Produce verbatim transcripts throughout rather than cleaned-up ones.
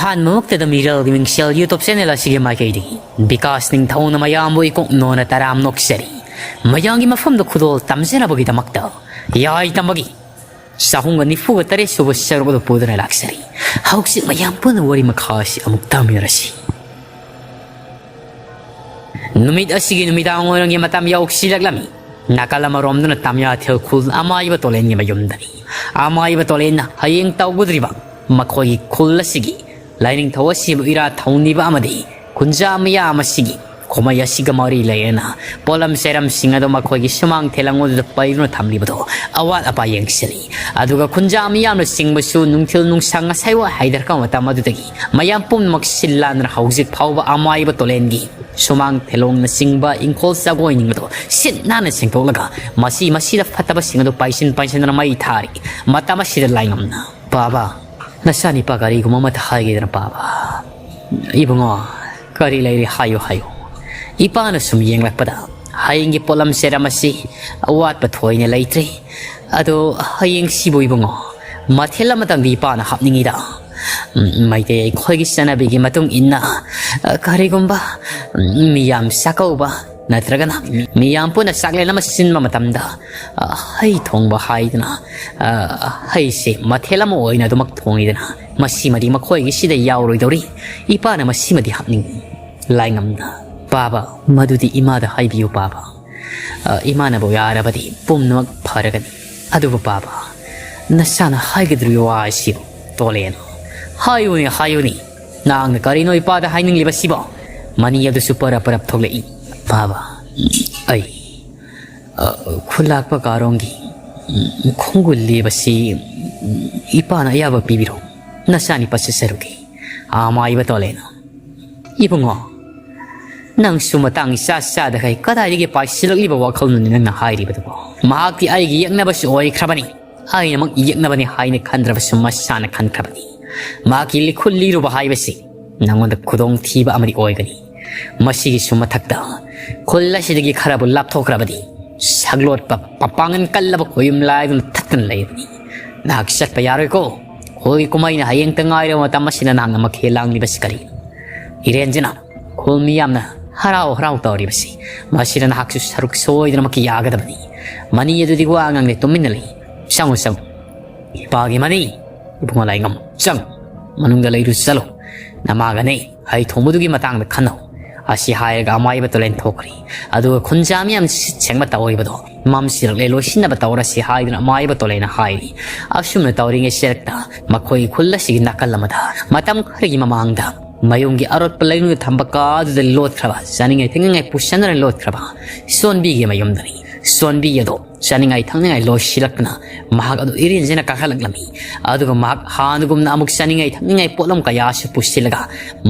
ꯑꯍꯥꯟꯕꯃꯛꯇꯗ ꯃꯤꯔꯦꯜꯒꯤ ꯃꯤꯡꯁꯦꯜ YouTube channel ꯑꯁꯤꯒꯤ ꯃꯥꯏꯀꯩꯗꯒꯤ ꯕꯤꯀꯥꯁ ꯅꯤꯡꯊꯧꯅ ꯃꯌꯥꯝꯕꯨ ꯏꯀꯣꯛ ꯅꯣꯟꯅ ꯇꯔꯥꯝ ꯅꯣꯛꯆꯔꯤ꯫ ꯃꯌꯥꯝꯒꯤ ꯃꯐꯝꯗ ꯈꯨꯗꯣꯜ ꯇꯝꯖꯅꯕꯒꯤꯗꯃꯛꯇ ꯌꯥꯏ ꯇꯝꯕꯒꯤ ꯆꯍꯨꯝꯒ ꯅꯤꯐꯨꯒ ꯇꯔꯦꯠ ꯁꯨꯕ ꯁꯔꯨꯛ ꯑꯗꯨ ꯄꯨꯗꯨꯅ ꯂꯥꯛꯆꯔꯤ꯫ ꯍꯧꯖꯤꯛ ꯃꯌꯥꯝ ꯄꯨꯟꯅ ꯋꯥꯔꯤ ꯃꯈꯥ ꯑꯁꯤ ꯑꯃꯨꯛ ꯇꯥꯃꯤꯟꯅꯔꯁꯤ꯫ ꯅꯨꯃꯤꯠ ꯑꯁꯤꯒꯤ ꯅꯨꯃꯤꯗꯥꯡ ꯋꯥꯏꯔꯝꯒꯤ ꯃꯇꯝ ꯌꯧꯁꯤꯜꯂꯛꯂꯝꯃꯤ꯫ ꯅꯥꯀꯜ ꯑꯃꯔꯣꯝꯗꯅ ꯇꯝꯌꯥꯊꯦꯜ ꯈꯨꯜ ꯑꯃꯥꯏꯕ ꯇꯣꯂꯦꯟꯒꯤ ꯃꯌꯨꯝꯗꯅꯤ꯫ ꯑꯃꯥꯏꯕ ꯇꯣꯂꯦꯟꯅ ꯍꯌꯦꯡ ꯇꯧꯒꯗꯧꯔꯤꯕ ꯃꯈꯣꯏꯒꯤ ꯈꯨꯜ ꯑꯁꯤꯒꯤ ꯂꯥꯏꯅꯤꯡꯊꯧ ꯑꯁꯤꯕꯨ ꯏꯔꯥꯠ ꯊꯧꯅꯤꯕ ꯑꯃꯗꯤ ꯈꯨꯟꯖꯥ ꯃꯤꯌꯥꯝ ꯑꯁꯤꯒꯤ ꯀꯨꯝꯍꯩ ꯑꯁꯤꯒ ꯃꯔꯤ ꯂꯩꯅꯅ ꯄꯣꯠꯂꯝ ꯆꯩꯔꯝꯁꯤꯡ ꯑꯗꯨ ꯃꯈꯣꯏꯒꯤ ꯁꯨꯃꯥꯡ ꯊꯦꯂꯪ ꯑꯗꯨꯗ ꯄꯩꯗꯨꯅ ꯊꯝꯂꯤꯕꯗꯨ ꯑꯋꯥꯠ ꯑꯄꯥ ꯌꯦꯡꯁꯤꯜꯂꯤ꯫ ꯑꯗꯨꯒ ꯈꯨꯟꯖꯥ ꯃꯤꯌꯥꯝꯅ ꯆꯤꯡꯕꯁꯨ ꯅꯨꯡꯊꯤꯜ ꯅꯨꯡꯁꯥ ꯉꯁꯥꯏꯋꯥ ꯍꯥꯏꯊꯔꯛꯄ ꯃꯇꯝ ꯑꯗꯨꯗꯒꯤ ꯃꯌꯥꯝ ꯄꯨꯝꯅꯃꯛ ꯁꯤꯜ ꯂꯥꯟꯗꯨꯅ ꯍꯧꯖꯤꯛ ꯐꯥꯎꯕ ꯑꯃꯥꯏꯕ ꯇꯣꯂꯦꯟꯒꯤ ꯁꯨꯃꯥꯡ ꯊꯦꯂꯣꯡꯅꯆꯤꯡꯕ ꯏꯪꯈꯣꯜ ꯆꯥꯒꯣꯏꯅꯤꯡꯕꯗꯣ ꯁꯤꯠ ꯅꯥꯟꯅ ꯁꯦꯡꯗꯣꯛꯂꯒ ꯃꯁꯤ ꯃꯁꯤꯗ ꯐꯠꯇꯕꯁꯤꯡ ꯑꯗꯨ ꯄꯥꯏꯁꯤꯟ ꯄꯥꯏꯁꯤꯟꯗꯨꯅ ꯃꯩ ꯊꯥꯔꯤ꯫ ꯃꯇꯝ ꯑꯁꯤꯗ ꯂꯥꯏꯉꯝꯅ, "ꯄꯥꯕ, ꯅꯆꯥꯅꯤꯄꯥ ꯀꯔꯤꯒꯨꯝꯕ ꯑꯃꯠꯇ ꯍꯥꯏꯒꯦꯗꯅ ꯄꯥꯕ?" "ꯏꯕꯨꯡꯉꯣ, ꯀꯔꯤ ꯂꯩꯔꯤ ꯍꯥꯏꯌꯨ ꯍꯥꯏꯌꯨ꯫ ꯏꯄꯥꯅ ꯁꯨꯝ ꯌꯦꯡꯂꯛꯄꯗ ꯍꯌꯦꯡꯒꯤ ꯄꯣꯠꯂꯝ ꯆꯩꯔꯝ ꯑꯁꯤ ꯑꯋꯥꯠꯄ ꯊꯣꯏꯅ ꯂꯩꯇ꯭ꯔꯦ꯫ ꯑꯗꯣ ꯍꯌꯦꯡꯁꯤꯕꯨ ꯏꯕꯨꯡꯉꯣ, ꯃꯊꯦꯜ ꯑꯃꯇꯪꯗꯤ ꯏꯄꯥꯅ ꯍꯥꯞꯅꯤꯡꯉꯤꯗ꯫ ꯎꯝ, ꯃꯩꯇꯩ ꯑꯩꯈꯣꯏꯒꯤ ꯆꯠꯅꯕꯤꯒꯤ ꯃꯇꯨꯡ ꯏꯟꯅ, ꯑ, ꯀꯔꯤꯒꯨꯝꯕ, ꯎꯝ, ꯃꯤꯌꯥꯝ ꯆꯥꯛꯀꯧꯕ ꯅꯠꯇ꯭ꯔꯒꯅ ꯃꯤ-, ꯃꯤꯌꯥꯝ ꯄꯨꯟꯅ ꯆꯥꯛꯂꯦꯟ ꯑꯃ ꯁꯤꯟꯕ ꯃꯇꯝꯗ, ꯑ, ꯍꯩ ꯊꯣꯡꯕ ꯍꯥꯏꯗꯅ, ꯑ, ꯍꯩꯁꯦ ꯃꯊꯦꯜ ꯑꯃ ꯑꯣꯏꯅ ꯑꯗꯨꯃꯛ ꯊꯣꯡꯉꯤꯗꯅ, ꯃꯁꯤꯃꯗꯤ ꯃꯈꯣꯏꯒꯤꯁꯤꯗ ꯌꯥꯎꯔꯣꯏꯗꯧꯔꯤ꯫ ꯏꯄꯥꯅ ꯃꯁꯤꯃꯗꯤ ꯍꯥꯞꯅꯤꯡꯉꯤ ꯂꯥꯏꯉꯝꯅ꯫ ꯄꯥꯕ, ꯃꯗꯨꯗꯤ ꯏꯃꯥꯗ ꯍꯥꯏꯕꯤꯌꯨ ꯄꯥꯕ꯫ ꯑ, ꯏꯃꯥꯅꯕꯨ ꯌꯥꯔꯕꯗꯤ ꯄꯨꯝꯅꯃꯛ ꯐꯔꯒꯅꯤ꯫ ꯑꯗꯨꯕꯨ ꯄꯥꯕ, ꯅꯆꯥꯅ ꯍꯥꯏꯒꯗꯧꯔꯤꯕ ꯋꯥ ꯑꯁꯤꯕꯨ ꯇꯣꯂꯦꯟ꯫ ꯍꯥꯏꯌꯨꯅꯦ, ꯍꯥꯏꯌꯨꯅꯦ꯫ ꯅꯍꯥꯛꯅ ꯀꯔꯤꯅꯣ ꯏꯄꯥꯗ ꯍꯥꯏꯅꯤꯡꯂꯤꯕꯁꯤꯕꯣ?" ꯃꯅꯤ ꯑꯗꯨꯁꯨ ꯄꯔꯞ ꯄꯔꯞ ꯊꯣꯛꯂꯛꯏ꯫ "ꯄꯥꯕ, ꯑꯩ, ꯑ, ꯈꯨꯜꯂꯥꯛꯄ ꯀꯥꯔꯣꯡꯒꯤ, ꯎꯝ, ꯈꯣꯡꯒꯨꯜ ꯂꯦꯕꯁꯤ, ꯎꯝ, ꯏꯄꯥꯅ ꯑꯌꯥꯕ ꯄꯤꯕꯤꯔꯣ꯫ ꯅꯆꯥꯅꯤꯄꯥ ꯆꯠꯆꯔꯨꯒꯦ꯫" ꯑꯃꯥꯏꯕ ꯇꯣꯂꯦꯟ, "ꯏꯕꯨꯡꯉꯣ, ꯅꯪꯁꯨ ꯃꯇꯥꯡ ꯏꯆꯥ ꯆꯥꯗꯈꯩ ꯀꯗꯥꯏꯗꯒꯤ ꯄꯥꯏꯁꯤꯜꯂꯛꯂꯤꯕ ꯋꯥꯈꯜꯅꯣꯅꯦ ꯅꯪꯅ ꯍꯥꯏꯔꯤꯕꯗꯨꯕꯣ? ꯃꯍꯥꯛꯇꯤ ꯑꯩꯒꯤ ꯌꯦꯛꯅꯕꯁꯨ ꯑꯣꯏꯈ꯭ꯔꯕꯅꯤ꯫ ꯑꯩꯅꯃꯛ ꯌꯦꯛꯅꯕꯅꯤ ꯍꯥꯏꯅ ꯈꯟꯗ꯭ꯔꯕꯁꯨ ꯃꯁꯥꯅ ꯈꯟꯈ꯭ꯔꯕꯅꯤ꯫ ꯃꯍꯥꯛꯀꯤ ꯂꯤꯈꯨꯜ ꯂꯤꯔꯨꯕ ꯍꯥꯏꯕꯁꯤ ꯅꯪꯉꯣꯟꯗ ꯈꯨꯗꯣꯡꯊꯤꯕ ꯑꯃꯗꯤ ꯑꯣꯏꯒꯅꯤ꯫ ꯃꯁꯤꯒꯤꯁꯨ ꯃꯊꯛꯇ ꯈꯨꯜ ꯑꯁꯤꯗꯒꯤ ꯈꯔꯕꯨ ꯂꯥꯞꯊꯣꯛꯈ꯭ꯔꯕꯗꯤ ꯁꯛꯂꯣꯠꯄ ꯃꯄꯥꯡꯒꯜ ꯀꯜꯂꯕ ꯈꯣꯌꯨꯝ ꯂꯥꯏꯗꯨꯅ ꯊꯠꯇꯨꯅ ꯂꯩꯔꯕꯅꯤ꯫ ꯅꯍꯥꯛ ꯆꯠꯄ ꯌꯥꯔꯣꯏꯀꯣ꯫ ꯈꯨꯜꯒꯤ ꯀꯨꯝꯍꯩꯅ ꯍꯌꯦꯡꯇ ꯉꯥꯏꯔꯕ ꯃꯇꯝ ꯑꯁꯤꯗ ꯅꯍꯥꯛꯅ ꯃꯈꯦꯜ ꯂꯥꯡꯂꯤꯕꯁꯤ ꯀꯔꯤꯅꯣ? ꯏꯔꯦꯟꯖꯅ ꯈꯨꯜ ꯃꯤꯌꯥꯝꯅ ꯍꯔꯥꯎ ꯍꯔꯥꯎ ꯇꯧꯔꯤꯕꯁꯤ, ꯃꯁꯤꯗ ꯅꯍꯥꯛꯁꯨ ꯁꯔꯨꯛ ꯁꯣꯏꯗꯅꯃꯛꯀꯤ ꯌꯥꯒꯗꯕꯅꯤ꯫ ꯃꯅꯤ ꯑꯗꯨꯗꯤ ꯋꯥ ꯉꯥꯡꯗꯦ, ꯇꯨꯃꯤꯟꯅ ꯂꯩ꯫ ꯆꯪꯉꯨ, ꯆꯪꯉꯨ꯫ ꯏꯄꯥꯒꯤ ꯃꯅꯤ, ꯏꯕꯨꯡꯉꯣ ꯂꯥꯏꯉꯝ, ꯆꯪꯉꯨ꯫ ꯃꯅꯨꯡꯗ ꯂꯩꯔꯨ ꯆꯠꯂꯨ꯫ ꯅꯃꯥꯒꯅꯦ ꯍꯩ ꯊꯣꯡꯕꯗꯨꯒꯤ ꯃꯇꯥꯡꯗ ꯈꯟꯅꯧ꯫ ꯑꯁꯤ ꯍꯥꯏꯔꯒ ꯑꯃꯥꯏꯕ ꯇꯣꯂꯦꯟ ꯊꯣꯛꯈ꯭ꯔꯤ꯫ ꯑꯗꯨꯒ ꯈꯨꯟꯖꯥ ꯃꯤꯌꯥꯝ ꯁꯤꯠ ꯁꯦꯡꯕ ꯇꯧꯔꯤꯕꯗꯣ ꯃꯝꯁꯤꯜꯂꯛꯂꯦ, ꯂꯣꯏꯁꯤꯟꯅꯕ ꯇꯧꯔꯁꯤ ꯍꯥꯏꯗꯨꯅ ꯑꯃꯥꯏꯕ ꯇꯣꯂꯦꯟꯅ ꯍꯥꯏꯔꯤ꯫ ꯑꯁꯨꯝꯅ ꯇꯧꯔꯤꯉꯩ ꯁꯦꯔꯛꯇ ꯃꯈꯣꯏꯒꯤ ꯈꯨꯜ ꯑꯁꯤꯒꯤ ꯅꯥꯀꯜ ꯑꯃꯗ ꯃꯇꯝ ꯈꯔꯒꯤ ꯃꯃꯥꯡꯗ ꯃꯌꯨꯝꯒꯤ ꯑꯔꯣꯠꯄ ꯂꯩꯅꯨꯡꯗ ꯊꯝꯕ ꯀꯥ ꯑꯗꯨꯗ ꯂꯣꯠꯈ꯭ꯔꯕ, ꯆꯥꯅꯤꯡꯉꯥꯏ ꯊꯛꯅꯤꯡꯉꯥꯏ ꯄꯨꯁꯟꯗꯨꯅ ꯂꯣꯠꯈ꯭ꯔꯕ ꯁꯣꯟꯕꯤꯒꯤ ꯃꯌꯨꯝꯗꯅꯤ꯫ ꯁꯣꯟꯕꯤ ꯑꯗꯣ ꯆꯥꯅꯤꯡꯉꯥꯏ ꯊꯛꯅꯤꯡꯉꯥꯏ ꯂꯣꯏꯁꯤꯜꯂꯛꯇꯅ ꯃꯍꯥꯛ ꯑꯗꯨ ꯏꯔꯦꯟꯖꯅ ꯀꯥꯈꯠꯂꯛꯂꯝꯃꯤ꯫ ꯑꯗꯨꯒ ꯃꯍꯥꯛ ꯍꯥꯟꯅꯒꯨꯝꯅ ꯑꯃꯨꯛ ꯆꯥꯅꯤꯡꯉꯥꯏ ꯊꯛꯅꯤꯡꯉꯥꯏ ꯄꯣꯠꯂꯝ ꯀꯌꯥꯁꯨ ꯄꯨꯁꯤꯜꯂꯒ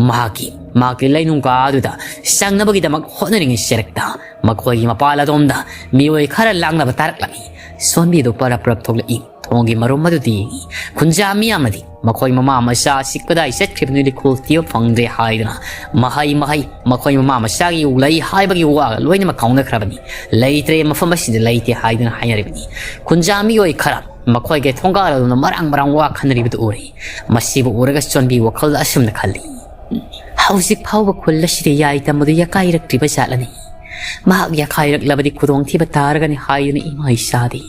ꯃꯍꯥꯛꯀꯤ, ꯃꯍꯥꯛꯀꯤ ꯂꯩꯅꯨꯡ ꯀꯥ ꯑꯗꯨꯗ ꯆꯪꯅꯕꯒꯤꯗꯃꯛ ꯍꯣꯠꯅꯔꯤꯉꯩ ꯁꯦꯔꯛꯇ ꯃꯈꯣꯏꯒꯤ ꯃꯄꯥꯜ ꯑꯗꯣꯝꯗ ꯃꯤꯑꯣꯏ ꯈꯔ ꯂꯥꯡꯅꯕ ꯇꯥꯔꯛꯂꯝꯃꯤ꯫ ꯁꯣꯟꯕꯤꯗꯨ ꯄꯔꯞ ꯄꯔꯞ ꯊꯣꯛꯂꯛꯏ꯫ ꯊꯣꯡꯒꯤ ꯃꯔꯨꯝ ꯑꯗꯨꯗꯤ ꯌꯦꯡꯉꯤ꯫ ꯈꯨꯟꯖꯥ ꯃꯤꯌꯥꯝꯅꯗꯤ ꯃꯈꯣꯏ ꯃꯃꯥ ꯃꯆꯥ ꯑꯁꯤ ꯀꯗꯥꯏ ꯆꯠꯈ꯭ꯔꯤꯕꯅꯣꯗꯤ ꯈꯨꯜ ꯊꯤꯕ ꯐꯪꯗ꯭ꯔꯦ ꯍꯥꯏꯗꯨꯅ ꯃꯍꯩ ꯃꯍꯩ ꯃꯈꯣꯏ ꯃꯃꯥ ꯃꯆꯥꯒꯤ ꯂꯩ ꯍꯥꯏꯕꯒꯤ ꯋꯥꯒ ꯂꯣꯏꯅꯃꯛ ꯀꯥꯎꯅꯈ꯭ꯔꯕꯅꯤ꯫ ꯂꯩꯇ꯭ꯔꯦ, ꯃꯐꯝ ꯑꯁꯤꯗ ꯂꯩꯇꯦ ꯍꯥꯏꯗꯨꯅ ꯍꯥꯏꯅꯔꯤꯕꯅꯤ꯫ ꯈꯨꯟꯖꯥ ꯃꯤꯑꯣꯏ ꯈꯔ ꯃꯈꯣꯏꯒꯤ ꯊꯣꯡꯒꯥꯜ ꯑꯗꯨꯅ ꯃꯔꯥꯡ ꯃꯔꯥꯡ ꯋꯥ ꯈꯟꯅꯔꯤꯕꯗꯨ ꯎꯔꯦ꯫ ꯃꯁꯤꯕꯨ ꯎꯔꯒ ꯆꯣꯟꯕꯤ ꯋꯥꯈꯜꯗ ꯑꯁꯨꯝꯅ ꯈꯜꯂꯤ: "ꯍꯧꯖꯤꯛ ꯐꯥꯎꯕ ꯈꯨꯜ ꯑꯁꯤꯗ ꯌꯥꯏ ꯇꯝꯕꯗꯨ ꯌꯥꯀꯥꯏꯔꯛꯇ꯭ꯔꯤꯕ ꯖꯥꯠꯂꯅꯤ? ꯃꯍꯥꯛ ꯌꯥꯀꯥꯏꯔꯛꯂꯕꯗꯤ ꯈꯨꯗꯣꯡꯊꯤꯕ ꯇꯥꯔꯒꯅꯤ ꯍꯥꯏꯗꯨꯅ ꯏꯃꯥ ꯏꯆꯥꯗꯤ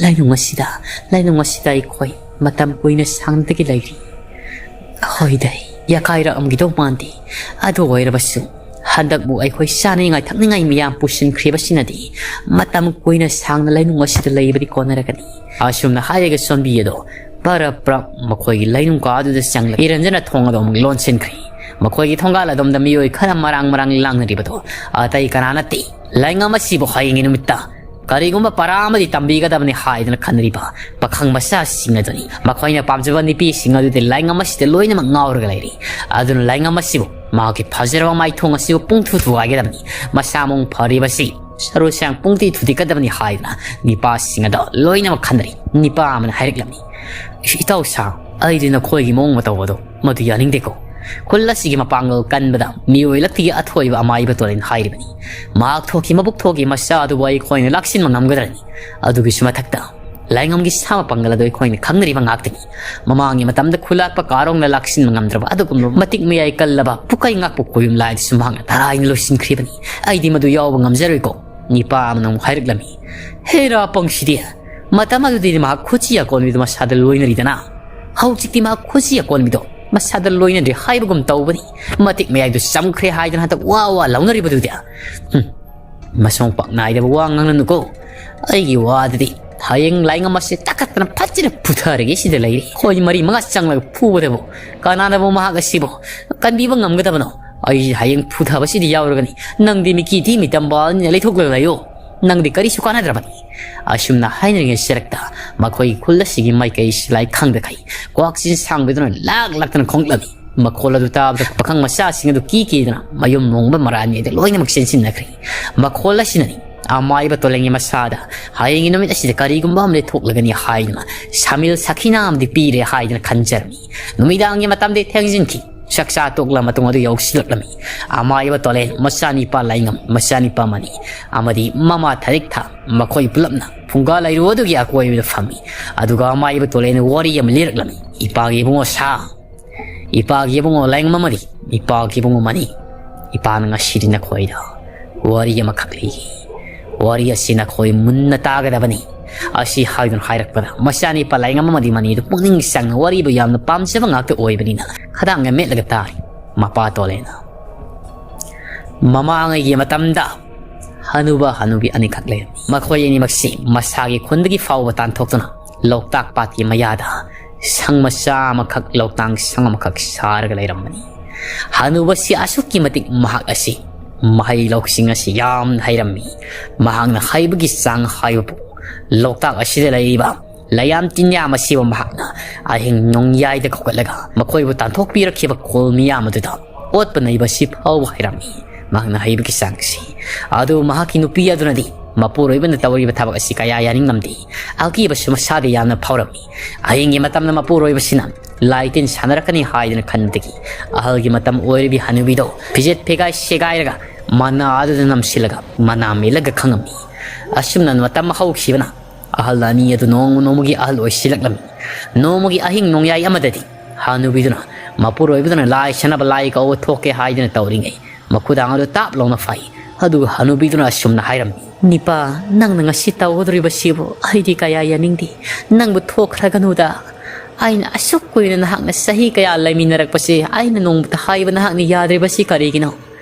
ꯂꯩꯅꯨꯡ ꯑꯁꯤꯗ, ꯂꯩꯅꯨꯡ ꯑꯁꯤꯗ ꯑꯩꯈꯣꯏ ꯃꯇꯝ ꯀꯨꯏꯅ ꯁꯥꯡꯗꯒꯤ ꯂꯩꯔꯤ꯫ ꯍꯣꯏꯗ, ꯌꯥꯀꯥꯏꯔꯛꯑꯝꯒꯗꯧ ꯃꯥꯟꯗꯦ꯫ ꯑꯗꯨ ꯑꯣꯏꯔꯕꯁꯨ ꯍꯟꯗꯛꯃꯨꯛ ꯑꯩꯈꯣꯏ ꯆꯥꯅꯤꯡꯉꯥꯏ ꯊꯛꯅꯤꯡꯉꯥꯏ ꯃꯌꯥꯝ ꯄꯨꯁꯤꯟꯈ꯭ꯔꯤꯕꯁꯤꯅꯗꯤ ꯃꯇꯝ ꯀꯨꯏꯅ ꯁꯥꯡꯅ ꯂꯩꯅꯨꯡ ꯑꯁꯤꯗ ꯂꯩꯕꯗꯤ ꯀꯣꯟꯅꯔꯒꯅꯤ"꯫ ꯑꯁꯨꯝꯅ ꯍꯥꯏꯔꯒ ꯁꯣꯟꯕꯤ ꯑꯗꯣ ꯄꯔꯞ ꯄꯔꯞ ꯃꯈꯣꯏꯒꯤ ꯂꯩꯅꯨꯡ ꯀꯥ ꯑꯗꯨꯗ ꯆꯪꯂꯛꯏ꯫ ꯏꯔꯟꯖꯅ ꯊꯣꯡ ꯑꯗꯨ ꯑꯃꯨꯛ ꯂꯣꯟꯁꯤꯟꯈ꯭ꯔꯦ꯫ ꯃꯈꯣꯏꯒꯤ ꯊꯣꯡꯒꯥꯜ ꯑꯗꯣꯝꯗ ꯃꯤꯑꯣꯏ ꯈꯔ ꯃꯔꯥꯡ ꯃꯔꯥꯡ ꯂꯥꯡꯅꯔꯤꯕꯗꯣ ꯑꯇꯩ ꯀꯅꯥ ꯅꯠꯇꯦ, ꯂꯥꯏꯉꯝ ꯑꯁꯤꯕꯨ ꯍꯌꯦꯡꯒꯤ ꯅꯨꯃꯤꯠꯇ ꯀꯔꯤꯒꯨꯝꯕ ꯄꯔꯥ ꯑꯃꯗꯤ ꯇꯝꯕꯤꯒꯗꯕꯅꯤ ꯍꯥꯏꯗꯨꯅ ꯈꯟꯅꯔꯤꯕ ꯄꯥꯈꯪ ꯃꯆꯥꯁꯤꯡ ꯑꯗꯨꯅꯤ꯫ ꯃꯈꯣꯏꯅ ꯄꯥꯝꯖꯕ ꯅꯨꯄꯤꯁꯤꯡ ꯑꯗꯨꯗꯤ ꯂꯥꯏꯉꯝ ꯑꯁꯤꯗ ꯂꯣꯏꯅꯃꯛ ꯉꯥꯎꯔꯒ ꯂꯩꯔꯤ꯫ ꯑꯗꯨꯅ ꯂꯥꯏꯉꯝ ꯑꯁꯤꯕꯨ ꯃꯍꯥꯛꯀꯤ ꯐꯖꯔꯕ ꯃꯥꯏꯊꯣꯡ ꯑꯁꯤꯕꯨ ꯄꯨꯡꯊꯨ ꯊꯨꯒꯥꯏꯒꯗꯕꯅꯤ꯫ ꯃꯁꯥ ꯃꯎ ꯐꯔꯤꯕꯁꯤ ꯁꯔꯨ ꯁꯌꯥꯡ ꯄꯨꯡꯇꯤ ꯊꯨꯗꯦꯛꯀꯗꯕꯅꯤ ꯍꯥꯏꯗꯨꯅ ꯅꯤꯄꯥꯁꯤꯡ ꯑꯗꯣ ꯂꯣꯏꯅꯃꯛ ꯈꯟꯅꯔꯤ꯫ ꯅꯤꯄꯥ ꯑꯃꯅ ꯍꯥꯏꯔꯛꯂꯝꯃꯤ: "ꯏꯇꯥꯎ ꯁꯥ, ꯑꯩꯗꯤ ꯅꯈꯣꯏꯒꯤ ꯃꯑꯣꯡ ꯃꯇꯧ ꯑꯗꯣ ꯃꯗꯨ ꯌꯥꯅꯤꯡꯗꯦꯀꯣ꯫ ꯈꯨꯜ ꯑꯁꯤꯒꯤ ꯃꯄꯥꯡꯒꯜ ꯀꯟꯕꯗ ꯃꯤꯑꯣꯏ ꯂꯛꯇꯒꯤ ꯑꯊꯣꯏꯕ ꯑꯃꯥꯏꯕ ꯇꯣꯔꯦꯟ ꯍꯥꯏꯔꯤꯕꯅꯤ꯫ ꯃꯍꯥꯛ ꯊꯣꯛꯈꯤ, ꯃꯕꯨꯛ ꯊꯣꯛꯈꯤ ꯃꯆꯥ ꯑꯗꯨꯕꯨ ꯑꯩꯈꯣꯏꯅ ꯂꯥꯛꯁꯤꯟꯕ ꯉꯝꯒꯗ꯭ꯔꯅꯤ? ꯑꯗꯨꯒꯤꯁꯨ ꯃꯊꯛꯇ ꯂꯥꯏꯉꯝꯒꯤ ꯁꯥ ꯃꯄꯥꯡꯒꯜ ꯑꯗꯨ ꯑꯩꯈꯣꯏꯅ ꯈꯪꯅꯔꯤꯕ ꯉꯥꯛꯇꯅꯤ꯫ ꯃꯃꯥꯡꯒꯤ ꯃꯇꯝꯗ ꯈꯨꯂꯥꯛꯄ ꯀꯥꯔꯣꯡꯅ ꯂꯥꯛꯁꯤꯟꯕ ꯉꯝꯗ꯭ꯔꯕ ꯑꯗꯨꯒꯨꯝꯂꯕ ꯃꯇꯤꯛ ꯃꯌꯥꯏ ꯀꯜꯂꯕ ꯄꯨꯀꯩ ꯉꯥꯛꯄ ꯀꯣꯌꯨꯝ ꯂꯥꯏꯗꯨꯁꯨ ꯃꯍꯥꯛꯅ ꯇꯔꯥꯏꯅ ꯂꯣꯏꯁꯤꯟꯈ꯭ꯔꯤꯕꯅꯤ꯫ ꯑꯩꯗꯤ ꯃꯗꯨ ꯌꯥꯎꯕ ꯉꯝꯖꯔꯣꯏꯀꯣ꯫ ꯅꯤꯄꯥ ꯑꯃꯅ ꯑꯃꯨꯛ ꯍꯥꯏꯔꯛꯂꯝꯃꯤ, ꯍꯦꯔꯥ ꯄꯪꯁꯤꯗꯤ! ꯃꯇꯝ ꯑꯗꯨꯗꯤ ꯃꯍꯥꯛ ꯈꯨꯠꯁꯤ ꯑꯀꯣꯟꯕꯤꯗꯨ ꯃꯁꯥꯗ ꯂꯣꯏꯅꯔꯤꯗꯅ꯫ ꯍꯧꯖꯤꯛꯇꯤ ꯃꯍꯥꯛ ꯈꯨꯠꯁꯤ ꯑꯀꯣꯟꯕꯤꯗꯣ ꯃꯁꯥꯗ ꯂꯣꯏꯅꯗ꯭ꯔꯦ ꯍꯥꯏꯕꯒꯨꯝ ꯇꯧꯕꯅꯤ꯫ ꯃꯇꯤꯛ ꯃꯌꯥꯏꯗꯨ ꯆꯝꯈ꯭ꯔꯦ ꯍꯥꯏꯗꯅ ꯍꯟꯗꯛ ꯋꯥ ꯋꯥ ꯂꯥꯎꯅꯔꯤꯕꯗꯨꯗꯤ꯫ ꯍꯨꯝ, ꯃꯁꯣꯡ ꯄꯥꯛ ꯅꯥꯏꯗꯕ ꯋꯥ ꯉꯥꯡꯂꯅꯨꯀꯣ꯫ ꯑꯩꯒꯤ ꯋꯥꯗꯗꯤ ꯍꯌꯦꯡ ꯂꯥꯏꯉꯝ ꯑꯁꯤ ꯇꯛꯈꯠꯇꯅ ꯐꯠꯖꯅ ꯐꯨꯊꯔꯒꯦ ꯁꯤꯗ ꯂꯩꯔꯤ꯫ ꯑꯩꯈꯣꯏ ꯃꯔꯤ ꯃꯉꯥ ꯆꯪꯂꯒ ꯐꯨꯕꯗꯕꯨ ꯀꯅꯥꯅꯕꯨ ꯃꯍꯥꯛ ꯑꯁꯤꯕꯨ ꯀꯟꯕꯤꯕ ꯉꯝꯒꯗꯕꯅꯣ? ꯑꯩ ꯍꯌꯦꯡ ꯐꯨꯊꯕꯁꯤꯗꯤ ꯌꯥꯎꯔꯒꯅꯤ꯫ ꯅꯪꯗꯤ ꯃꯤꯀꯤ ꯊꯤ ꯃꯤꯇꯝꯕꯥꯜꯅꯤꯅ ꯂꯩꯊꯣꯛꯂꯒ ꯂꯩꯌꯣ꯫ ꯅꯪꯗꯤ ꯀꯔꯤꯁꯨ ꯀꯥꯟꯅꯗ꯭ꯔꯕꯅꯤ꯫ ꯑꯁꯨꯝꯅ ꯍꯥꯏꯅꯔꯤꯉꯩ ꯁꯔꯛꯇ ꯃꯈꯣꯏꯒꯤ ꯈꯨꯜ ꯑꯁꯤꯒꯤ ꯃꯥꯏꯀꯩ ꯁꯤꯂꯥꯏ ꯈꯪꯗꯈꯩ ꯀ꯭ꯋꯥꯛꯁꯤꯟ ꯁꯥꯡꯕꯗꯨꯅ ꯂꯥꯛ ꯂꯥꯛꯇꯅ ꯈꯣꯡꯂꯛꯂꯝꯃꯤ꯫ ꯃꯈꯣꯜ ꯑꯗꯨ ꯇꯥꯕꯗ ꯄꯥꯈꯪ ꯃꯆꯥꯁꯤꯡ ꯑꯗꯨ ꯀꯤ ꯀꯤꯗꯅ ꯃꯌꯨꯝ ꯃꯣꯡꯕ ꯃꯔꯥꯜ ꯃꯤꯗ ꯂꯣꯏꯅꯃꯛ ꯆꯦꯟꯁꯤꯟꯅꯈ꯭ꯔꯦ꯫ ꯃꯈꯣꯜ ꯑꯁꯤꯅꯅꯤ ꯑꯃꯥꯏꯕ ꯇꯣꯂꯦꯟꯒꯤ ꯃꯁꯥꯗ ꯍꯌꯦꯡꯒꯤ ꯅꯨꯃꯤꯠ ꯑꯁꯤꯗ ꯀꯔꯤꯒꯨꯝꯕ ꯑꯃ ꯂꯩꯊꯣꯛꯂꯒꯅꯤ ꯍꯥꯏꯗꯨꯅ ꯁꯥꯃꯤꯜ ꯁꯈꯤꯅꯥ ꯑꯃꯗꯤ ꯄꯤꯔꯦ ꯍꯥꯏꯗꯨꯅ ꯈꯟꯖꯔꯝꯃꯤ꯫ ꯅꯨꯃꯤꯗꯥꯡꯒꯤ ꯃꯇꯝꯗꯤ ꯊꯦꯡꯖꯤꯟꯈꯤ꯫ ꯆꯥꯛꯆꯥ ꯇꯣꯛꯂ ꯃꯇꯨꯡ ꯑꯗꯨ ꯌꯧꯁꯤꯜꯂꯛꯂꯝꯃꯤ꯫ ꯑꯃꯥꯏꯕ ꯇꯣꯂꯦꯟ, ꯃꯆꯥꯅꯤꯄꯥ ꯂꯥꯏꯉꯝ, ꯃꯆꯥꯅꯤꯄꯥ ꯃꯅꯤ ꯑꯃꯗꯤ ꯃꯃꯥ ꯊꯔꯤꯛꯊꯥ, ꯃꯈꯣꯏ ꯄꯨꯂꯞꯅ ꯐꯨꯡꯒꯥ ꯂꯩꯔꯨ ꯑꯗꯨꯒꯤ ꯑꯀꯣꯏꯕꯗ ꯐꯝꯃꯤ꯫ ꯑꯗꯨꯒ ꯑꯃꯥꯏꯕ ꯇꯣꯂꯦꯟꯅ ꯋꯥꯔꯤ ꯑꯃ ꯂꯤꯔꯛꯂꯝꯃꯤ꯫ ꯏꯄꯥꯒꯤ ꯏꯕꯨꯡꯉꯣ ꯁꯥ, ꯏꯄꯥꯒꯤ ꯏꯕꯨꯡꯉꯣ ꯂꯥꯏꯉꯝ ꯑꯃꯗꯤ ꯏꯄꯥꯒꯤ ꯏꯕꯨꯡꯉꯣ ꯃꯅꯤ, ꯏꯄꯥꯅ ꯉꯁꯤꯗꯤ ꯅꯈꯣꯏꯗ ꯋꯥꯔꯤ ꯑꯃꯈꯛ ꯂꯤꯒꯦ꯫ ꯋꯥꯔꯤ ꯑꯁꯤ ꯅꯈꯣꯏ ꯃꯨꯟꯅ ꯇꯥꯒꯗꯕꯅꯤ꯫ ꯑꯁꯤ ꯍꯥꯏꯗꯨꯅ ꯍꯥꯏꯔꯛꯄꯗ ꯃꯆꯥꯅꯤꯄꯥ ꯂꯥꯏꯉꯝ ꯑꯃꯗꯤ ꯃꯅꯤꯗꯨ ꯄꯨꯛꯅꯤꯡ ꯆꯪꯅ ꯋꯥꯔꯤꯕꯨ ꯌꯥꯝꯅ ꯄꯥꯝꯖꯕ ꯉꯥꯛꯇ ꯑꯣꯏꯕꯅꯤꯅ ꯈꯗꯥꯡꯒ ꯃꯦꯠꯂꯒ ꯇꯥꯔꯤ꯫ ꯃꯄꯥ ꯇꯣꯂꯦꯅ, ꯃꯃꯥꯡꯉꯩꯒꯤ ꯃꯇꯝꯗ ꯍꯅꯨꯕ ꯍꯅꯨꯕꯤ ꯑꯅꯤꯈꯛ ꯂꯩꯔꯝꯃꯤ꯫ ꯃꯈꯣꯏ ꯑꯅꯤꯃꯛꯁꯤ ꯃꯁꯥꯒꯤ ꯈꯨꯟꯗꯒꯤ ꯐꯥꯎꯕ ꯇꯥꯟꯊꯣꯛꯇꯨꯅ ꯂꯣꯛꯇꯥꯛ ꯄꯥꯠꯀꯤ ꯃꯌꯥꯗ ꯁꯪ ꯃꯆꯥ ꯑꯃꯈꯛ, ꯂꯣꯛꯇꯥꯛ ꯁꯪ ꯑꯃꯈꯛ ꯁꯥꯔꯒ ꯂꯩꯔꯝꯕꯅꯤ꯫ ꯍꯅꯨꯕꯁꯤ ꯑꯁꯨꯛꯀꯤ ꯃꯇꯤꯛ ꯃꯍꯥꯛ ꯑꯁꯤ ꯃꯍꯩ ꯂꯧꯁꯤꯡ ꯑꯁꯤ ꯌꯥꯝꯅ ꯍꯩꯔꯝꯃꯤ꯫ ꯃꯍꯥꯛꯅ ꯍꯩꯕꯒꯤ ꯆꯥꯡ ꯍꯥꯏꯕꯕꯨ ꯂꯣꯛꯇꯥꯛ ꯑꯁꯤꯗ ꯂꯩꯔꯤꯕ ꯂꯩꯌꯥꯝ ꯇꯤꯟꯌꯥꯝ ꯑꯁꯤꯕꯨ ꯃꯍꯥꯛꯅ ꯑꯍꯤꯡ ꯅꯣꯡꯌꯥꯏꯗ ꯀꯧꯈꯠꯂꯒ ꯃꯈꯣꯏꯕꯨ ꯇꯥꯟꯊꯣꯛꯄꯤꯔꯛꯈꯤꯕ ꯈꯨꯜ ꯃꯤꯌꯥꯝ ꯑꯗꯨꯗ ꯑꯣꯠꯄ ꯅꯩꯕ ꯑꯁꯤ ꯐꯥꯎꯕ ꯍꯩꯔꯝꯃꯤ꯫ ꯃꯍꯥꯛꯅ ꯍꯩꯕꯒꯤ ꯆꯥꯡꯁꯤ꯫ ꯑꯗꯨꯕꯨ ꯃꯍꯥꯛꯀꯤ ꯅꯨꯄꯤ ꯑꯗꯨꯅꯗꯤ ꯃꯄꯨꯔꯣꯏꯕꯅ ꯇꯧꯔꯤꯕ ꯊꯕꯛ ꯑꯁꯤ ꯀꯌꯥ ꯌꯥꯅꯤꯡꯂꯝꯗꯦ꯫ ꯑꯀꯤꯕꯁꯨ ꯃꯁꯥꯗ ꯌꯥꯝꯅ ꯐꯥꯎꯔꯝꯃꯤ꯫ ꯑꯍꯤꯡꯒꯤ ꯃꯇꯝꯗ ꯃꯄꯨꯔꯣꯏꯕꯁꯤꯅ ꯂꯥꯏ ꯇꯤꯟ ꯁꯥꯟꯅꯔꯛꯀꯅꯤ ꯍꯥꯏꯗꯨꯅ ꯈꯟꯕꯗꯒꯤ ꯑꯍꯜꯒꯤ ꯃꯇꯝ ꯑꯣꯏꯔꯤꯕꯤ ꯍꯅꯨꯕꯤꯗꯣ ꯐꯤꯖꯦꯠ ꯐꯤꯒꯥꯏ ꯁꯦꯒꯥꯏꯔꯒ ꯃꯅꯥ ꯑꯗꯨꯗ ꯅꯝꯁꯤꯜꯂꯒ ꯃꯅꯥ ꯃꯦꯠꯂꯒ ꯈꯪꯉꯝꯃꯤ꯫ ꯑꯁꯨꯝꯅ ꯃꯇꯝ ꯍꯧꯈꯤꯕꯅ ꯑꯍꯜ ꯑꯅꯤ ꯑꯗꯨ ꯅꯣꯡꯃ ꯅꯣꯡꯃꯒꯤ ꯑꯍꯜ ꯑꯣꯏꯁꯤꯜꯂꯛꯂꯝꯃꯤ꯫ ꯅꯣꯡꯃꯒꯤ ꯑꯍꯤꯡ ꯅꯣꯡꯌꯥꯏ ꯑꯃꯗꯗꯤ ꯍꯅꯨꯕꯤꯗꯨꯅ ꯃꯄꯨꯔꯣꯏꯕꯗꯨꯅ ꯂꯥꯏ ꯁꯥꯟꯅꯕ ꯂꯥꯏ ꯀꯧꯕ ꯊꯣꯛꯀꯦ ꯍꯥꯏꯗꯨꯅ ꯇꯧꯔꯤꯉꯩ, ꯃꯈꯨꯗꯥꯡ ꯑꯗꯨ ꯇꯥꯞ ꯂꯥꯎꯅ ꯐꯥꯏ꯫ ꯑꯗꯨꯒ ꯍꯅꯨꯕꯤꯗꯨꯅ ꯑꯁꯨꯝꯅ ꯍꯥꯏꯔꯝꯃꯤ, "ꯅꯤꯄꯥ, ꯅꯪꯅ ꯉꯁꯤ ꯇꯧꯒꯗꯧꯔꯤꯕꯁꯤꯕꯨ ꯑꯩꯗꯤ ꯀꯌꯥ ꯌꯥꯅꯤꯡꯗꯦ꯫ ꯅꯪꯕꯨ ꯊꯣꯛꯈ꯭ꯔꯒꯅꯨꯗ꯫ ꯑꯩꯅ ꯑꯁꯨꯛ ꯀꯨꯏꯅ ꯅꯍꯥꯛꯅ ꯆꯍꯤ ꯀꯌꯥ ꯂꯩꯃꯤꯟꯅꯔꯛꯄꯁꯦ ꯑꯩꯅ ꯅꯣꯡꯃꯇ ꯍꯥꯏꯕ ꯅꯍꯥꯛꯅ ꯌꯥꯗ꯭ꯔꯤꯕꯁꯤ ꯀꯔꯤꯒꯤꯅꯣ?"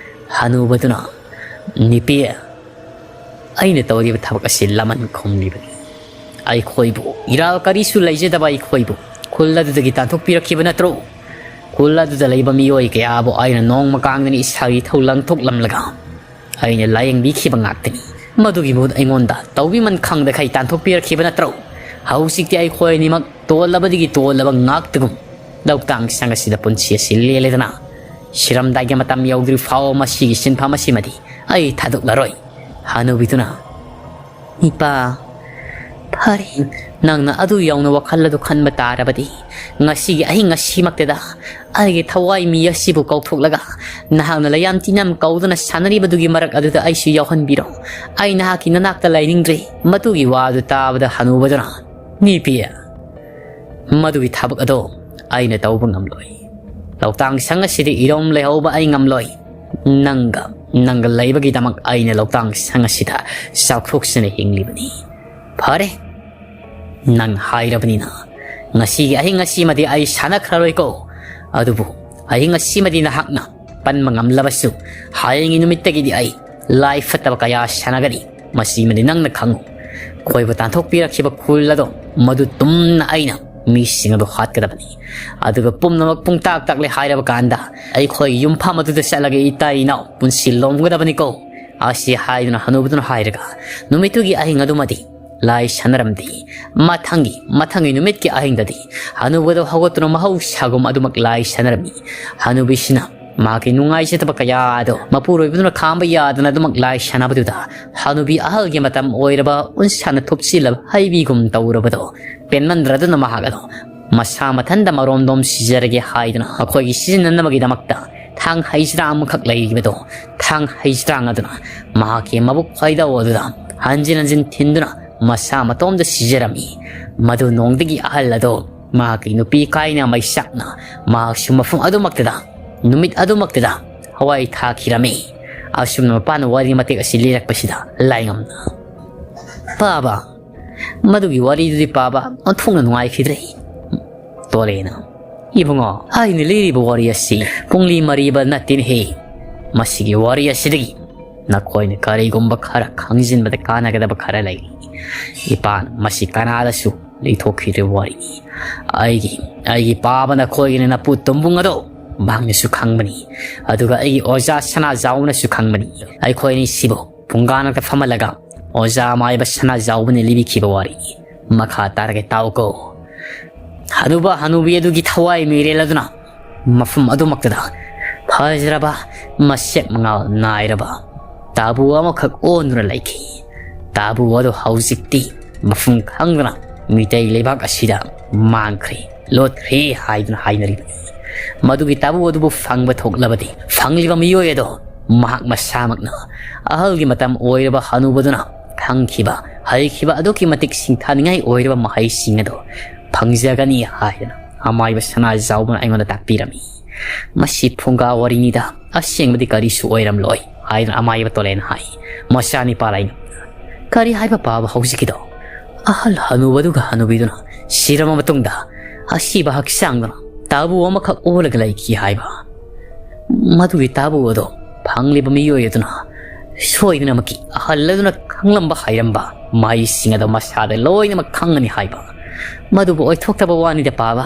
ꯍꯅꯨꯕꯗꯨꯅ, "ꯅꯤꯄꯤ, ꯑꯩꯅ ꯇꯧꯔꯤꯕ ꯊꯕꯛ ꯑꯁꯤ ꯂꯃꯟ ꯈꯨꯝꯂꯤꯕꯅꯤ꯫ ꯑꯩꯈꯣꯏꯕꯨ, ꯏꯔꯥꯜ ꯀꯔꯤꯁꯨ ꯂꯩꯖꯗꯕ ꯑꯩꯈꯣꯏꯕꯨ ꯈꯨꯜ ꯑꯗꯨꯗꯒꯤ ꯇꯥꯟꯊꯣꯛꯄꯤꯔꯛꯈꯤꯕ ꯅꯠꯇ꯭ꯔꯣ? ꯈꯨꯜ ꯑꯗꯨꯗ ꯂꯩꯕ ꯃꯤꯑꯣꯏ ꯀꯌꯥꯕꯨ ꯑꯩꯅ ꯅꯣꯡꯃ ꯀꯥꯡꯗꯅ ꯏꯁꯥꯒꯤ ꯏꯊꯧ ꯂꯪꯊꯣꯛꯂꯝꯂꯒ ꯑꯩꯅ ꯂꯥꯌꯦꯡꯕꯤꯈꯤꯕ ꯉꯥꯛꯇꯅꯤ꯫ ꯃꯗꯨꯒꯤ ꯃꯍꯨꯠ ꯑꯩꯉꯣꯟꯗ ꯇꯧꯕꯤꯃꯟ ꯈꯪꯗꯈꯩ ꯇꯥꯟꯊꯣꯛꯄꯤꯔꯛꯈꯤꯕ ꯅꯠꯇ꯭ꯔꯣ? ꯍꯧꯖꯤꯛꯇꯤ ꯑꯩꯈꯣꯏ ꯑꯅꯤꯃꯛ ꯇꯣꯜꯂꯕꯗꯒꯤ ꯇꯣꯜꯂꯕ ꯉꯥꯛꯇꯒꯨꯝ ꯂꯧꯇꯥꯡ ꯁꯪ ꯑꯁꯤꯗ ꯄꯨꯟꯁꯤ ꯑꯁꯤ ꯂꯦꯜꯂꯦꯗꯅ꯫ ꯁꯤꯔꯝꯗꯥꯏꯒꯤ ꯃꯇꯝ ꯌꯧꯗ꯭ꯔꯤ ꯐꯥꯎꯕ ꯃꯁꯤꯒꯤ ꯁꯤꯟꯐꯝ ꯑꯁꯤꯃꯗꯤ ꯑꯩ ꯊꯥꯗꯣꯛꯂꯔꯣꯏ꯫" ꯍꯅꯨꯕꯤꯗꯨꯅ, "ꯏꯄꯥ, ꯐꯔꯦ, ꯅꯪꯅ ꯑꯗꯨ ꯌꯧꯅ ꯋꯥꯈꯜ ꯑꯗꯨ ꯈꯟꯕ ꯇꯥꯔꯕꯗꯤ, ꯉꯁꯤꯒꯤ ꯑꯍꯤꯡ ꯑꯁꯤꯃꯛꯇꯗ ꯑꯩꯒꯤ ꯊꯋꯥꯏ ꯃꯤ ꯑꯁꯤꯕꯨ ꯀꯧꯊꯣꯛꯂꯒ ꯅꯍꯥꯛꯅ ꯂꯩꯌꯥꯝ ꯇꯤꯟꯅꯝ ꯀꯧꯗꯨꯅ ꯁꯥꯟꯅꯔꯤꯕꯗꯨꯒꯤ ꯃꯔꯛ ꯑꯗꯨꯗ ꯑꯩꯁꯨ ꯌꯥꯎꯍꯟꯕꯤꯔꯣ꯫ ꯑꯩ ꯅꯍꯥꯛꯀꯤ ꯅꯅꯥꯛꯇ ꯂꯩꯅꯤꯡꯗ꯭ꯔꯦ꯫" ꯃꯗꯨꯒꯤ ꯋꯥ ꯑꯗꯨ ꯇꯥꯕꯗ ꯍꯅꯨꯕꯗꯨꯅ, "ꯅꯤꯄꯤ, ꯃꯗꯨꯒꯤ ꯊꯕꯛ ꯑꯗꯣ ꯑꯩꯅ ꯇꯧꯕ ꯉꯝꯂꯣꯏ꯫ ꯂꯧꯇꯥꯡ ꯁꯪ ꯑꯁꯤꯗ ꯏꯔꯣꯝ ꯂꯩꯍꯧꯕ ꯑꯩ ꯉꯝꯂꯣꯏ꯫ ꯅꯪꯒ, ꯅꯪꯒ ꯂꯩꯕꯒꯤꯗꯃꯛ ꯑꯩꯅ ꯂꯧꯇꯥꯡ ꯁꯪ ꯑꯁꯤꯗ ꯆꯥꯎꯊꯣꯛꯆꯅ ꯍꯤꯡꯂꯤꯕꯅꯤ꯫ ꯐꯔꯦ, ꯅꯪ ꯍꯥꯏꯔꯕꯅꯤꯅ ꯉꯁꯤꯒꯤ ꯑꯍꯤꯡ ꯑꯁꯤꯃꯗꯤ ꯑꯩ ꯁꯥꯟꯅꯈ꯭ꯔꯔꯣꯏꯀꯣ꯫ ꯑꯗꯨꯕꯨ ꯑꯍꯤꯡ ꯑꯁꯤꯃꯗꯤ ꯅꯍꯥꯛꯅ ꯄꯟꯕ ꯉꯝꯂꯕꯁꯨ, ꯍꯌꯦꯡꯒꯤ ꯅꯨꯃꯤꯠꯇꯒꯤꯗꯤ ꯑꯩ ꯂꯥꯏ ꯐꯠꯇꯕ ꯀꯌꯥ ꯁꯥꯟꯅꯒꯅꯤ꯫ ꯃꯁꯤꯃꯗꯤ ꯅꯪꯅ ꯈꯪꯉꯨ꯫ ꯑꯩꯈꯣꯏꯕꯨ ꯇꯥꯟꯊꯣꯛꯄꯤꯔꯛꯈꯤꯕ ꯈꯨꯜ ꯑꯗꯣ ꯃꯗꯨ ꯇꯨꯝꯅ ꯑꯩꯅ ꯃꯤꯁꯤꯡ ꯑꯗꯨ ꯍꯥꯠꯀꯗꯕꯅꯤ꯫ ꯑꯗꯨꯒ ꯄꯨꯝꯅꯃꯛ ꯄꯨꯡꯇꯥꯛ ꯇꯥꯛꯂꯦ ꯍꯥꯏꯔꯕ ꯀꯥꯟꯗ ꯑꯩꯈꯣꯏꯒꯤ ꯌꯨꯝꯐꯝ ꯑꯗꯨꯗ ꯆꯠꯂꯒ ꯏꯇꯥ ꯏꯅꯥꯎ ꯄꯨꯟꯁꯤ ꯂꯣꯝꯒꯗꯕꯅꯤꯀꯣ꯫" ꯑꯁꯤ ꯍꯥꯏꯗꯨꯅ ꯍꯅꯨꯕꯗꯨꯅ ꯍꯥꯏꯔꯒ ꯅꯨꯃꯤꯠꯇꯨꯒꯤ ꯑꯍꯤꯡ ꯑꯗꯨꯃꯗꯤ ꯂꯥꯏ ꯁꯥꯟꯅꯔꯝꯗꯦ꯫ ꯃꯊꯪꯒꯤ, ꯃꯊꯪꯒꯤ ꯅꯨꯃꯤꯠꯀꯤ ꯑꯍꯤꯡꯗꯗꯤ ꯍꯅꯨꯕꯗꯣ ꯍꯧꯒꯠꯇꯨꯅ ꯃꯍꯧꯁꯥꯒꯨꯝ ꯑꯗꯨꯃꯛ ꯂꯥꯏ ꯁꯥꯟꯅꯔꯝꯃꯤ꯫ ꯍꯅꯨꯕꯤꯁꯤꯅ ꯃꯍꯥꯛꯀꯤ ꯅꯨꯡꯉꯥꯏꯖꯗꯕ ꯀꯌꯥ ꯑꯗꯣ ꯃꯄꯨꯔꯣꯏꯕꯗꯨꯅ ꯈꯥꯝꯕ ꯌꯥꯗꯅ ꯑꯗꯨꯃꯛ ꯂꯥꯏ ꯁꯥꯟꯅꯕꯗꯨꯗ ꯍꯅꯨꯕꯤ ꯑꯍꯜꯒꯤ ꯃꯇꯝ ꯑꯣꯏꯔꯕ ꯎꯟꯁꯥꯅ ꯊꯨꯞꯆꯤꯜꯂꯕ ꯍꯩꯕꯤꯒꯨꯝ ꯇꯧꯔꯕꯗꯣ ꯄꯦꯟꯃꯟꯗ꯭ꯔꯗꯨꯅ ꯃꯍꯥꯛ ꯑꯗꯣ ꯃꯁꯥ ꯃꯊꯟꯇ ꯃꯔꯣꯝꯗꯣꯝ ꯁꯤꯖꯔꯒꯦ ꯍꯥꯏꯗꯨꯅ ꯑꯩꯈꯣꯏꯒꯤ ꯁꯤꯖꯤꯟꯅꯅꯕꯒꯤꯗꯃꯛꯇ ꯊꯥꯡ ꯍꯩꯖ꯭ꯔꯥꯡ ꯑꯃꯈꯛ ꯂꯩꯔꯤꯕꯗꯣ, ꯊꯥꯡ ꯍꯩꯖ꯭ꯔꯥꯡ ꯑꯗꯨꯅ ꯃꯍꯥꯛꯀꯤ ꯃꯕꯨꯛ ꯈ꯭ꯋꯥꯏꯗꯧ ꯑꯗꯨꯗ ꯍꯟꯖꯤꯟ ꯍꯟꯖꯤꯟ ꯊꯤꯟꯗꯨꯅ ꯃꯁꯥ ꯃꯇꯣꯝꯇ ꯁꯤꯖꯔꯝꯃꯤ꯫ ꯃꯗꯨ ꯅꯣꯡꯗꯒꯤ ꯑꯍꯜ ꯑꯗꯣ ꯃꯍꯥꯛꯀꯤ ꯅꯨꯄꯤ ꯀꯥꯏꯅ ꯃꯩꯁꯥꯛꯅ ꯃꯍꯥꯛꯁꯨ ꯃꯐꯝ ꯑꯗꯨꯃꯛꯇꯗ, ꯅꯨꯃꯤꯠ ꯑꯗꯨꯃꯛꯇꯗ ꯊꯋꯥꯏ ꯊꯥꯈꯤꯔꯝꯃꯤ꯫ ꯑꯁꯨꯝꯅ ꯃꯄꯥꯅ ꯋꯥꯔꯤ ꯃꯇꯦꯛ ꯑꯁꯤ ꯂꯤꯔꯛꯄꯁꯤꯗ ꯂꯥꯏꯉꯝꯅ, "ꯄꯥꯕ, ꯃꯗꯨꯒꯤ ꯋꯥꯔꯤꯗꯨꯗꯤ ꯄꯥꯕ ꯑꯣꯟꯊꯣꯛꯅ ꯅꯨꯡꯉꯥꯏꯈꯤꯗ꯭ꯔꯦ꯫" ꯇꯣꯂꯦꯅ, "ꯏꯕꯨꯡꯉꯣ, ꯑꯩꯅ ꯂꯤꯔꯤꯕ ꯋꯥꯔꯤ ꯑꯁꯤ ꯄꯨꯡꯂꯤ ꯃꯔꯤꯕ ꯅꯠꯇꯦꯅꯦꯍꯦ꯫ ꯃꯁꯤꯒꯤ ꯋꯥꯔꯤ ꯑꯁꯤꯗꯒꯤ ꯅꯈꯣꯏꯅ ꯀꯔꯤꯒꯨꯝꯕ ꯈꯔ ꯈꯪꯖꯤꯟꯕꯗ ꯀꯥꯟꯅꯒꯗꯕ ꯈꯔ ꯂꯩ꯫ ꯏꯄꯥꯅ ꯃꯁꯤ ꯀꯅꯥꯗꯁꯨ ꯂꯤꯊꯣꯛꯈꯤꯗ꯭ꯔꯤꯕ ꯋꯥꯔꯤꯅꯤ꯫ ꯑꯩꯒꯤ, ꯑꯩꯒꯤ ꯄꯥꯕ ꯅꯈꯣꯏꯒꯤꯅ ꯅꯄꯨ ꯇꯣꯝꯕꯨꯡ ꯑꯗꯣ ꯃꯍꯥꯛꯅꯁꯨ ꯈꯪꯕꯅꯤ꯫ ꯑꯗꯨꯒ ꯑꯩꯒꯤ ꯑꯣꯖꯥ ꯁꯅꯥꯖꯥꯎꯅꯁꯨ ꯈꯪꯕꯅꯤ꯫ ꯑꯩꯈꯣꯏ ꯑꯅꯤꯁꯤꯕꯨ ꯐꯨꯡꯒꯥ ꯅꯥꯀꯇ ꯐꯝꯍꯜꯂꯒ ꯑꯣꯖꯥ ꯑꯃꯥꯏꯕ ꯁꯅꯥꯖꯥꯎꯕꯅ ꯂꯤꯕꯤꯈꯤꯕ ꯋꯥꯔꯤ ꯃꯈꯥ ꯇꯥꯔꯒ ꯇꯥꯎꯀꯣ꯫" ꯍꯅꯨꯕ ꯍꯅꯨꯕꯤ ꯑꯗꯨꯒꯤ ꯊꯋꯥꯏ ꯃꯤꯔꯦꯜ ꯑꯗꯨꯅ ꯃꯐꯝ ꯑꯗꯨꯃꯛꯇꯗ ꯐꯖꯔꯕ ꯃꯁꯦꯛ ꯃꯉꯥꯜ ꯅꯥꯏꯔꯕ ꯇꯥꯕꯨ ꯑꯃꯈꯛ ꯑꯣꯟꯗꯨꯅ ꯂꯩꯈꯤ꯫ ꯇꯥꯕꯨ ꯑꯗꯨ ꯍꯧꯖꯤꯛꯇꯤ ꯃꯐꯝ ꯈꯪꯗꯅ ꯃꯤꯇꯩ ꯂꯩꯕꯥꯛ ꯑꯁꯤꯗ ꯃꯥꯡꯈ꯭ꯔꯦ, ꯂꯣꯠꯈ꯭ꯔꯦ ꯍꯥꯏꯗꯨꯅ ꯍꯥꯏꯅꯔꯤꯕꯅꯤ꯫ ꯃꯗꯨꯒꯤ ꯇꯥꯕꯨ ꯑꯗꯨꯕꯨ ꯐꯪꯕ ꯊꯣꯛꯂꯕꯗꯤ ꯐꯪꯂꯤꯕ ꯃꯤꯑꯣꯏ ꯑꯗꯣ ꯃꯍꯥꯛ ꯃꯁꯥꯃꯛꯅ ꯑꯍꯜꯒꯤ ꯃꯇꯝ ꯑꯣꯏꯔꯕ ꯍꯅꯨꯕꯗꯨꯅ ꯈꯪꯈꯤꯕ, ꯍꯩꯈꯤꯕ ꯑꯗꯨꯛꯀꯤ ꯃꯇꯤꯛ ꯁꯤꯡꯊꯥꯅꯤꯡꯉꯥꯏ ꯑꯣꯏꯔꯕ ꯃꯍꯩꯁꯤꯡ ꯑꯗꯣ ꯐꯪꯖꯒꯅꯤ ꯍꯥꯏꯗꯅ ꯑꯃꯥꯏꯕ ꯁꯅꯥꯖꯥꯎꯕꯅ ꯑꯩꯉꯣꯟꯗ ꯇꯥꯛꯄꯤꯔꯝꯃꯤ꯫ "ꯃꯁꯤ ꯐꯨꯡꯒꯥ ꯋꯥꯔꯤꯅꯤꯗ, ꯑꯁꯦꯡꯕꯗꯤ ꯀꯔꯤꯁꯨ ꯑꯣꯏꯔꯝꯂꯣꯏ" ꯍꯥꯏꯗꯨꯅ ꯑꯃꯥꯏꯕ ꯇꯣꯂꯦꯅ ꯍꯥꯏ꯫ ꯃꯆꯥꯅꯤꯄꯥ ꯂꯩꯅ, "ꯀꯔꯤ ꯍꯥꯏꯕ ꯄꯥꯕ ꯍꯧꯖꯤꯛꯀꯤꯗꯣ? ꯑꯍꯜ ꯍꯅꯨꯕꯗꯨꯒ ꯍꯅꯨꯕꯤꯗꯨꯅ ꯁꯤꯔꯕ ꯃꯇꯨꯡꯗ ꯑꯁꯤꯕ ꯍꯛꯆꯥꯡꯗꯨꯅ ꯇꯥꯕꯨ ꯑꯃꯈꯛ ꯑꯣꯜꯂꯒ ꯂꯩꯈꯤ ꯍꯥꯏꯕ? ꯃꯗꯨꯒꯤ ꯇꯥꯕꯨ ꯑꯗꯣ ꯐꯪꯂꯤꯕ ꯃꯤꯑꯣꯏ ꯑꯗꯨꯅ ꯁꯣꯏꯗꯅꯃꯛꯀꯤ ꯑꯍꯜ ꯑꯗꯨꯅ ꯈꯪꯂꯝꯕ ꯍꯩꯔꯝꯕ ꯃꯍꯩꯁꯤꯡ ꯑꯗꯣ ꯃꯁꯥꯗ ꯂꯣꯏꯅꯃꯛ ꯈꯪꯒꯅꯤ ꯍꯥꯏꯕ? ꯃꯗꯨꯕꯨ ꯑꯣꯏꯊꯣꯛꯇꯕ ꯋꯥꯅꯤꯗ ꯄꯥꯕ꯫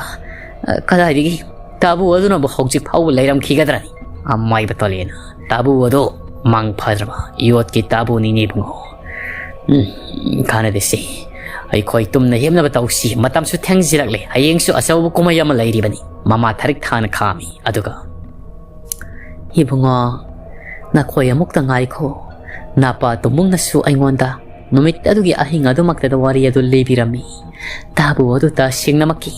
ꯑ, ꯀꯗꯥꯏꯗꯒꯤ ꯇꯥꯕꯨ ꯑꯗꯨꯅꯕꯨ ꯍꯧꯖꯤꯛ ꯐꯥꯎꯕ ꯂꯩꯔꯝꯈꯤꯒꯗ꯭ꯔꯅꯤ?" ꯑꯃꯥꯏꯕ ꯇꯣꯂꯦꯅ, "ꯇꯥꯕꯨ ꯑꯗꯣ ꯃꯪ ꯐꯗ꯭ꯔꯕ ꯌꯣꯠꯀꯤ ꯇꯥꯕꯨꯅꯤꯅꯦ ꯏꯕꯨꯡꯉꯣ꯫ ꯎꯝ, ꯀꯥꯟꯅꯗꯦꯁꯦ꯫ ꯑꯩꯈꯣꯏ ꯇꯨꯝꯅ ꯍꯤꯞꯅꯕ ꯇꯧꯁꯤ꯫ ꯃꯇꯝꯁꯨ ꯊꯦꯡꯖꯤꯜꯂꯛꯂꯦ꯫ ꯍꯌꯦꯡꯁꯨ ꯑꯆꯧꯕ ꯀꯨꯝꯍꯩ ꯑꯃ ꯂꯩꯔꯤꯕꯅꯤ꯫" ꯃꯃꯥ ꯊꯔꯤꯛ ꯊꯥꯅ ꯈꯥꯝꯃꯤ꯫ ꯑꯗꯨꯒ, "ꯏꯕꯨꯡꯉꯣ, ꯅꯈꯣꯏ ꯑꯃꯨꯛꯇ ꯉꯥꯏꯈꯣ꯫ ꯅꯄꯥ ꯇꯣꯝꯕꯨꯡꯅꯁꯨ ꯑꯩꯉꯣꯟꯗ ꯅꯨꯃꯤꯠ ꯑꯗꯨꯒꯤ ꯑꯍꯤꯡ ꯑꯗꯨꯃꯛꯇꯗ ꯋꯥꯔꯤ ꯑꯗꯨ ꯂꯤꯕꯤꯔꯝꯃꯤ꯫ ꯇꯥꯕꯨ ꯑꯗꯨ ꯇꯁꯦꯡꯅꯃꯛꯀꯤ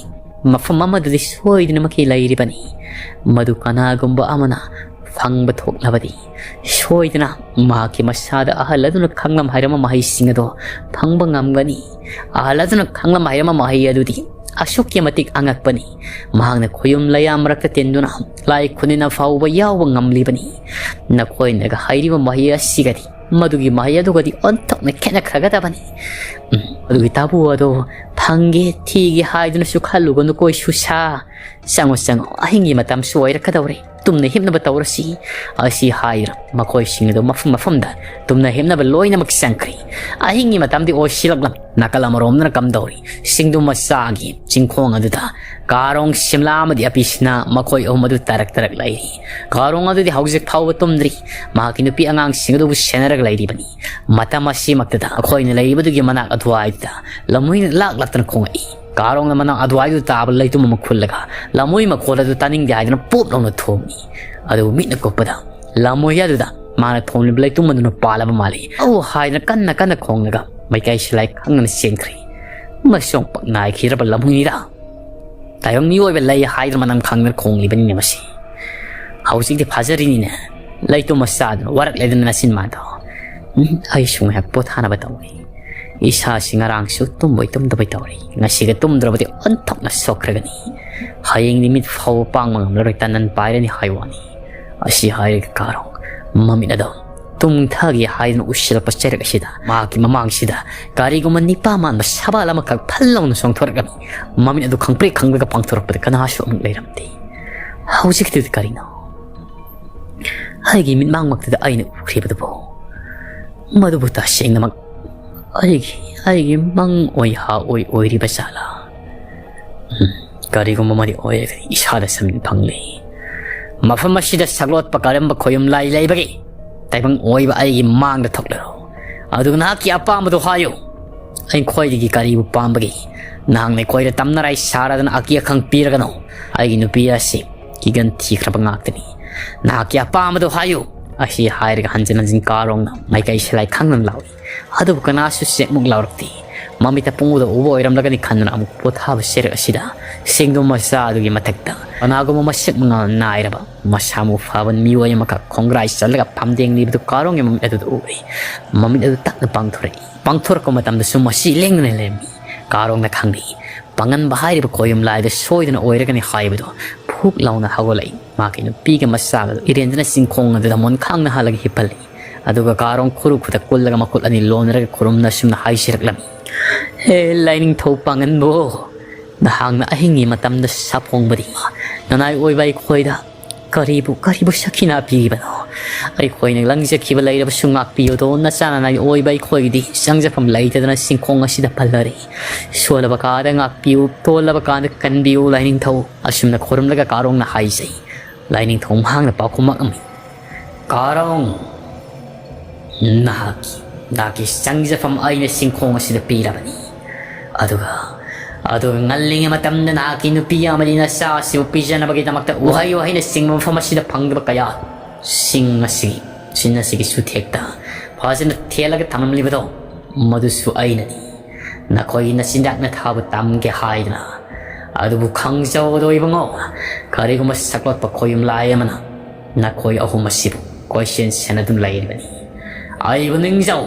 ꯃꯐꯝ ꯑꯃꯗꯗꯤ ꯁꯣꯏꯗꯅꯃꯛꯀꯤ ꯂꯩꯔꯤꯕꯅꯤ꯫ ꯃꯗꯨ ꯀꯅꯥꯒꯨꯝꯕ ꯑꯃꯅ ꯐꯪꯕ ꯊꯣꯛꯂꯕꯗꯤ ꯁꯣꯏꯗꯅ ꯃꯍꯥꯛꯀꯤ ꯃꯁꯥꯗ ꯑꯍꯜ ꯑꯗꯨꯅ ꯈꯪꯂꯝ ꯍꯥꯏꯔꯝꯕ ꯃꯍꯩꯁꯤꯡ ꯑꯗꯣ ꯐꯪꯕ ꯉꯝꯒꯅꯤ꯫ ꯑꯍꯜ ꯑꯗꯨꯅ ꯈꯪꯂꯝ ꯍꯥꯏꯔꯝꯕ ꯃꯍꯩ ꯑꯗꯨꯗꯤ ꯑꯁꯨꯛꯀꯤ ꯃꯇꯤꯛ ꯑꯉꯛꯄꯅꯤ꯫ ꯃꯍꯥꯛꯅ ꯈꯨꯌꯨꯝ ꯂꯩꯌꯥꯝ ꯃꯔꯛꯇ ꯇꯤꯟꯗꯨꯅ ꯂꯥꯏ ꯈꯨꯅꯤꯅ ꯐꯥꯎꯕ ꯌꯥꯎꯕ ꯉꯝꯂꯤꯕꯅꯤ꯫ ꯅꯈꯣꯏꯅꯒ ꯍꯥꯏꯔꯤꯕ ꯃꯍꯩ ꯑꯁꯤꯒꯗꯤ ꯃꯗꯨꯒꯤ ꯃꯍꯩ ꯑꯗꯨꯒꯗꯤ ꯑꯣꯟꯊꯣꯛꯅ ꯈꯦꯠꯅꯈ꯭ꯔꯒꯗꯕꯅꯤ꯫ ꯎꯝ, ꯑꯗꯨꯒꯤ ꯇꯥꯕꯨ ꯑꯗꯣ ꯐꯪꯒꯦ ꯊꯤꯒꯦ ꯍꯥꯏꯗꯨꯅꯁꯨ ꯈꯜꯂꯨꯒꯅꯨꯀꯣ ꯁꯨꯁꯥ꯫ ꯆꯪꯉꯣ, ꯆꯪꯉꯣ, ꯑꯍꯤꯡꯒꯤ ꯃꯇꯝꯁꯨ ꯑꯣꯏꯔꯛꯀꯗꯧꯔꯦ꯫ ꯇꯨꯝꯅ ꯍꯤꯞꯅꯕ ꯇꯧꯔꯁꯤ꯫ ꯑꯁꯤ ꯍꯥꯏꯔ ꯃꯈꯣꯏꯁꯤꯡ ꯑꯗꯨ ꯃꯐꯝ ꯃꯐꯝꯗ ꯇꯨꯝꯅ ꯍꯤꯞꯅꯕ ꯂꯣꯏꯅꯃꯛ ꯆꯪꯈ꯭ꯔꯦ꯫ ꯑꯍꯤꯡꯒꯤ ꯃꯇꯝꯗꯤ ꯑꯣꯏꯁꯤꯜꯂꯛꯂꯝ꯫ ꯅꯥꯀꯜ ꯑꯃꯔꯣꯝꯗꯅ ꯀꯝꯗꯧꯔꯤ? ꯁꯤꯡꯗꯨ ꯃꯆꯥꯒꯤ ꯆꯤꯡꯈꯣꯡ ꯑꯗꯨꯗ ꯀꯥꯔꯣꯡ, ꯁꯤꯝꯂꯥ ꯑꯃꯗꯤ ꯑꯄꯤꯁꯤꯅ ꯃꯈꯣꯏ ꯑꯍꯨꯝ ꯑꯗꯨ ꯇꯔꯛ ꯇꯔꯛ ꯂꯩꯔꯤ꯫ ꯀꯥꯔꯣꯡ ꯑꯗꯨꯗꯤ ꯍꯧꯖꯤꯛ ꯐꯥꯎꯕ ꯇꯨꯝꯗ꯭ꯔꯤ꯫ ꯃꯍꯥꯛꯀꯤ ꯅꯨꯄꯤ ꯑꯉꯥꯡꯁꯤꯡ ꯑꯗꯨꯕꯨ ꯁꯦꯟꯅꯔꯒ ꯂꯩꯔꯤꯕꯅꯤ꯫ ꯃꯇꯝ ꯑꯁꯤꯃꯛꯇꯗ ꯑꯩꯈꯣꯏꯅ ꯂꯩꯔꯤꯕꯗꯨꯒꯤ ꯃꯅꯥꯛ ꯑꯗꯨꯋꯥꯏꯗꯨꯗ ꯂꯝꯍꯨꯏꯅ ꯂꯥꯛ ꯂꯥꯛꯇꯅ ꯈꯣꯡꯂꯛꯏ꯫ ꯀꯥꯔꯣꯡꯅ ꯃꯅꯥꯛ ꯑꯗꯨꯋꯥꯏꯗꯨꯗ ꯇꯥꯕ ꯂꯩꯇꯨꯝ ꯑꯃ ꯈꯨꯜꯂꯒ ꯂꯝꯍꯨꯏ ꯃꯈꯣꯜ ꯑꯗꯨ ꯇꯥꯅꯤꯡꯗꯦ ꯍꯥꯏꯗꯨꯅ ꯄꯣꯞ ꯂꯥꯎꯅ ꯊꯣꯝꯃꯤ꯫ ꯑꯗꯨꯕꯨ ꯃꯤꯠꯅ ꯀꯨꯞꯄꯗ ꯂꯝꯍꯨꯏ ꯑꯗꯨꯗ ꯃꯥꯅ ꯊꯣꯝꯂꯤꯕ ꯂꯩꯇꯨꯝ ꯑꯗꯨꯅ ꯄꯥꯜꯂꯕ ꯃꯥꯜꯂꯤ꯫ "ꯑꯧ" ꯍꯥꯏꯗꯨꯅ ꯀꯟꯅ ꯀꯟꯅ ꯈꯣꯡꯂꯒ ꯃꯥꯏꯀꯩ ꯁꯤꯂꯥꯏ ꯈꯪꯗꯅ ꯆꯦꯟꯈ꯭ꯔꯦ꯫ ꯃꯁꯤ ꯑꯣꯟꯊꯣꯛꯅ ꯅꯥꯏꯈꯤꯗ꯭ꯔꯕ ꯂꯝꯍꯨꯏꯅꯤꯗ꯫ ꯇꯥꯏꯕꯪ ꯃꯤꯑꯣꯏꯕ ꯂꯩ ꯍꯥꯏꯗꯨꯅ ꯃꯅꯝ ꯈꯪꯗꯅ ꯈꯣꯡꯂꯤꯕꯅꯤꯅꯦ ꯃꯁꯤ꯫ ꯍꯧꯖꯤꯛꯇꯤ ꯐꯥꯖꯔꯤꯅꯤꯅꯦ꯫ ꯂꯩꯇꯨꯝ ꯃꯆꯥꯗꯨꯅ ꯋꯥꯔꯛꯂꯦꯗꯅ ꯅꯆꯤꯟ ꯃꯥꯟꯗꯣ꯫ ꯎꯝ, ꯑꯩꯁꯨ ꯉꯥꯏꯍꯥꯛ ꯄꯣꯊꯥꯅꯕ ꯇꯧꯔꯤ꯫ ꯏꯁꯥꯁꯤ ꯉꯔꯥꯡꯁꯨ ꯇꯨꯝꯕꯣꯏ ꯇꯨꯝꯗꯕꯣꯏ ꯇꯧꯔꯤ꯫ ꯉꯁꯤꯒ ꯇꯨꯝꯗ꯭ꯔꯕꯗꯤ ꯑꯣꯟꯊꯣꯛꯅ ꯁꯣꯛꯈ꯭ꯔꯒꯅꯤ꯫ ꯍꯌꯦꯡꯗꯤ ꯃꯤꯠ ꯐꯥꯎꯕ ꯄꯥꯡꯕ ꯉꯝꯂꯔꯣꯏ, ꯇꯟꯗꯟ ꯄꯥꯏꯔꯅꯤ ꯍꯥꯏ ꯋꯥꯅꯤ꯫ ꯑꯁꯤ ꯍꯥꯏꯔꯒ ꯀꯥꯔꯣꯡ ꯃꯃꯤꯠ ꯑꯗꯣ ꯇꯨꯝꯊꯒꯦ ꯍꯥꯏꯗꯨꯅ ꯎꯁꯤꯜꯂꯛꯄ ꯆꯩꯔꯛ ꯑꯁꯤꯗ ꯃꯍꯥꯛꯀꯤ ꯃꯃꯥꯡꯁꯤꯗ ꯀꯔꯤꯒꯨꯝꯕ ꯅꯤꯄꯥ ꯃꯥꯟꯕ ꯁꯕꯥꯜ ꯑꯃꯈꯛ ꯐꯜ ꯂꯥꯎꯅ ꯆꯣꯡꯊꯣꯔꯛꯂꯝꯃꯤ꯫ ꯃꯃꯤꯠ ꯑꯗꯨ ꯈꯪꯄ꯭ꯔꯦꯛ ꯈꯪꯂꯒ ꯄꯥꯡꯊꯣꯔꯛꯄꯗ ꯀꯅꯥꯁꯨ ꯑꯃꯨꯛ ꯂꯩꯔꯝꯗꯦ꯫ ꯍꯧꯖꯤꯛꯀꯤꯗꯨꯗꯤ ꯀꯔꯤꯅꯣ? ꯑꯩꯒꯤ ꯃꯤꯠꯃꯥꯡꯃꯛꯇꯗ ꯑꯩꯅ ꯎꯈ꯭ꯔꯤꯕꯗꯨꯕꯨ, ꯃꯗꯨꯕꯨ ꯇꯁꯦꯡꯅꯃꯛ ꯑꯩꯒꯤ, ꯑꯩꯒꯤ ꯃꯪ ꯑꯣꯏ ꯍꯥ ꯑꯣꯏ ꯑꯣꯏꯔꯤꯕ ꯖꯥꯠꯂꯥ? ꯎꯝ, ꯀꯔꯤꯒꯨꯝꯕ ꯑꯃꯗꯤ ꯑꯣꯏꯔꯒꯗꯤ ꯏꯁꯥꯗ ꯁꯃꯤꯠ ꯐꯪꯂꯦ꯫ ꯃꯐꯝ ꯑꯁꯤꯗ ꯁꯛꯂꯣꯠꯄ ꯀꯔꯝꯕ ꯈꯣꯌꯨꯝ ꯂꯥꯏ ꯂꯩꯕꯒꯦ? ꯇꯥꯏꯕꯪ ꯑꯣꯏꯕ ꯑꯩꯒꯤ ꯃꯥꯡꯗ ꯊꯣꯛꯂꯔꯣ꯫ ꯑꯗꯨꯒ ꯅꯍꯥꯛꯀꯤ ꯑꯄꯥꯝꯕꯗꯨ ꯍꯥꯏꯌꯨ꯫ ꯑꯩꯈꯣꯏꯗꯒꯤ ꯀꯔꯤꯕꯨ ꯄꯥꯝꯕꯒꯦ? ꯅꯍꯥꯛꯅ ꯑꯩꯈꯣꯏꯗ ꯇꯝꯅꯔꯥꯏ ꯁꯥꯔꯗꯅ ꯑꯀꯤ ꯑꯈꯪ ꯄꯤꯔꯒꯅꯨ꯫ ꯑꯩꯒꯤ ꯅꯨꯄꯤ ꯑꯁꯤ ꯀꯤꯒꯟ ꯊꯤꯈ꯭ꯔꯕ ꯉꯥꯛꯇꯅꯤ꯫ ꯅꯍꯥꯛꯀꯤ ꯑꯄꯥꯝꯕꯗꯨ ꯍꯥꯏꯌꯨ꯫ ꯑꯁꯤ ꯍꯥꯏꯔꯒ ꯍꯟꯖꯤꯟ ꯍꯟꯖꯤꯟ ꯀꯥꯔꯣꯡꯅ ꯃꯥꯏꯀꯩ ꯁꯤꯂꯥꯏ ꯈꯪꯗꯅ ꯂꯥꯎꯏ꯫ ꯑꯗꯨꯕꯨ ꯀꯅꯥꯁꯨ ꯆꯦꯛꯃꯨꯛ ꯂꯥꯎꯔꯛꯇꯦ꯫ ꯃꯃꯤꯠꯇ ꯄꯨꯡꯎꯗ ꯎꯕ ꯑꯣꯏꯔꯝꯂꯒꯅꯤ ꯈꯟꯗꯨꯅ ꯑꯃꯨꯛ ꯄꯣꯊꯥꯕ ꯆꯦꯔꯛ ꯑꯁꯤꯗ ꯁꯦꯡꯗꯣꯝ ꯃꯆꯥ ꯑꯗꯨꯒꯤ ꯃꯊꯛꯇ ꯀꯅꯥꯒꯨꯝꯕ ꯃꯁꯛ ꯃꯉꯥꯜ ꯅꯥꯏꯔꯕ ꯃꯁꯥ ꯃꯎ ꯐꯕ ꯃꯤꯑꯣꯏ ꯑꯃꯈꯛ ꯈꯣꯡꯒ꯭ꯔꯥꯏ ꯆꯜꯂꯒ ꯐꯝꯗꯦꯡꯂꯤꯕꯗꯨ ꯀꯥꯔꯣꯡꯒꯤ ꯃꯃꯤꯠ ꯑꯗꯨꯗ ꯎꯔꯦ꯫ ꯃꯃꯤꯠ ꯑꯗꯨ ꯇꯞꯅ ꯄꯥꯡꯊꯣꯔꯛꯏ꯫ ꯄꯥꯡꯊꯣꯔꯛꯄ ꯃꯇꯝꯗꯁꯨ ꯃꯁꯤ ꯂꯦꯡꯗꯅ ꯂꯩꯔꯝꯃꯤ꯫ ꯀꯥꯔꯣꯡꯅ ꯈꯪꯂꯤ꯫ ꯄꯥꯡꯒꯟꯕ ꯍꯥꯏꯔꯤꯕ ꯈꯣꯌꯨꯝ ꯂꯥꯏꯗ ꯁꯣꯏꯗꯅ ꯑꯣꯏꯔꯒꯅꯤ ꯍꯥꯏꯕꯗꯨ ꯐꯨꯛ ꯂꯥꯎꯅ ꯍꯧꯒꯠꯂꯛꯏ꯫ ꯃꯍꯥꯛꯀꯤ ꯅꯨꯄꯤꯒ ꯃꯆꯥꯒ ꯏꯔꯦꯟꯖꯅ ꯆꯤꯡꯈꯣꯡ ꯑꯗꯨꯗ ꯃꯣꯟꯈꯥꯡꯅ ꯍꯥꯜꯂꯒ ꯍꯤꯞꯍꯜꯂꯤ꯫ ꯑꯗꯨꯒ ꯀꯥꯔꯣꯡ ꯈꯨꯔꯨ ꯈꯨꯗ ꯀꯨꯜꯂꯒ ꯃꯈꯨꯠ ꯑꯅꯤ ꯂꯣꯟꯅꯔꯒ ꯈꯨꯔꯨꯝꯅ ꯑꯁꯨꯝꯅ ꯍꯥꯏꯖꯔꯛꯂꯝꯃꯤ꯫ "ꯍꯦ ꯂꯥꯏꯅꯤꯡꯊꯧ ꯄꯥꯡꯒꯟꯕꯣ, ꯅꯍꯥꯛꯅ ꯑꯍꯤꯡꯒꯤ ꯃꯇꯝꯗ ꯁꯥꯐꯣꯡꯕꯗꯤ ꯅꯅꯥꯏ ꯑꯣꯏꯕ ꯑꯩꯈꯣꯏꯗ ꯀꯔꯤꯕꯨ, ꯀꯔꯤꯕꯨ ꯁꯈꯤꯅꯥ ꯄꯤꯔꯤꯕꯅꯣ? ꯑꯩꯈꯣꯏꯅ ꯂꯪꯖꯈꯤꯕ ꯂꯩꯔꯕꯁꯨ ꯉꯥꯛꯄꯤꯌꯨꯗꯣ, ꯅꯆꯥ ꯅꯅꯥꯏ ꯑꯣꯏꯕ ꯑꯩꯈꯣꯏꯒꯤꯗꯤ ꯆꯪꯖꯐꯝ ꯂꯩꯇꯗꯅ ꯆꯤꯡꯈꯣꯡ ꯑꯁꯤꯗ ꯄꯜꯂꯔꯤ꯫ ꯁꯣꯜꯂꯕ ꯀꯥꯗ ꯉꯥꯛꯄꯤꯌꯨ, ꯇꯣꯜꯂꯕ ꯀꯥꯗ ꯀꯟꯕꯤꯌꯨ ꯂꯥꯏꯅꯤꯡꯊꯧ꯫" ꯑꯁꯨꯝꯅ ꯈꯨꯔꯨꯝꯂꯒ ꯀꯥꯔꯣꯡꯅ ꯍꯥꯏꯖꯩ꯫ ꯂꯥꯏꯅꯤꯡꯊꯧ ꯃꯍꯥꯛꯅ ꯄꯥꯎꯈꯨꯝꯃꯛꯑꯝꯃꯤ꯫ "ꯀꯥꯔꯣꯡ, ꯅꯍꯥꯛꯀꯤ, ꯅꯍꯥꯛꯀꯤ ꯆꯪꯖꯐꯝ ꯑꯩꯅ ꯆꯤꯡꯈꯣꯡ ꯑꯁꯤꯗ ꯄꯤꯔꯕꯅꯤ꯫ ꯑꯗꯨꯒ, ꯑꯗꯨꯒ ꯉꯜꯂꯤꯉꯩ ꯃꯇꯝꯗ ꯅꯍꯥꯛꯀꯤ ꯅꯨꯄꯤ ꯑꯃꯗꯤ ꯅꯆꯥ ꯑꯁꯤꯕꯨ ꯄꯤꯖꯅꯕꯒꯤꯗꯃꯛꯇ ꯎꯍꯩ ꯋꯥꯍꯩꯅꯆꯤꯡꯕ ꯃꯐꯝ ꯑꯁꯤꯗ ꯐꯪꯗꯕ ꯀꯌꯥ, ꯁꯤꯡ ꯑꯁꯤꯒꯤ, ꯁꯤꯡ ꯑꯁꯤꯒꯤ ꯆꯨꯊꯦꯛꯇ ꯐꯖꯅ ꯊꯦꯠꯂꯒ ꯊꯝꯂꯝꯂꯤꯕꯗꯣ, ꯃꯗꯨꯁꯨ ꯑꯩꯅꯅꯤ꯫ ꯅꯈꯣꯏꯒꯤ ꯅꯆꯤꯟꯖꯥꯛꯅ ꯊꯥꯕ ꯇꯝꯒꯦ ꯍꯥꯏꯗꯅ꯫ ꯑꯗꯨꯕꯨ ꯈꯪꯖꯧꯗꯣ ꯏꯕꯨꯡꯉꯣ, ꯀꯔꯤꯒꯨꯝꯕ ꯁꯛꯂꯣꯠꯄ ꯈꯣꯌꯨꯝ ꯂꯥꯏ ꯑꯃꯅ ꯅꯈꯣꯏ ꯑꯍꯨꯝ ꯑꯁꯤꯕꯨ ꯀꯣꯏꯁꯦꯟ ꯁꯦꯟꯅꯗꯨꯅ ꯂꯩꯔꯤꯕꯅꯤ꯫ ꯑꯩꯕꯨ ꯅꯤꯡꯖꯧ,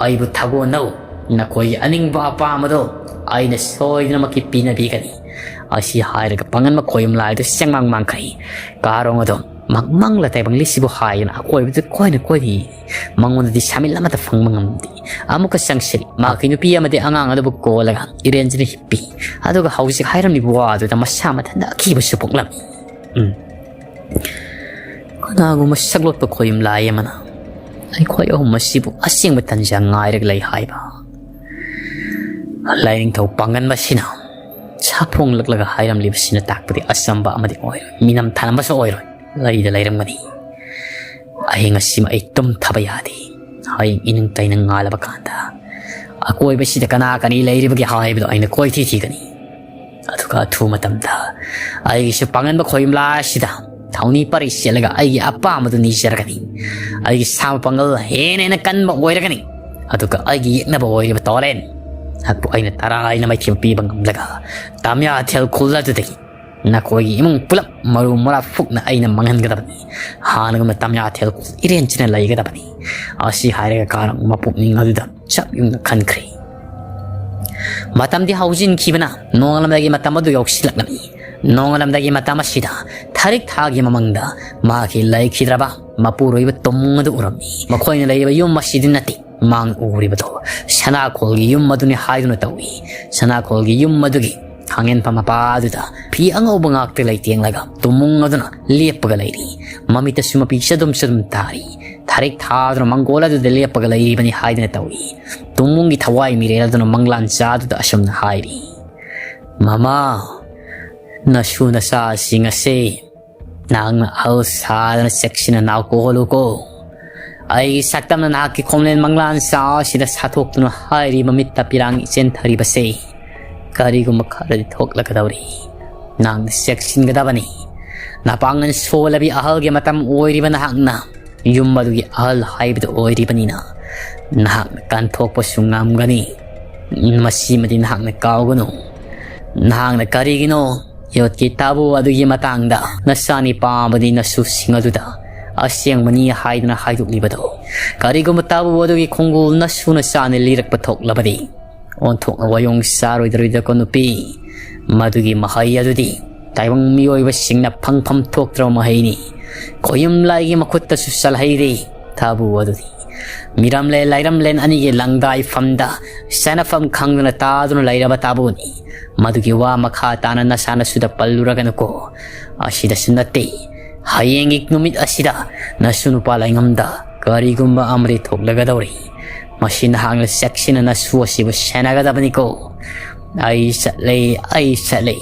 ꯑꯩꯕꯨ ꯊꯥꯒꯣꯟꯅꯧ, ꯅꯈꯣꯏꯒꯤ ꯑꯅꯤꯡꯕ ꯑꯄꯥꯝꯕꯗꯣ ꯑꯩꯅ ꯁꯣꯏꯗꯅꯃꯛꯀꯤ ꯄꯤꯅꯕꯤꯒꯅꯤ꯫" ꯑꯁꯤ ꯍꯥꯏꯔꯒ ꯄꯥꯡꯒꯟꯕ ꯈꯣꯌꯨꯝ ꯂꯥꯏꯗꯨ ꯆꯦꯡꯃꯥꯡ ꯃꯥꯡꯈꯩ꯫ ꯀꯥꯔꯣꯡ ꯑꯗꯣ ꯃꯪ ꯃꯪꯂ ꯇꯥꯏꯕꯪꯂꯤꯁꯤꯕꯨ ꯍꯥꯏꯗꯨꯅ ꯑꯀꯣꯏꯕꯗꯨ ꯀꯣꯏꯅ ꯀꯣꯏꯅ ꯌꯦꯡꯏ꯫ ꯃꯉꯣꯟꯗꯗꯤ ꯁꯥꯃꯤꯜ ꯑꯃꯠꯇ ꯐꯪꯕ ꯉꯝꯗꯦ꯫ ꯑꯃꯨꯛꯀ ꯆꯪꯁꯤꯜꯂꯤ꯫ ꯃꯍꯥꯛꯀꯤ ꯅꯨꯄꯤ ꯑꯃꯗꯤ ꯑꯉꯥꯡ ꯑꯗꯨꯕꯨ ꯀꯣꯜꯂꯒ ꯏꯔꯦꯟꯖꯅ ꯍꯤꯞꯄꯤ꯫ ꯑꯗꯨꯒ ꯍꯧꯖꯤꯛ ꯍꯥꯏꯔꯝꯂꯤꯕ ꯋꯥ ꯑꯗꯨꯗ ꯃꯁꯥ ꯃꯊꯟꯇ ꯑꯀꯤꯕꯁꯨ ꯄꯣꯛꯂꯝꯃꯤ꯫ ꯎꯝ꯫ ꯀꯅꯥꯒꯨꯝꯕ ꯁꯛꯂꯣꯠꯄ ꯈꯣꯌꯨꯝ ꯂꯥꯏ ꯑꯃꯅ ꯑꯩꯈꯣꯏ ꯑꯍꯨꯝ ꯑꯁꯤꯕꯨ ꯑꯁꯦꯡꯕ ꯇꯟꯖꯥ ꯉꯥꯏꯔꯒ ꯂꯩ ꯍꯥꯏꯕ꯫ ꯂꯥꯏꯅꯤꯡꯊꯧ ꯄꯥꯡꯒꯟꯕꯁꯤꯅ ꯁꯥꯐꯣꯡꯂꯛꯂꯒ ꯍꯥꯏꯔꯝꯂꯤꯕꯁꯤꯅ ꯇꯥꯛꯄꯗꯤ ꯑꯆꯝꯕ ꯑꯃꯗꯤ ꯑꯣꯏꯔꯣꯏ, ꯃꯤꯅꯝ ꯊꯥꯔꯝꯕꯁꯨ ꯑꯣꯏꯔꯣꯏ, ꯂꯩꯗ ꯂꯩꯔꯝꯒꯅꯤ꯫ ꯑꯍꯤꯡ ꯑꯁꯤꯃ ꯑꯩ ꯇꯨꯝꯊꯕ ꯌꯥꯗꯦ꯫ ꯍꯌꯦꯡ ꯏꯅꯤꯡ ꯇꯩꯅ ꯉꯥꯜꯂꯕ ꯀꯥꯟꯗ ꯑꯀꯣꯏꯕꯁꯤꯗ ꯀꯅꯥ ꯀꯔꯤ ꯂꯩꯔꯤꯕꯒꯦ ꯍꯥꯏꯕꯗꯨ ꯑꯩꯅ ꯀꯣꯏꯊꯤ ꯊꯤꯒꯅꯤ꯫ ꯑꯗꯨꯒ ꯑꯊꯨꯕ ꯃꯇꯝꯗ ꯑꯩꯒꯤꯁꯨ ꯄꯥꯡꯒꯟꯕ ꯈꯣꯌꯨꯝꯂꯥ ꯑꯁꯤꯗ ꯊꯧꯅꯤ ꯄꯔꯤ ꯆꯦꯜꯂꯒ ꯑꯩꯒꯤ ꯑꯄꯥꯝꯕꯗꯨ ꯅꯤꯖꯔꯒꯅꯤ꯫ ꯑꯩꯒꯤ ꯁꯥꯕ ꯄꯥꯡꯒꯜ ꯍꯦꯟꯅ ꯍꯦꯟꯅ ꯀꯟꯕ ꯑꯣꯏꯔꯒꯅꯤ꯫ ꯑꯗꯨꯒ ꯑꯩꯒꯤ ꯌꯦꯛꯅꯕ ꯑꯣꯏꯔꯤꯕ ꯇꯣꯔꯦꯟ ꯅꯍꯥꯛꯄꯨ ꯑꯩꯅ ꯇꯔꯥꯏꯅ ꯃꯥꯏꯊꯤꯕ ꯄꯤꯕ ꯉꯝꯂꯒ ꯇꯥꯃꯤꯌꯥꯊꯦꯜ ꯈꯨꯜ ꯑꯗꯨꯗꯒꯤ ꯅꯈꯣꯏꯒꯤ ꯏꯃꯨꯡ ꯄꯨꯂꯞ ꯃꯔꯨ ꯃꯔꯥ ꯐꯨꯛꯅ ꯑꯩꯅ ꯃꯥꯡꯍꯟꯒꯗꯕꯅꯤ꯫ ꯍꯥꯟꯅꯒꯨꯝꯅ ꯇꯥꯃꯤꯌꯥꯊꯦꯜ ꯈꯨꯜ ꯏꯔꯦꯟ ꯆꯤꯟꯅ ꯂꯩꯒꯗꯕꯅꯤ꯫ ꯑꯁꯤ ꯍꯥꯏꯔꯒ ꯀꯥꯔꯪ ꯃꯄꯨꯛꯅꯤꯡ ꯑꯗꯨꯗ ꯆꯞ ꯌꯨꯡꯅ ꯈꯟꯈ꯭ꯔꯦ꯫ ꯃꯇꯝꯗꯤ ꯍꯧꯖꯤꯟꯈꯤꯕꯅ ꯅꯣꯡꯉꯥꯜꯂꯝꯗꯥꯏꯒꯤ ꯃꯇꯝ ꯑꯗꯨ ꯌꯧꯁꯤꯜꯂꯛꯂꯝꯃꯤ꯫ ꯅꯣꯡꯉꯥꯜꯂꯝꯗꯥꯏꯒꯤ ꯃꯇꯝ ꯑꯁꯤꯗ ꯊꯥꯔꯤꯛ ꯊꯥꯒꯤ ꯃꯃꯥꯡꯗ ꯃꯍꯥꯛꯀꯤ ꯂꯩꯈꯤꯗ꯭ꯔꯕ ꯃꯄꯨꯔꯣꯏꯕ ꯇꯨꯝꯃꯨꯡ ꯑꯗꯨ ꯎꯔꯝꯃꯤ꯫ ꯃꯈꯣꯏꯅ ꯂꯩꯔꯤꯕ ꯌꯨꯝ ꯑꯁꯤꯗꯤ ꯅꯠꯇꯦ꯫ ꯃꯥꯡ ꯎꯔꯤꯕꯗꯣ ꯁꯅꯥꯈꯣꯜꯒꯤ ꯌꯨꯝ ꯑꯗꯨꯅꯤ ꯍꯥꯏꯗꯨꯅ ꯇꯧꯏ꯫ ꯁꯅꯥꯈꯣꯜꯒꯤ ꯌꯨꯝ ꯑꯗꯨꯒꯤ ꯈꯥꯡꯉꯦꯟꯐꯝ ꯃꯄꯥ ꯑꯗꯨꯗ ꯐꯤ ꯑꯉꯧꯕ ꯉꯥꯛꯇ ꯂꯩꯇꯦꯡꯂꯒ ꯇꯨꯝꯃꯨꯡ ꯑꯗꯨꯅ ꯂꯦꯞꯄꯒ ꯂꯩꯔꯤ꯫ ꯃꯃꯤꯠꯇꯁꯨ ꯃꯄꯤ ꯆꯗꯨꯝ ꯆꯗꯨꯝ ꯇꯥꯔꯤ꯫ ꯊꯥꯔꯤꯛ ꯊꯥꯗꯨꯅ ꯃꯪꯒꯣꯜ ꯑꯗꯨꯗ ꯂꯦꯞꯄꯒ ꯂꯩꯔꯤꯕꯅꯤ ꯍꯥꯏꯗꯨꯅ ꯇꯧꯏ꯫ ꯇꯨꯝꯃꯨꯡꯒꯤ ꯊꯋꯥꯏ ꯃꯤꯔꯦꯜ ꯑꯗꯨꯅ ꯃꯪꯂꯥꯟ ꯆꯥꯗꯨꯗ ꯑꯁꯨꯝꯅ ꯍꯥꯏꯔꯤ, "ꯃꯃꯥ, ꯅꯁꯨ ꯅꯆꯥꯁꯤꯡ ꯑꯁꯦ ꯅꯍꯥꯛꯅ ꯑꯍꯜ ꯁꯥꯗꯅ ꯆꯦꯛꯁꯤꯟꯅ ꯅꯥꯎ ꯀꯣꯛꯍꯜꯂꯨꯀꯣ꯫ ꯑꯩꯒꯤ ꯁꯛꯇꯝꯅ ꯅꯍꯥꯛꯀꯤ ꯈꯣꯝꯂꯦꯟ ꯃꯪꯂꯥꯟ ꯆꯥ ꯑꯁꯤꯗ ꯁꯥꯊꯣꯛꯇꯨꯅ ꯍꯥꯏꯔꯤꯕ ꯃꯤꯠꯇ ꯄꯤꯔꯥꯡ ꯏꯆꯦꯟꯊꯔꯤꯕꯁꯦ ꯀꯔꯤꯒꯨꯝꯕ ꯈꯔꯗꯤ ꯊꯣꯛꯂꯛꯀꯗꯧꯔꯤ꯫ ꯅꯍꯥꯛꯅ ꯆꯦꯛꯁꯤꯟꯒꯗꯕꯅꯤ꯫ ꯅꯄꯥꯡꯒꯜ ꯁꯣꯜꯂꯕꯤ ꯑꯍꯜꯒꯤ ꯃꯇꯝ ꯑꯣꯏꯔꯤꯕ ꯅꯍꯥꯛꯅ ꯌꯨꯝ ꯑꯗꯨꯒꯤ ꯑꯍꯜ ꯍꯥꯏꯕꯗꯨ ꯑꯣꯏꯔꯤꯕꯅꯤꯅ ꯅꯍꯥꯛꯅ ꯀꯟꯊꯣꯛꯄꯁꯨ ꯉꯝꯒꯅꯤ꯫ ꯃꯁꯤꯃꯗꯤ ꯅꯍꯥꯛꯅ ꯀꯥꯎꯒꯅꯨ꯫ ꯅꯍꯥꯛꯅ ꯀꯔꯤꯒꯤꯅꯣ ꯌꯣꯠꯀꯤ ꯇꯥꯕꯨ ꯑꯗꯨꯒꯤ ꯃꯇꯥꯡꯗ ꯅꯆꯥꯅꯤꯄꯥ ꯑꯃꯗꯤ ꯅꯁꯨꯁꯤꯡ ꯑꯗꯨꯗ ꯑꯁꯦꯡꯕꯅꯤ ꯍꯥꯏꯗꯨꯅ ꯍꯥꯏꯗꯣꯛꯂꯤꯕꯗꯣ? ꯀꯔꯤꯒꯨꯝꯕ ꯇꯥꯕꯨ ꯑꯗꯨꯒꯤ ꯈꯣꯡꯒꯨꯜ ꯅꯁꯨ ꯅꯆꯥꯅ ꯂꯤꯔꯛꯄ ꯊꯣꯛꯂꯕꯗꯤ, ꯑꯣꯟꯊꯣꯛꯅ ꯋꯥꯌꯣꯡ ꯆꯥꯔꯣꯏꯗꯧꯔꯤꯗꯀꯣ ꯅꯨꯄꯤ꯫ ꯃꯗꯨꯒꯤ ꯃꯍꯩ ꯑꯗꯨꯗꯤ ꯇꯥꯏꯕꯪ ꯃꯤꯑꯣꯏꯕꯁꯤꯡꯅ ꯐꯪꯐꯝ ꯊꯣꯛꯇ꯭ꯔꯕ ꯃꯍꯩꯅꯤ꯫ ꯈꯣꯌꯨꯝ ꯂꯥꯏꯒꯤ ꯃꯈꯨꯠꯇꯁꯨ ꯆꯜꯍꯩꯔꯦ꯫ ꯇꯥꯕꯨ ꯑꯗꯨꯗꯤ ꯃꯤꯔꯝꯂꯦꯟ ꯂꯥꯏꯔꯝꯂꯦꯟ ꯑꯅꯤꯒꯤ ꯂꯪꯗꯥꯏꯐꯝꯗ ꯆꯥꯅꯐꯝ ꯈꯪꯗꯅ ꯇꯥꯗꯨꯅ ꯂꯩꯔꯕ ꯇꯥꯕꯨꯅꯤ꯫ ꯃꯗꯨꯒꯤ ꯋꯥ ꯃꯈꯥ ꯇꯥꯅ ꯅꯁꯥ ꯅꯁꯨꯗ ꯄꯜꯂꯨꯔꯒꯅꯨꯀꯣ꯫ ꯑꯁꯤꯗꯁꯨ ꯅꯠꯇꯦ, ꯍꯌꯦꯡꯒꯤ ꯅꯨꯃꯤꯠ ꯑꯁꯤꯗ ꯅꯁꯨ ꯅꯨꯄꯥ ꯂꯩꯉꯝꯗ ꯀꯔꯤꯒꯨꯝꯕ ꯑꯃꯗꯤ ꯊꯣꯛꯂꯒꯗꯧꯔꯤ꯫ ꯃꯁꯤ ꯅꯍꯥꯛꯅ ꯆꯦꯛꯁꯤꯟꯅ ꯅꯁꯨ ꯑꯁꯤꯕꯨ ꯁꯦꯟꯅꯒꯗꯕꯅꯤꯀꯣ꯫ ꯑꯩ ꯆꯠꯂꯦ, ꯑꯩ ꯆꯠꯂꯦ꯫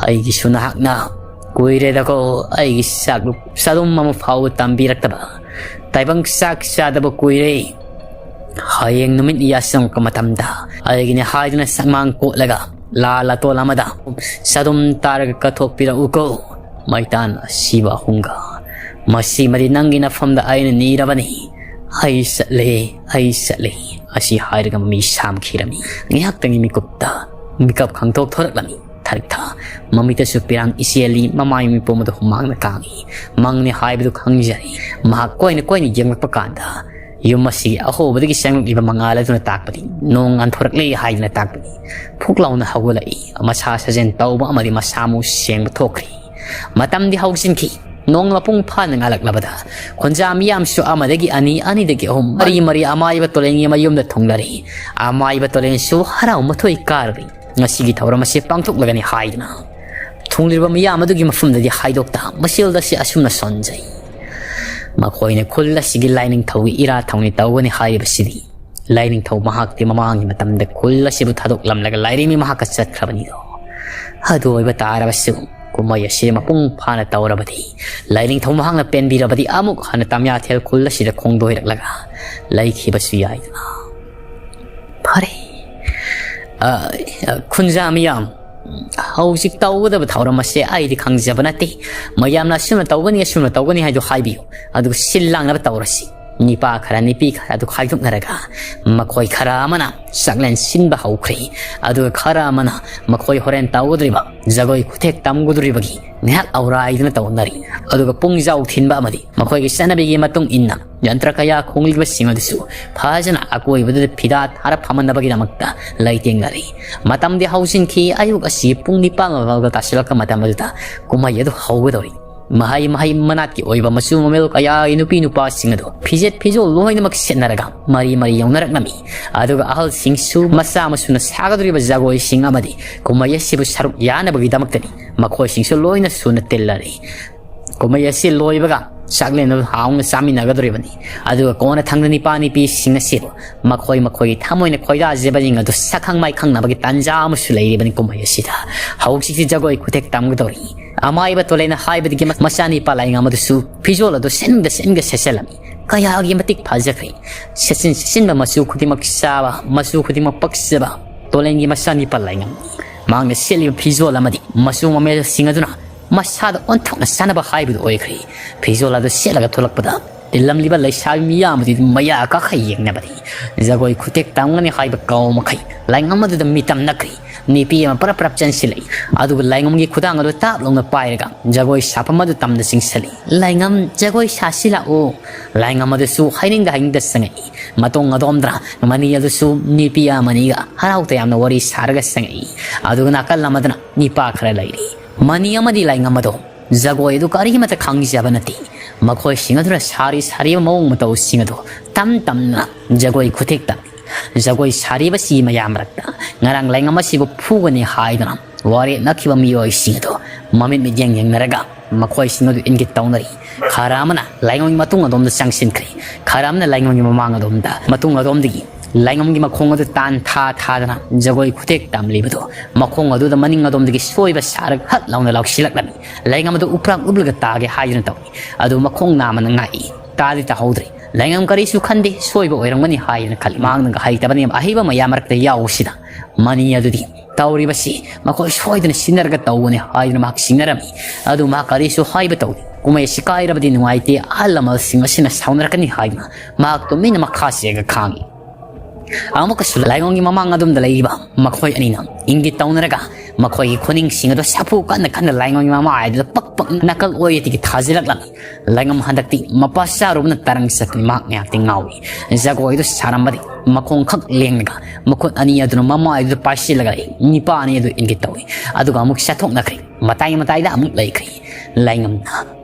ꯑꯩꯒꯤꯁꯨ ꯅꯍꯥꯛꯅ ꯀꯨꯏꯔꯦꯗꯀꯣ ꯑꯩꯒꯤ ꯆꯥꯛꯂꯨꯛ ꯆꯗꯨꯝ ꯑꯃ ꯐꯥꯎꯕ ꯇꯝꯕꯤꯔꯛꯇꯕ꯫ ꯇꯥꯏꯕꯪ ꯆꯥꯛ ꯆꯥꯗꯕ ꯀꯨꯏꯔꯦ꯫ ꯍꯌꯦꯡ ꯅꯨꯃꯤꯠ ꯌꯥꯆꯪꯉꯛꯄ ꯃꯇꯝꯗ ꯑꯩꯒꯤꯅꯤ ꯍꯥꯏꯗꯨꯅ ꯁꯛꯃꯥꯡ ꯀꯣꯠꯂꯒ ꯂꯥ ꯂꯥꯇꯣꯟ ꯑꯃꯗ ꯆꯗꯨꯝ ꯇꯥꯔꯒ ꯀꯠꯊꯣꯛꯄꯤꯔꯛꯎꯀꯣ꯫ ꯃꯩꯇꯥꯟ ꯑꯁꯤꯕ ꯑꯍꯨꯝꯒ꯫ ꯃꯁꯤꯃꯗꯤ ꯅꯪꯒꯤ ꯅꯐꯝꯗ ꯑꯩꯅ ꯅꯤꯔꯕꯅꯤ꯫ ꯑꯩ ꯆꯠꯂꯦ, ꯑꯩ ꯆꯠꯂꯦ, ꯑꯁꯤ ꯍꯥꯏꯔꯒ ꯃꯃꯤ ꯁꯥꯝꯈꯤꯔꯝꯃꯤ꯫ ꯉꯥꯏꯍꯥꯛꯇꯪꯒꯤ ꯃꯤꯀꯨꯞꯇ ꯃꯤꯀꯞ ꯈꯪꯊꯣꯛ ꯊꯣꯔꯛꯂꯝꯃꯤ꯫ ꯊꯔꯤꯛꯊ ꯃꯃꯤꯠꯇꯁꯨ ꯄꯤꯔꯥꯡ ꯏꯆꯦꯜꯂꯤ, ꯃꯃꯥꯏ ꯃꯃꯤꯠ ꯄꯨꯝꯕꯗ ꯍꯨꯃꯥꯡꯅ ꯀꯥꯡꯏ꯫ ꯃꯪꯅꯤ ꯍꯥꯏꯕꯗꯨ ꯈꯪꯖꯔꯤ꯫ ꯃꯍꯥꯛ ꯀꯣꯏꯅ ꯀꯣꯏꯅ ꯌꯦꯡꯂꯛꯄ ꯀꯥꯟꯗ ꯌꯨꯝ ꯑꯁꯤꯒꯤ ꯑꯍꯣꯕꯗꯒꯤ ꯆꯪꯂꯛꯂꯤꯕ ꯃꯉꯥꯜ ꯑꯗꯨꯅ ꯇꯥꯛꯄꯗꯤ ꯅꯣꯡ ꯉꯥꯟꯊꯣꯔꯛꯂꯦ ꯍꯥꯏꯗꯨꯅ ꯇꯥꯛꯄꯅꯤ꯫ ꯐꯨꯛ ꯂꯥꯎꯅ ꯍꯧꯒꯠꯂꯛꯏ꯫ ꯃꯁꯥ ꯁꯥꯖꯦꯜ ꯇꯧꯕ ꯑꯃꯗꯤ ꯃꯁꯥ ꯃꯎ ꯁꯦꯡꯕ ꯊꯣꯛꯈ꯭ꯔꯤ꯫ ꯃꯇꯝꯗꯤ ꯍꯧꯖꯤꯟꯈꯤ꯫ ꯅꯣꯡ ꯃꯄꯨꯡ ꯐꯥꯅ ꯉꯥꯜꯂꯛꯂꯕꯗ ꯈꯨꯟꯖꯥ ꯃꯤꯌꯥꯝꯁꯨ ꯑꯃꯗꯒꯤ ꯑꯅꯤ, ꯑꯅꯤꯗꯒꯤ ꯑꯍꯨꯝ, ꯃꯔꯤ ꯃꯔꯤ ꯑꯃꯥꯏꯕ ꯇꯣꯂꯦꯟꯒꯤ ꯃꯌꯨꯝꯗ ꯊꯨꯡꯂꯔꯤ꯫ ꯑꯃꯥꯏꯕ ꯇꯣꯂꯦꯟꯁꯨ ꯍꯔꯥꯎ ꯃꯊꯣꯏ ꯀꯥꯔꯔꯤ꯫ ꯉꯁꯤꯒꯤ ꯊꯧꯔꯝ ꯑꯁꯤ ꯄꯥꯡꯊꯣꯛꯂꯒꯅꯤ ꯍꯥꯏꯗꯨꯅ ꯊꯨꯡꯂꯤꯕ ꯃꯤꯌꯥꯝ ꯑꯗꯨꯒꯤ ꯃꯐꯝꯗꯗꯤ ꯍꯥꯏꯗꯣꯛꯇ ꯃꯁꯤꯜꯗ ꯑꯁꯤ ꯑꯁꯨꯝꯅ ꯁꯣꯟꯖꯩ꯫ ꯃꯈꯣꯏꯅ ꯈꯨꯜ ꯑꯁꯤꯒꯤ ꯂꯥꯏꯅꯤꯡꯊꯧꯒꯤ ꯏꯔꯥ ꯊꯧꯅꯤ ꯇꯧꯒꯅꯤ ꯍꯥꯏꯔꯤꯕꯁꯤꯗꯤ ꯂꯥꯏꯅꯤꯡꯊꯧ ꯃꯍꯥꯛꯇꯤ ꯃꯃꯥꯡꯒꯤ ꯃꯇꯝꯗ ꯈꯨꯜ ꯑꯁꯤꯕꯨ ꯊꯥꯗꯣꯛꯂꯝꯂꯒ ꯂꯥꯏꯔꯦꯝꯕꯤ ꯃꯍꯥꯛꯀ ꯆꯠꯈ꯭ꯔꯕꯅꯤꯗꯣ꯫ ꯑꯗꯨ ꯑꯣꯏꯕ ꯇꯥꯔꯕꯁꯨ ꯀꯨꯝꯍꯩ ꯑꯁꯤ ꯃꯄꯨꯡ ꯐꯥꯅ ꯇꯧꯔꯕꯗꯤ ꯂꯥꯏꯅꯤꯡꯊꯧ ꯃꯍꯥꯛꯅ ꯄꯦꯟꯕꯤꯔꯕꯗꯤ ꯑꯃꯨꯛ ꯍꯟꯅ ꯇꯝꯌꯥꯊꯦꯜ ꯈꯨꯜ ꯑꯁꯤꯗ ꯈꯣꯡꯗꯣꯏꯔꯛꯂꯒ ꯂꯩꯈꯤꯕꯁꯨ ꯌꯥꯏꯗꯅ꯫ ꯐꯔꯦ꯫ ꯑ, ꯑ, ꯈꯨꯟꯖꯥ ꯃꯤꯌꯥꯝ, ꯍꯧꯖꯤꯛ ꯇꯧꯒꯗꯕ ꯊꯧꯔꯝ ꯑꯁꯦ ꯑꯩꯗꯤ ꯈꯪꯖꯕ ꯅꯠꯇꯦ꯫ ꯃꯌꯥꯝꯅ ꯑꯁꯨꯝꯅ ꯇꯧꯒꯅꯤ, ꯑꯁꯨꯝꯅ ꯇꯧꯒꯅꯤ ꯍꯥꯏꯗꯨ ꯍꯥꯏꯕꯤꯌꯨ꯫ ꯑꯗꯨꯒ ꯁꯤꯜ ꯂꯥꯡꯅꯕ ꯇꯧꯔꯁꯤ꯫ ꯅꯤꯄꯥ ꯈꯔ, ꯅꯤꯄꯤ ꯈꯔ ꯑꯗꯨ ꯈꯥꯏꯗꯣꯛꯅꯔꯒ ꯃꯈꯣꯏ ꯈꯔ ꯑꯃꯅ ꯆꯥꯛꯂꯦꯟ ꯁꯤꯟꯕ ꯍꯧꯈ꯭ꯔꯦ꯫ ꯑꯗꯨꯒ ꯈꯔ ꯑꯃꯅ ꯃꯈꯣꯏ ꯍꯣꯔꯦꯟ ꯇꯧꯒꯗꯧꯔꯤꯕ ꯖꯒꯣꯏ ꯈꯨꯊꯦꯛ ꯇꯝꯒꯗꯧꯔꯤꯕꯒꯤ ꯉꯥꯏꯍꯥꯛ ꯑꯧꯔꯥꯏꯗꯨꯅ ꯇꯧꯅꯔꯤ꯫ ꯑꯗꯨꯒ ꯄꯨꯡꯖꯥꯎ ꯊꯤꯟꯕ ꯑꯃꯗꯤ ꯃꯈꯣꯏꯒꯤ ꯆꯠꯅꯕꯤꯒꯤ ꯃꯇꯨꯡ ꯏꯟꯅ ꯌꯟꯇ꯭ꯔ ꯀꯌꯥ ꯈꯣꯡꯂꯤꯕꯁꯤꯡ ꯑꯗꯨꯁꯨ ꯐꯖꯅ ꯑꯀꯣꯏꯕꯗꯨꯗ ꯐꯤꯗꯥ ꯊꯥꯔ ꯐꯝꯍꯟꯅꯕꯒꯤꯗꯃꯛꯇ ꯂꯩꯇꯦꯡꯅꯔꯤ꯫ ꯃꯇꯝꯗꯤ ꯍꯧꯖꯤꯟꯈꯤ꯫ ꯑꯌꯨꯛ ꯑꯁꯤ ꯄꯨꯡ ꯅꯤꯄꯥꯟ ꯃꯥꯄꯜꯒ ꯇꯥꯁꯤꯜꯂꯛꯄ ꯃꯇꯝ ꯑꯗꯨꯗ ꯀꯨꯝꯍꯩ ꯑꯗꯨ ꯍꯧꯒꯗꯧꯔꯤ꯫ ꯃꯍꯩ ꯃꯍꯩ ꯃꯅꯥꯠꯀꯤ ꯑꯣꯏꯕ ꯃꯆꯨ ꯃꯃꯦꯜ ꯀꯌꯥꯒꯤ ꯅꯨꯄꯤ ꯅꯨꯄꯥꯁꯤꯡ ꯑꯗꯨ ꯐꯤꯖꯦꯠ ꯐꯤꯖꯣꯜ ꯂꯣꯏꯅꯃꯛ ꯁꯦꯠꯅꯔꯒ ꯃꯔꯤ ꯃꯔꯤ ꯌꯧꯅꯔꯛꯂꯝꯃꯤ꯫ ꯑꯗꯨꯒ ꯑꯍꯜꯁꯤꯡꯁꯨ ꯃꯆꯥ ꯃꯁꯨꯅ ꯁꯥꯒꯗꯧꯔꯤꯕ ꯖꯒꯣꯏꯁꯤꯡ ꯑꯃꯗꯤ ꯀꯨꯝꯍꯩ ꯑꯁꯤꯕꯨ ꯁꯔꯨꯛ ꯌꯥꯅꯕꯒꯤꯗꯃꯛꯇꯅꯤ ꯃꯈꯣꯏꯁꯤꯡꯁꯨ ꯂꯣꯏꯅ ꯁꯨꯅ ꯇꯤꯜꯂꯔꯤ꯫ ꯀꯨꯝꯍꯩ ꯑꯁꯤ ꯂꯣꯏꯕꯒ ꯆꯥꯛꯂꯦꯟ ꯑꯗꯨ ꯍꯥꯎꯅ ꯆꯥꯃꯤꯟꯅꯒꯗꯧꯔꯤꯕꯅꯤ꯫ ꯑꯗꯨꯒ ꯀꯣꯟꯅ ꯊꯪꯗ ꯅꯤꯄꯥ ꯅꯤꯄꯤꯁꯤꯡ ꯑꯁꯤꯕꯨ ꯃꯈꯣꯏ ꯃꯈꯣꯏꯒꯤ ꯊꯃꯣꯏꯅ ꯈꯣꯏꯗꯥꯖꯕꯁꯤꯡ ꯑꯗꯨ ꯁꯛꯈꯪ ꯃꯥꯏꯈꯪꯅꯕꯒꯤ ꯇꯥꯟꯖꯥ ꯑꯃꯁꯨ ꯂꯩꯔꯤꯕꯅꯤ꯫ ꯀꯨꯝꯍꯩ ꯑꯁꯤꯗ ꯍꯧꯖꯤꯛꯁꯤ ꯖꯒꯣꯏ ꯈꯨꯊꯦꯛ ꯇꯝꯒꯗꯧꯔꯤ꯫ ꯑꯃꯥꯏꯕ ꯇꯣꯂꯦꯅ ꯍꯥꯏꯕꯗꯒꯤ ꯃꯆꯥꯅꯤꯄꯥ ꯂꯥꯏꯉꯝ ꯑꯗꯨꯁꯨ ꯐꯤꯖꯣꯜ ꯑꯗꯨ ꯁꯦꯠꯅꯤꯡꯗ ꯁꯦꯠꯅꯤꯡꯗ ꯁꯦꯠꯆꯜꯂꯝꯃꯤ꯫ ꯀꯌꯥꯒꯤ ꯃꯇꯤꯛ ꯐꯖꯈ꯭ꯔꯦ꯫ ꯁꯦꯠꯆꯤꯟ ꯁꯦꯠꯆꯤꯟꯕ ꯃꯆꯨ ꯈꯨꯗꯤꯡꯃꯛ ꯆꯥꯕ, ꯃꯆꯨ ꯈꯨꯗꯤꯡꯃꯛ ꯄꯛꯆꯕ ꯇꯣꯂꯦꯟꯒꯤ ꯃꯆꯥꯅꯤꯄꯥ ꯂꯥꯏꯉꯝ꯫ ꯃꯍꯥꯛꯅ ꯁꯦꯠꯂꯤꯕ ꯐꯤꯖꯣꯜ ꯑꯃꯗꯤ ꯃꯆꯨ ꯃꯃꯦꯜꯁꯤꯡ ꯑꯗꯨꯅ ꯃꯁꯥꯗ ꯑꯣꯟꯊꯣꯛꯅ ꯆꯥꯟꯅꯕ ꯍꯥꯏꯕꯗꯨ ꯑꯣꯏꯈ꯭ꯔꯦ꯫ ꯐꯤꯖꯣꯜ ꯑꯗꯨ ꯁꯦꯠꯂꯒ ꯊꯣꯛꯂꯛꯄꯗ ꯇꯤꯜꯂꯝꯂꯤꯕ ꯂꯩꯁꯥꯕꯤ ꯃꯤꯌꯥꯝ ꯑꯗꯨ ꯃꯌꯥ ꯀꯥꯈꯩ ꯌꯦꯡꯅꯕꯅꯤ꯫ ꯖꯒꯣꯏ ꯈꯨꯊꯦꯛ ꯇꯝꯒꯅꯤ ꯍꯥꯏꯕ ꯀꯧ ꯃꯈꯩ ꯂꯥꯏꯉꯝ ꯑꯗꯨꯗ ꯃꯤꯇꯝ ꯅꯛꯈ꯭ꯔꯤ꯫ ꯅꯨꯄꯤ ꯑꯃ ꯄꯔꯞ ꯄꯔꯞ ꯆꯪꯁꯤꯜꯂꯛꯏ꯫ ꯑꯗꯨꯒ ꯂꯥꯏꯉꯝꯒꯤ ꯈꯨꯗꯥꯡ ꯑꯗꯨ ꯇꯥꯞ ꯂꯥꯎꯅ ꯄꯥꯏꯔꯒ ꯖꯒꯣꯏ ꯁꯥꯐꯝ ꯑꯗꯨ ꯇꯝꯗ ꯆꯤꯡꯁꯤꯜꯂꯤ꯫ "ꯂꯥꯏꯉꯝ, ꯖꯒꯣꯏ ꯁꯥꯁꯤ ꯂꯥꯛꯑꯣ꯫" ꯂꯥꯏꯉꯝ ꯑꯗꯨꯁꯨ ꯍꯥꯏꯅꯤꯡꯗ ꯍꯥꯏꯅꯤꯡꯗ ꯆꯪꯉꯛꯏ꯫ ꯃꯇꯣꯡ ꯑꯗꯣꯝꯗꯅ ꯃꯅꯤ ꯑꯗꯨꯁꯨ ꯅꯨꯄꯤ ꯑꯃꯅꯤꯒ ꯍꯔꯥꯎ ꯇꯌꯥꯝꯅ ꯋꯥꯔꯤ ꯁꯥꯔꯒ ꯆꯪꯉꯛꯏ꯫ ꯑꯗꯨꯒ ꯅꯥꯀꯜ ꯑꯃꯗꯅ ꯅꯤꯄꯥ ꯈꯔ ꯂꯩꯔꯤ꯫ ꯃꯅꯤ ꯑꯃꯗꯤ ꯂꯥꯏꯉꯝ ꯑꯗꯣ ꯖꯒꯣꯏ ꯑꯗꯨ ꯀꯔꯤꯃꯠꯇ ꯈꯪꯖꯕ ꯅꯠꯇꯦ꯫ ꯃꯈꯣꯏꯁꯤꯡ ꯑꯗꯨꯅ ꯁꯥꯔꯤ ꯁꯥꯔꯤꯕ ꯃꯑꯣꯡ ꯃꯇꯧꯁꯤꯡ ꯑꯗꯨ ꯇꯝ ꯇꯝꯅ ꯖꯒꯣꯏ ꯈꯨꯊꯦꯛ ꯇꯝꯃꯤ꯫ ꯖꯒꯣꯏ ꯁꯥꯔꯤꯕꯁꯤ ꯃꯌꯥꯝ ꯃꯔꯛꯇ ꯉꯔꯥꯡ ꯂꯥꯏꯉꯝ ꯑꯁꯤꯕꯨ ꯐꯨꯒꯅꯤ ꯍꯥꯏꯗꯨꯅ ꯋꯥꯔꯦꯞꯅꯈꯤꯕ ꯃꯤꯑꯣꯏꯁꯤꯡ ꯑꯗꯨ ꯃꯃꯤꯠ ꯃꯤꯠꯌꯦꯡ ꯌꯦꯡꯅꯔꯒ ꯃꯈꯣꯏꯁꯤꯡ ꯑꯗꯨ ꯏꯪꯒꯤꯠ ꯇꯧꯅꯔꯤ꯫ ꯈꯔ ꯑꯃꯅ ꯂꯥꯏꯉꯝꯒꯤ ꯃꯇꯨꯡ ꯑꯗꯣꯝꯗ ꯆꯪꯁꯤꯟꯈ꯭ꯔꯦ, ꯈꯔ ꯑꯃꯅ ꯂꯥꯏꯉꯝꯒꯤ ꯃꯃꯥꯡ ꯑꯗꯣꯝꯗ꯫ ꯃꯇꯨꯡ ꯑꯗꯣꯝꯗꯒꯤ ꯂꯥꯏꯉꯝꯒꯤ ꯃꯈꯣꯡ ꯑꯗꯨ ꯇꯥꯟ ꯊꯥ ꯊꯥꯗꯅ ꯖꯒꯣꯏ ꯈꯨꯊꯦꯛ ꯇꯝꯂꯤꯕꯗꯨ ꯃꯈꯣꯡ ꯑꯗꯨꯗ ꯃꯅꯤꯡ ꯑꯗꯣꯝꯗꯒꯤ ꯁꯣꯏꯕ ꯁꯥꯔꯒ ꯍꯠ ꯂꯥꯎꯅ ꯂꯥꯎꯁꯤꯜꯂꯛꯂꯝꯃꯤ꯫ ꯂꯥꯏꯉꯝ ꯑꯗꯨ ꯎꯞꯔꯥꯛ ꯎꯞꯂꯒ ꯇꯥꯒꯦ ꯍꯥꯏꯗꯨꯅ ꯇꯧꯏ꯫ ꯑꯗꯨ ꯃꯈꯣꯡ ꯅꯥꯝꯃꯅ ꯉꯥꯛꯏ꯫ ꯇꯥꯗꯤ ꯇꯥꯍꯧꯗ꯭ꯔꯦ꯫ ꯂꯥꯏꯉꯝ ꯀꯔꯤꯁꯨ ꯈꯟꯗꯦ, ꯁꯣꯏꯕ ꯑꯣꯏꯔꯝꯒꯅꯤ ꯍꯥꯏꯗꯨꯅ ꯈꯜꯂꯤ꯫ ꯃꯍꯥꯛꯅꯒ ꯍꯩꯇꯕꯅꯤ ꯑꯍꯩꯕ ꯃꯌꯥꯝ ꯃꯔꯛꯇ ꯌꯥꯎꯕꯁꯤꯗ꯫ ꯃꯅꯤ ꯑꯗꯨꯗꯤ ꯇꯧꯔꯤꯕꯁꯤ ꯃꯈꯣꯏ ꯁꯣꯏꯗꯅ ꯁꯤꯟꯅꯔꯒ ꯇꯧꯕꯅꯤ ꯍꯥꯏꯗꯨꯅ ꯃꯍꯥꯛ ꯁꯤꯡꯅꯔꯝꯃꯤ꯫ ꯑꯗꯨ ꯃꯍꯥꯛ ꯀꯔꯤꯁꯨ ꯍꯥꯏꯕ ꯇꯧꯗꯦ꯫ ꯀꯨꯝꯍꯩ ꯑꯁꯤ ꯀꯥꯏꯔꯕꯗꯤ ꯅꯨꯡꯉꯥꯏꯇꯦ, ꯑꯍꯜ ꯂꯃꯟꯁꯤꯡ ꯑꯁꯤꯅ ꯁꯥꯎꯅꯔꯛꯀꯅꯤ ꯍꯥꯏꯗꯨꯅ ꯃꯍꯥꯛ ꯇꯨꯃꯤꯟꯅ ꯃꯈꯥ ꯆꯦꯟꯂꯒ ꯈꯥꯡꯏ꯫ ꯑꯃꯨꯛꯀꯁꯨ ꯂꯥꯏꯉꯝꯒꯤ ꯃꯃꯥꯡ ꯑꯗꯣꯝꯗ ꯂꯩꯔꯤꯕ ꯃꯈꯣꯏ ꯑꯅꯤꯅ ꯏꯪꯒꯤꯠ ꯇꯧꯅꯔꯒ ꯃꯈꯣꯏꯒꯤ ꯈꯨꯅꯤꯡꯁꯤꯡ ꯑꯗꯨ ꯁꯥꯐꯨ ꯀꯟꯅ ꯀꯟꯅ ꯂꯥꯏꯉꯝꯒꯤ ꯃꯃꯥꯏ ꯑꯗꯨꯗ ꯄꯛ ꯄꯛ ꯅꯥꯀꯜ ꯑꯣꯏꯗꯒꯤ ꯊꯥꯖꯤꯜꯂꯛꯂꯝꯃꯤ꯫ ꯂꯥꯏꯉꯝ ꯍꯟꯗꯛꯇꯤ ꯃꯄꯥ ꯆꯥꯔꯨꯕꯅ ꯇꯔꯪ ꯆꯠꯄꯅꯤ꯫ ꯃꯍꯥꯛ ꯉꯥꯏꯍꯥꯛꯇꯤ ꯉꯥꯎꯏ꯫ ꯖꯒꯣꯏꯗꯨ ꯁꯥꯔꯝꯕꯗꯤ ꯃꯈꯣꯡ ꯈꯛ ꯂꯦꯡꯂꯒ ꯃꯈꯨꯠ ꯑꯅꯤ ꯑꯗꯨꯅ ꯃꯃꯥꯏꯗꯨꯗ ꯄꯥꯏꯁꯤꯜꯂꯒ ꯅꯤꯄꯥ ꯑꯅꯤ ꯑꯗꯨ ꯏꯪꯒꯤꯠ ꯇꯧꯏ꯫ ꯑꯗꯨꯒ ꯑꯃꯨꯛ ꯆꯠꯊꯣꯛꯅꯈ꯭ꯔꯦ꯫ ꯃꯇꯥꯏ ꯃꯇꯥꯏꯗ ꯑꯃꯨꯛ ꯂꯩꯈ꯭ꯔꯦ꯫ ꯂꯥꯏꯉꯝꯅ,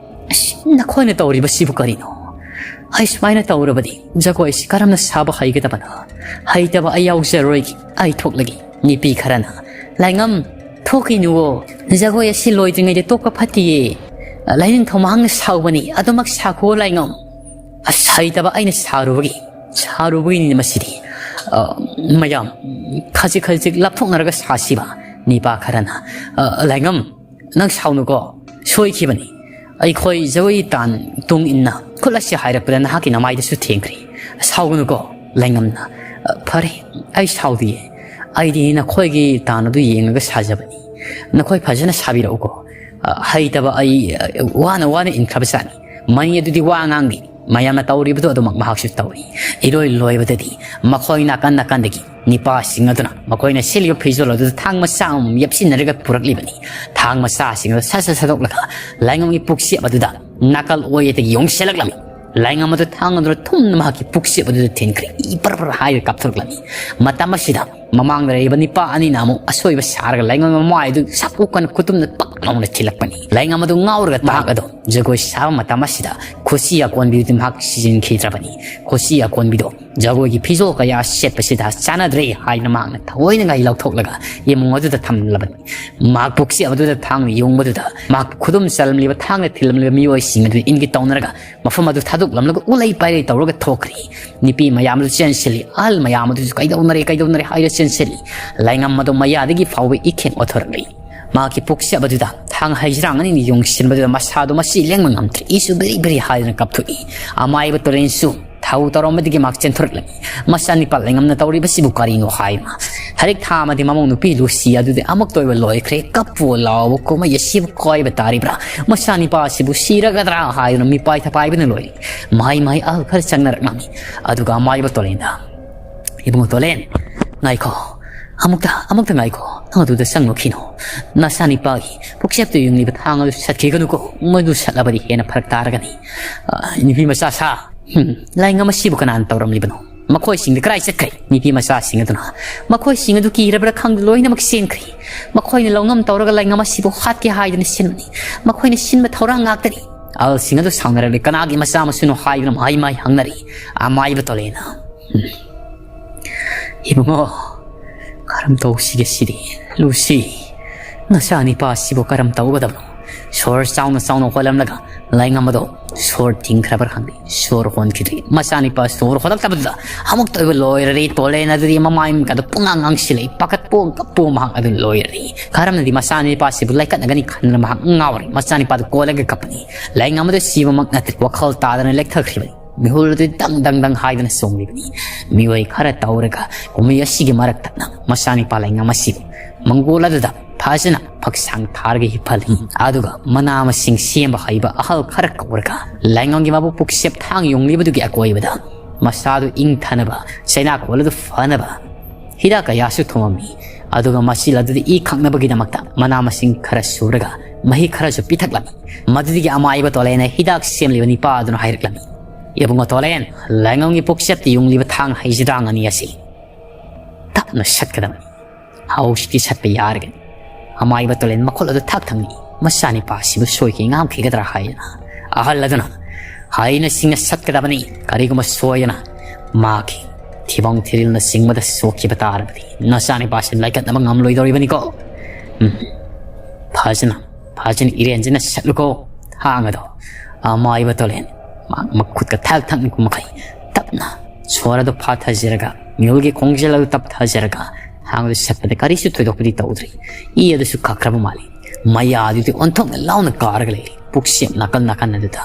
"ꯑꯁ, ꯅꯈꯣꯏꯅ ꯇꯧꯔꯤꯕꯁꯤꯕꯨ ꯀꯔꯤꯅꯣ? ꯑꯩ ꯁꯨꯃꯥꯏꯅ ꯇꯧꯔꯕꯗꯤ ꯖꯒꯣꯏꯁꯤ ꯀꯔꯝꯅ ꯁꯥꯕ ꯍꯩꯒꯗꯕꯅꯣ? ꯍꯩꯇꯕ ꯑꯩ ꯌꯥꯎꯖꯔꯣꯏꯒꯦ, ꯑꯩ ꯊꯣꯛꯂꯒꯦ꯫" ꯅꯨꯄꯤ ꯈꯔꯅ, "ꯂꯥꯏꯉꯝ, ꯊꯣꯛꯈꯤꯅꯨꯋꯣ, ꯖꯒꯣꯏ ꯑꯁꯤ ꯂꯣꯏꯗ꯭ꯔꯤꯉꯩꯗ ꯇꯣꯛꯄ ꯐꯠꯇꯤꯌꯦ꯫ ꯂꯥꯏꯅꯤꯡꯊꯧ ꯃꯍꯥꯛꯅ ꯁꯥꯎꯒꯅꯤ, ꯑꯗꯨꯃꯛ ꯁꯥꯈꯣ ꯂꯥꯏꯉꯝ꯫" "ꯑꯁ, ꯍꯩꯇꯕ ꯑꯩꯅ ꯁꯥꯔꯨꯕꯒꯤ, ꯁꯥꯔꯨꯕꯒꯤꯅꯤ ꯃꯁꯤꯗꯤ꯫ ꯑ, ꯃꯌꯥꯝ, ꯈꯖꯤꯛ ꯈꯖꯤꯛ ꯂꯥꯞꯊꯣꯛꯅꯔꯒ ꯁꯥꯁꯤꯕ꯫" ꯅꯤꯄꯥ ꯈꯔꯅ, "ꯑ, ꯂꯥꯏꯉꯝ, ꯅꯪ ꯁꯥꯎꯅꯨꯀꯣ, ꯁꯣꯏꯈꯤꯕꯅꯤ꯫ ꯑꯩꯈꯣꯏ ꯖꯒꯣꯏ ꯇꯥꯟ ꯇꯨꯡ ꯏꯟꯅ ꯈꯨꯠ ꯑꯁꯤ ꯍꯥꯏꯔꯛꯄꯗ ꯅꯍꯥꯛꯀꯤ ꯅꯃꯥꯏꯗꯁꯨ ꯊꯦꯡꯈ꯭ꯔꯦ꯫ ꯁꯥꯎꯒꯅꯨꯀꯣ, ꯂꯥꯏꯉꯝꯅ꯫" "ꯑ, ꯐꯔꯦ, ꯑꯩ ꯁꯥꯎꯗꯤꯌꯦ꯫ ꯑꯩꯗꯤ ꯅꯈꯣꯏꯒꯤ ꯇꯥꯟ ꯑꯗꯨ ꯌꯦꯡꯂꯒ ꯁꯥꯖꯕꯅꯤ꯫ ꯅꯈꯣꯏ ꯐꯖꯅ ꯁꯥꯕꯤꯔꯛꯎꯀꯣ꯫ ꯑ, ꯍꯩꯇꯕ ꯑꯩ, ꯑ, ꯋꯥꯅ ꯋꯥꯅ ꯏꯟꯈ꯭ꯔꯕ ꯖꯥꯠꯅꯤ꯫" ꯃꯅꯤ ꯑꯗꯨꯗꯤ ꯋꯥ ꯉꯥꯡꯗꯦ꯫ ꯃꯌꯥꯝꯅ ꯇꯧꯔꯤꯕꯗꯨ ꯑꯗꯨꯃꯛ ꯃꯍꯥꯛꯁꯨ ꯇꯧꯔꯤ꯫ ꯏꯔꯣꯏ ꯂꯣꯏꯕꯗꯗꯤ ꯃꯈꯣꯏ ꯅꯥꯀꯟ ꯅꯥꯀꯟꯗꯒꯤ ꯅꯤꯄꯥꯁꯤꯡ ꯑꯗꯨꯅ ꯃꯈꯣꯏꯅ ꯁꯦꯠꯂꯤꯕ ꯐꯤꯖꯣꯜ ꯑꯗꯨꯗ ꯊꯥꯡ ꯃꯆꯥ ꯑꯃꯃꯝ ꯌꯦꯞꯁꯤꯟꯅꯔꯒ ꯄꯨꯔꯛꯂꯤꯕꯅꯤ꯫ ꯊꯥꯡ ꯃꯆꯥꯁꯤꯡ ꯑꯗꯨ ꯁꯠ ꯁꯠ ꯁꯠꯇꯣꯛꯂꯒ ꯂꯥꯏꯉꯝꯒꯤ ꯄꯨꯛꯆꯦꯞ ꯑꯗꯨꯗ ꯅꯥꯀꯜ ꯑꯣꯏꯗꯒꯤ ꯌꯣꯡꯁꯤꯜꯂꯛꯂꯝꯃꯤ꯫ ꯂꯥꯏꯉꯝ ꯑꯗꯨ ꯊꯥꯡ ꯑꯗꯨꯅ ꯊꯨꯝꯅ ꯃꯍꯥꯛꯀꯤ ꯄꯨꯛꯆꯦꯞ ꯑꯗꯨꯗ ꯊꯤꯟꯈ꯭ꯔꯦ꯫ ꯏ ꯄꯔ ꯄꯔ ꯍꯥꯏꯔꯒ ꯀꯥꯞꯊꯣꯔꯛꯂꯝꯃꯤ꯫ ꯃꯇꯝ ꯑꯁꯤꯗ ꯃꯃꯥꯡꯗ ꯂꯩꯔꯤꯕ ꯅꯤꯄꯥ ꯑꯅꯤꯅ ꯑꯃꯨꯛ ꯑꯁꯣꯏꯕ ꯁꯥꯔꯒ ꯂꯥꯏꯉꯝꯒꯤ ꯃꯃꯥꯏ ꯑꯗꯨ ꯁꯥꯄꯣꯛꯀꯅ ꯈꯨꯇꯨꯝꯅ ꯄꯛ ꯂꯥꯎꯅ ꯊꯤꯜꯂꯛꯄꯅꯤ꯫ ꯂꯥꯏꯉꯝ ꯑꯗꯨ ꯉꯥꯎꯔꯒ ꯃꯍꯥꯛ ꯑꯗꯨ ꯖꯒꯣꯏ ꯁꯥꯕ ꯃꯇꯝ ꯑꯁꯤꯗ ꯈꯨꯁꯤ ꯑꯀꯣꯟꯕꯤꯗꯨꯗꯤ ꯃꯍꯥꯛ ꯁꯤꯖꯤꯟꯈꯤꯗ꯭ꯔꯕꯅꯤ꯫ ꯈꯨꯁꯤ ꯑꯀꯣꯟꯕꯤꯗꯣ ꯖꯒꯣꯏꯒꯤ ꯐꯤꯖꯣꯜ ꯀꯌꯥ ꯁꯦꯠꯄꯁꯤꯗ ꯆꯥꯟꯅꯗ꯭ꯔꯦ ꯍꯥꯏꯅ ꯃꯍꯥꯛꯅ ꯊꯑꯣꯏꯅ ꯉꯥꯏ ꯂꯧꯊꯣꯛꯂꯒ ꯏꯃꯨꯡ ꯑꯗꯨꯗ ꯊꯝꯂꯕꯅꯤ꯫ ꯃꯍꯥꯛ ꯄꯨꯛꯆꯦꯞ ꯑꯗꯨꯗ ꯊꯥꯡꯅ ꯌꯣꯡꯕꯗꯨꯗ ꯃꯍꯥꯛ ꯈꯨꯗꯨꯝ ꯆꯜꯂꯝꯂꯤꯕ, ꯊꯥꯡꯅ ꯊꯤꯜꯂꯝꯂꯤꯕ ꯃꯤꯑꯣꯏꯁꯤꯡ ꯑꯗꯨ ꯏꯟꯒꯤ ꯇꯧꯅꯔꯒ ꯃꯐꯝ ꯑꯗꯨ ꯊꯥꯗꯣꯛꯂꯝꯂꯒ ꯎꯂꯩ ꯄꯥꯏꯔꯩ ꯇꯧꯔꯒ ꯊꯣꯛꯈ꯭ꯔꯤ꯫ ꯅꯨꯄꯤ ꯃꯌꯥꯝ ꯑꯗꯨ ꯆꯦꯟꯁꯤꯜꯂꯤ꯫ ꯑꯍꯜ ꯃꯌꯥꯝ ꯑꯗꯨꯁꯨ "ꯀꯩꯗꯧꯅꯔꯦ, ꯀꯩꯗꯧꯅꯔꯦ?" ꯍꯥꯏꯔ ꯆꯦꯟꯁꯤꯜꯂꯤ꯫ ꯂꯥꯏꯉꯝ ꯑꯗꯨ ꯃꯌꯥꯗꯒꯤ ꯐꯥꯎꯕ ꯏꯈꯦꯡ ꯑꯣꯊꯣꯔꯛꯂꯤ꯫ ꯃꯍꯥꯛꯀꯤ ꯄꯨꯛꯆꯦꯞ ꯑꯗꯨꯗ ꯊꯥꯡ ꯍꯩꯖ꯭ꯔꯥꯡ ꯑꯅꯤꯅ ꯌꯣꯡꯁꯤꯟꯕꯗꯨꯗ ꯃꯁꯥꯗꯨ ꯃꯁꯤ ꯂꯦꯡꯕ ꯉꯝꯗ꯭ꯔꯦ꯫ ꯏꯁꯨ ꯕꯤꯔꯤ ꯕꯤꯔꯤ ꯍꯥꯏꯗꯨꯅ ꯀꯞꯊꯣꯛꯏ꯫ ꯑꯃꯥꯏꯕ ꯇꯣꯔꯦꯟꯁꯨ ꯊꯧ ꯇꯧꯔꯝꯕꯗꯒꯤ ꯃꯍꯥꯛ ꯆꯦꯟꯊꯣꯔꯛꯂꯝꯃꯤ꯫ ꯃꯆꯥꯅꯤꯄꯥ ꯂꯥꯏꯉꯝꯅ ꯇꯧꯔꯤꯕꯁꯤꯕꯨ ꯀꯔꯤꯅꯣ ꯍꯥꯏꯅ꯫ ꯊꯥꯔꯤꯛ ꯊꯥ ꯑꯃꯗꯤ ꯃꯃꯧ ꯅꯨꯄꯤ ꯂꯨꯁꯤ ꯑꯗꯨꯗꯤ ꯑꯃꯨꯛꯇ ꯑꯣꯏꯕ ꯂꯣꯏꯈ꯭ꯔꯦ꯫ ꯀꯞꯄꯨ ꯂꯥꯎꯕ ꯀꯨꯝꯍꯩ ꯑꯁꯤꯕꯨ ꯀꯣꯏꯕ ꯇꯥꯔꯤꯕ꯭ꯔꯥ? ꯃꯆꯥꯅꯤꯄꯥ ꯑꯁꯤꯕꯨ ꯁꯤꯔꯒꯗ꯭ꯔꯥ ꯍꯥꯏꯗꯨꯅ ꯃꯤꯄꯥꯏ ꯊꯄꯥꯏꯕꯅ ꯂꯣꯏꯔꯦ꯫ ꯃꯍꯩ ꯃꯍꯩ ꯑꯍꯜ ꯈꯔ ꯆꯪꯅꯔꯛꯂꯝꯃꯤ꯫ ꯑꯗꯨꯒ ꯑꯃꯥꯏꯕ ꯇꯣꯂꯦꯟꯗ, "ꯏꯕꯨꯡꯉꯣ ꯇꯣꯂꯦꯟ, ꯉꯥꯏꯈꯣ꯫ ꯑꯃꯨꯛꯇ, ꯑꯃꯨꯛꯇ ꯉꯥꯏꯈꯣ꯫ ꯅꯪ ꯑꯗꯨꯗ ꯆꯪꯉꯨꯈꯤꯅꯣ꯫ ꯅꯆꯥꯅꯤꯄꯥꯒꯤ ꯄꯨꯛꯆꯦꯞꯇ ꯌꯨꯡꯂꯤꯕ ꯊꯥꯡ ꯑꯗꯨ ꯁꯠꯈꯤꯒꯅꯨꯀꯣ꯫ ꯃꯗꯨ ꯁꯠꯂꯕꯗꯤ ꯍꯦꯟꯅ ꯐꯔꯛ ꯇꯥꯔꯒꯅꯤ꯫ ꯑ, ꯅꯨꯄꯤ ꯃꯆꯥ ꯁꯥ, ꯍꯨꯝ, ꯂꯥꯏꯉꯝ ꯑꯁꯤꯕꯨ ꯀꯅꯥꯅ ꯇꯧꯔꯝꯂꯤꯕꯅꯣ? ꯃꯈꯣꯏꯁꯤꯡꯗꯤ ꯀꯗꯥꯏ ꯆꯠꯈ꯭ꯔꯦ?" ꯅꯨꯄꯤ ꯃꯆꯥꯁꯤꯡ ꯑꯗꯨꯅ, "ꯃꯈꯣꯏꯁꯤꯡ ꯑꯗꯨ ꯀꯤꯔꯕ꯭ꯔꯥ ꯈꯪꯗꯦ, ꯂꯣꯏꯅꯃꯛ ꯆꯦꯟꯈ꯭ꯔꯦ꯫ ꯃꯈꯣꯏꯅ ꯂꯧꯉꯝ ꯇꯧꯔꯒ ꯂꯥꯏꯉꯝ ꯑꯁꯤꯕꯨ ꯍꯥꯠꯀꯦ ꯍꯥꯏꯗꯨꯅ ꯁꯤꯟꯕꯅꯤ꯫ ꯃꯈꯣꯏꯅ ꯁꯤꯟꯕ ꯊꯧꯔꯥꯡ ꯉꯥꯛꯇꯅꯤ꯫" ꯑꯍꯜꯁꯤꯡ ꯑꯗꯨ ꯁꯥꯎꯅꯔꯛꯂꯦ꯫ "ꯀꯅꯥꯒꯤ ꯃꯆꯥ ꯃꯁꯨꯅꯣ?" ꯍꯥꯏꯗꯨꯅ ꯃꯍꯩ ꯃꯍꯩ ꯍꯪꯅꯔꯤ꯫ ꯑꯃꯥꯏꯕ ꯇꯣꯂꯦꯅ, ꯎꯝ, "ꯏꯕꯨꯡꯉꯣ, ꯀꯔꯝ ꯇꯧꯁꯤꯒꯦ ꯁꯤꯗꯤ? ꯂꯨꯁꯤ, ꯅꯆꯥꯅꯤꯄꯥꯁꯤꯕꯨ ꯀꯔꯝ ꯇꯧꯒꯗꯕꯅꯣ?" ꯁꯣꯔ ꯆꯥꯎꯅ ꯆꯥꯎꯅ ꯍꯣꯜꯂꯝꯂꯒ ꯂꯥꯏꯉꯝ ꯑꯗꯣ ꯁꯣꯔ ꯊꯤꯡꯈ꯭ꯔꯕ꯭ꯔꯥ ꯈꯪꯗꯦ, ꯁꯣꯔ ꯍꯣꯟꯈꯤꯗ꯭ꯔꯤ꯫ ꯃꯆꯥꯅꯤꯄꯥ ꯁꯣꯔ ꯍꯣꯜꯂꯛꯇꯕꯗꯨꯗ ꯑꯃꯨꯛꯇ ꯑꯣꯏꯕ ꯂꯣꯏꯔꯔꯦ꯫ ꯇꯣꯂꯦꯟ ꯑꯗꯨꯗꯤ ꯃꯃꯥꯏ ꯃꯃꯤꯠꯀꯗꯣ ꯄꯨꯡꯉꯥꯡ ꯉꯥꯡꯁꯤꯜꯂꯛꯏ꯫ ꯄꯥꯈꯠꯄꯣ ꯀꯞꯄꯣ ꯃꯍꯥꯛ ꯑꯗꯨ ꯂꯣꯏꯔꯔꯦ꯫ ꯀꯔꯝꯅꯗꯤ ꯃꯆꯥꯅꯤꯄꯥꯁꯤꯕꯨ ꯂꯥꯏꯀꯠꯅꯒꯅꯤ ꯈꯟꯗꯨꯅ ꯃꯍꯥꯛ ꯉꯥꯎꯔꯦ꯫ ꯃꯆꯥꯅꯤꯄꯥꯗꯨ ꯀꯣꯜꯂꯒ ꯀꯞꯄꯅꯤ꯫ ꯂꯥꯏꯉꯝ ꯑꯗꯨ ꯁꯤꯕꯃꯛ ꯅꯠꯇ꯭ꯔꯦ, ꯋꯥꯈꯜ ꯇꯥꯗꯅ ꯂꯦꯛꯊꯈ꯭ꯔꯤꯕꯅꯤ꯫ ꯃꯤꯍꯨꯜ ꯑꯗꯨ ꯗꯪ ꯗꯪ ꯗꯪ ꯍꯥꯏꯗꯨꯅ ꯆꯣꯡꯂꯤꯕꯅꯤ꯫ ꯃꯤꯑꯣꯏ ꯈꯔ ꯇꯧꯔꯒ ꯀꯨꯝꯍꯩ ꯑꯁꯤꯒꯤ ꯃꯔꯛꯇ ꯃꯆꯥꯅꯤꯄꯥ ꯂꯥꯏꯉꯝ ꯑꯁꯤꯕꯨ ꯃꯪꯒꯣꯜ ꯑꯗꯨꯗ ꯐꯖꯅ ꯐꯛꯁꯥꯡ ꯊꯥꯔꯒ ꯍꯤꯞꯍꯜꯂꯤ꯫ ꯑꯗꯨꯒ ꯃꯅꯥ ꯃꯁꯤꯡ ꯁꯦꯝꯕ ꯍꯩꯕ ꯑꯍꯜ ꯈꯔ ꯀꯧꯔꯒ ꯂꯥꯏꯉꯝꯒꯤ ꯃꯕꯨꯛ ꯄꯨꯛꯁꯦꯞ ꯊꯥꯡ ꯌꯨꯡꯂꯤꯕꯗꯨꯒꯤ ꯑꯀꯣꯏꯕꯗ ꯃꯁꯥꯗꯨ ꯏꯪꯊꯅꯕ, ꯆꯩꯅꯥ ꯈꯣꯜꯂꯗꯨ ꯐꯅꯕ ꯍꯤꯗꯥꯛ ꯀꯌꯥꯁꯨ ꯊꯣꯝꯃꯝꯃꯤ꯫ ꯑꯗꯨꯒ ꯃꯆꯤꯜ ꯑꯗꯨꯗ ꯏ ꯈꯪꯅꯕꯒꯤꯗꯃꯛꯇ ꯃꯅꯥ ꯃꯁꯤꯡ ꯈꯔ ꯁꯨꯔꯒ ꯃꯍꯤ ꯈꯔꯁꯨ ꯄꯤꯊꯛꯂꯝꯃꯤ꯫ ꯃꯗꯨꯗꯒꯤ ꯑꯃꯥꯏꯕ ꯇꯣꯂꯦꯟꯅ ꯍꯤꯗꯥꯛ ꯁꯦꯝꯂꯤꯕ ꯅꯤꯄꯥ ꯑꯗꯨꯅ ꯍꯥꯏꯔꯛꯂꯝꯃꯤ, "ꯏꯕꯨꯡꯉꯣ ꯇꯣꯂꯦꯟ, ꯂꯥꯏꯉꯝꯒꯤ ꯄꯨꯛꯆꯦꯞꯇ ꯌꯨꯡꯂꯤꯕ ꯊꯥꯡ ꯍꯩꯖꯤꯗꯥꯡ ꯑꯅꯤ ꯑꯁꯤ ꯇꯞꯅ ꯁꯠꯀꯗꯕꯅꯤ꯫ ꯍꯧꯖꯤꯛꯇꯤ ꯁꯠꯄ ꯌꯥꯔꯒꯅꯤ꯫ ꯑꯃꯥꯏꯕ ꯇꯣꯂꯦꯟ ꯃꯈꯨꯠ ꯑꯗꯨ ꯊꯥꯛ ꯊꯪꯉꯤ꯫ ꯃꯆꯥꯅꯤꯄꯥ ꯑꯁꯤꯕꯨ ꯁꯣꯏꯈꯤ ꯉꯥꯝꯈꯤꯒꯗ꯭ꯔꯥ ꯍꯥꯏꯗꯅ ꯑꯍꯜ ꯑꯗꯨꯅ ꯍꯩꯅ ꯁꯤꯡꯅ ꯁꯠꯀꯗꯕꯅꯤ꯫ ꯀꯔꯤꯒꯨꯝꯕ ꯁꯣꯏꯗꯅ ꯃꯍꯥꯛꯀꯤ ꯊꯤꯕꯣꯡ ꯊꯤꯔꯤꯜꯅ ꯆꯤꯡꯕꯗ ꯁꯣꯛꯈꯤꯕ ꯇꯥꯔꯕꯗꯤ ꯅꯆꯥꯅꯤꯄꯥꯁꯤ ꯂꯥꯏꯀꯠꯅꯕ ꯉꯝꯂꯣꯏꯗꯧꯔꯤꯕꯅꯤꯀꯣ꯫ ꯎꯝ, ꯐꯖꯅ, ꯐꯖꯅ ꯏꯔꯦꯟꯖꯅ ꯁꯠꯂꯨꯀꯣ ꯊꯥꯡ ꯑꯗꯣ꯫" ꯑꯃꯥꯏꯕ ꯇꯣꯂꯦꯟ ꯃꯥ ꯃꯈꯨꯠꯀ ꯊꯥꯛ ꯊꯥꯛꯅꯤꯡꯕ ꯃꯈꯩ ꯇꯞꯅ ꯁꯣꯔ ꯑꯗꯨ ꯐꯥꯊꯖꯔꯒ, ꯃꯤꯍꯨꯜꯒꯤ ꯈꯣꯡꯖꯦꯜ ꯑꯗꯨ ꯇꯞꯊꯖꯔꯒ ꯊꯥꯡ ꯑꯗꯨ ꯁꯠꯄꯗ ꯀꯔꯤꯁꯨ ꯊꯣꯏꯗꯣꯛꯄꯗꯤ ꯇꯧꯗ꯭ꯔꯤ꯫ ꯏ ꯑꯗꯨꯁꯨ ꯈꯛꯈ꯭ꯔꯕ ꯃꯥꯜꯂꯤ꯫ ꯃꯌꯥ ꯑꯗꯨꯗꯤ ꯑꯣꯟꯊꯣꯛꯅ ꯂꯥꯎꯅ ꯀꯥꯔꯒ ꯂꯩꯔꯤ꯫ ꯄꯨꯛꯁꯦꯞ ꯅꯥꯀꯜ ꯅꯥꯀꯟ ꯑꯗꯨꯗ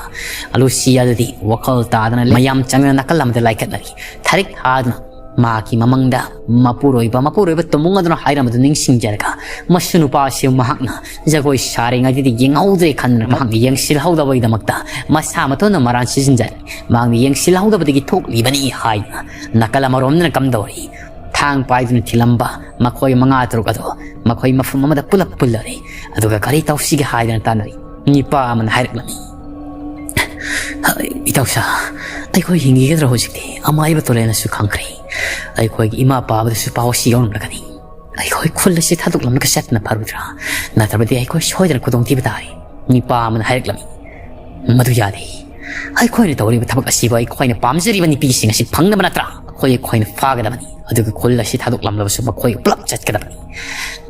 ꯂꯨꯁꯤ ꯑꯗꯨꯗꯤ ꯋꯥꯈꯜ ꯇꯥꯗꯅ ꯃꯌꯥꯝ ꯆꯪꯗꯅ ꯅꯥꯀꯜ ꯑꯃꯗ ꯂꯥꯏꯀꯠꯅꯔꯤ꯫ ꯊꯥꯔꯤꯛ ꯊꯥꯗꯨꯅ ꯃꯍꯥꯛꯀꯤ ꯃꯃꯪꯗ ꯃꯄꯨꯔꯣꯏꯕ, ꯃꯄꯨꯔꯣꯏꯕ ꯇꯣꯃꯨꯡ ꯑꯗꯨꯅ ꯍꯥꯏꯔꯝꯕꯗꯨ ꯅꯤꯡꯁꯤꯡꯖꯔꯒ, ꯃꯁꯨ ꯅꯨꯄꯥ ꯑꯁꯤꯕꯨ ꯃꯍꯥꯛꯅ ꯖꯒꯣꯏ ꯁꯥꯔꯤꯉꯩꯗꯗꯤ ꯌꯦꯡꯍꯧꯗ꯭ꯔꯦ ꯈꯟꯗꯨꯅ ꯃꯍꯥꯛꯅ ꯌꯦꯡꯁꯤꯜꯍꯧꯗꯕꯒꯤꯗꯃꯛꯇ ꯃꯁꯥ ꯃꯇꯣꯟꯗ ꯃꯔꯥꯟ ꯁꯤꯖꯤꯟꯖꯔꯦ꯫ ꯃꯍꯥꯛꯅ ꯌꯦꯡꯁꯤꯜꯍꯧꯗꯕꯗꯒꯤ ꯊꯣꯛꯂꯤꯕꯅꯤ ꯍꯥꯏꯗꯨꯅ ꯅꯥꯀꯜ ꯑꯃꯔꯣꯝꯗꯅ ꯀꯝꯗꯧꯔꯤ꯫ ꯊꯥꯡ ꯄꯥꯏꯗꯨꯅ ꯊꯤꯜꯂꯝꯕ ꯃꯈꯣꯏ ꯃꯉꯥ ꯇꯔꯨꯛ ꯑꯗꯨ ꯃꯈꯣꯏ ꯃꯐꯝ ꯑꯃꯗ ꯄꯨꯂꯞ ꯄꯨꯜꯂꯔꯦ꯫ ꯑꯗꯨꯒ ꯀꯔꯤ ꯇꯧꯁꯤꯒꯦ ꯍꯥꯏꯗꯨꯅ ꯇꯥꯟꯅꯔꯤ꯫ ꯅꯤꯄꯥ ꯑꯃꯅ ꯍꯥꯏꯔꯛꯂꯝꯃꯤ, "ꯏꯇꯥꯎꯁꯥ, ꯑꯩꯈꯣꯏ ꯍꯤꯡꯈꯤꯒꯗ꯭ꯔꯥ ꯍꯧꯖꯤꯛꯇꯤ? ꯑꯃꯥꯏꯕ ꯇꯣꯂꯦꯟꯅꯁꯨ ꯈꯪꯈ꯭ꯔꯦ꯫ ꯑꯩꯈꯣꯏꯒꯤ ꯏꯃꯥ ꯄꯥꯕꯗꯁꯨ ꯄꯥꯎ ꯑꯁꯤ ꯌꯧꯔꯝꯂꯒꯅꯤ꯫ ꯑꯩꯈꯣꯏ ꯈꯨꯜ ꯑꯁꯤ ꯊꯥꯗꯣꯛꯂꯝꯂꯒ ꯆꯠꯄꯅ ꯐꯔꯣꯏꯗ꯭ꯔꯥ? ꯅꯠꯇ꯭ꯔꯕꯗꯤ ꯑꯩꯈꯣꯏ ꯁꯣꯏꯗꯅ ꯈꯨꯗꯣꯡꯊꯤꯕ ꯇꯥꯔꯦ꯫" ꯅꯤꯄꯥ ꯑꯃꯅ ꯍꯥꯏꯔꯛꯂꯝꯃꯤ, "ꯃꯗꯨ ꯌꯥꯗꯦ꯫ ꯑꯩꯈꯣꯏꯅ ꯇꯧꯔꯤꯕ ꯊꯕꯛ ꯑꯁꯤꯕꯨ ꯑꯩꯈꯣꯏꯅ ꯄꯥꯝꯖꯔꯤꯕ ꯅꯨꯄꯤꯁꯤꯡ ꯑꯁꯤ ꯐꯪꯅꯕ ꯅꯠꯇ꯭ꯔꯥ? ꯑꯩꯈꯣꯏ, ꯑꯩꯈꯣꯏꯅ ꯐꯥꯒꯗꯕꯅꯤ꯫ ꯑꯗꯨꯒ ꯈꯨꯜ ꯑꯁꯤ ꯊꯥꯗꯣꯛꯂꯝꯂꯕꯁꯨ ꯃꯈꯣꯏ ꯄꯨꯂꯞ ꯆꯠꯀꯗꯕꯅꯤ꯫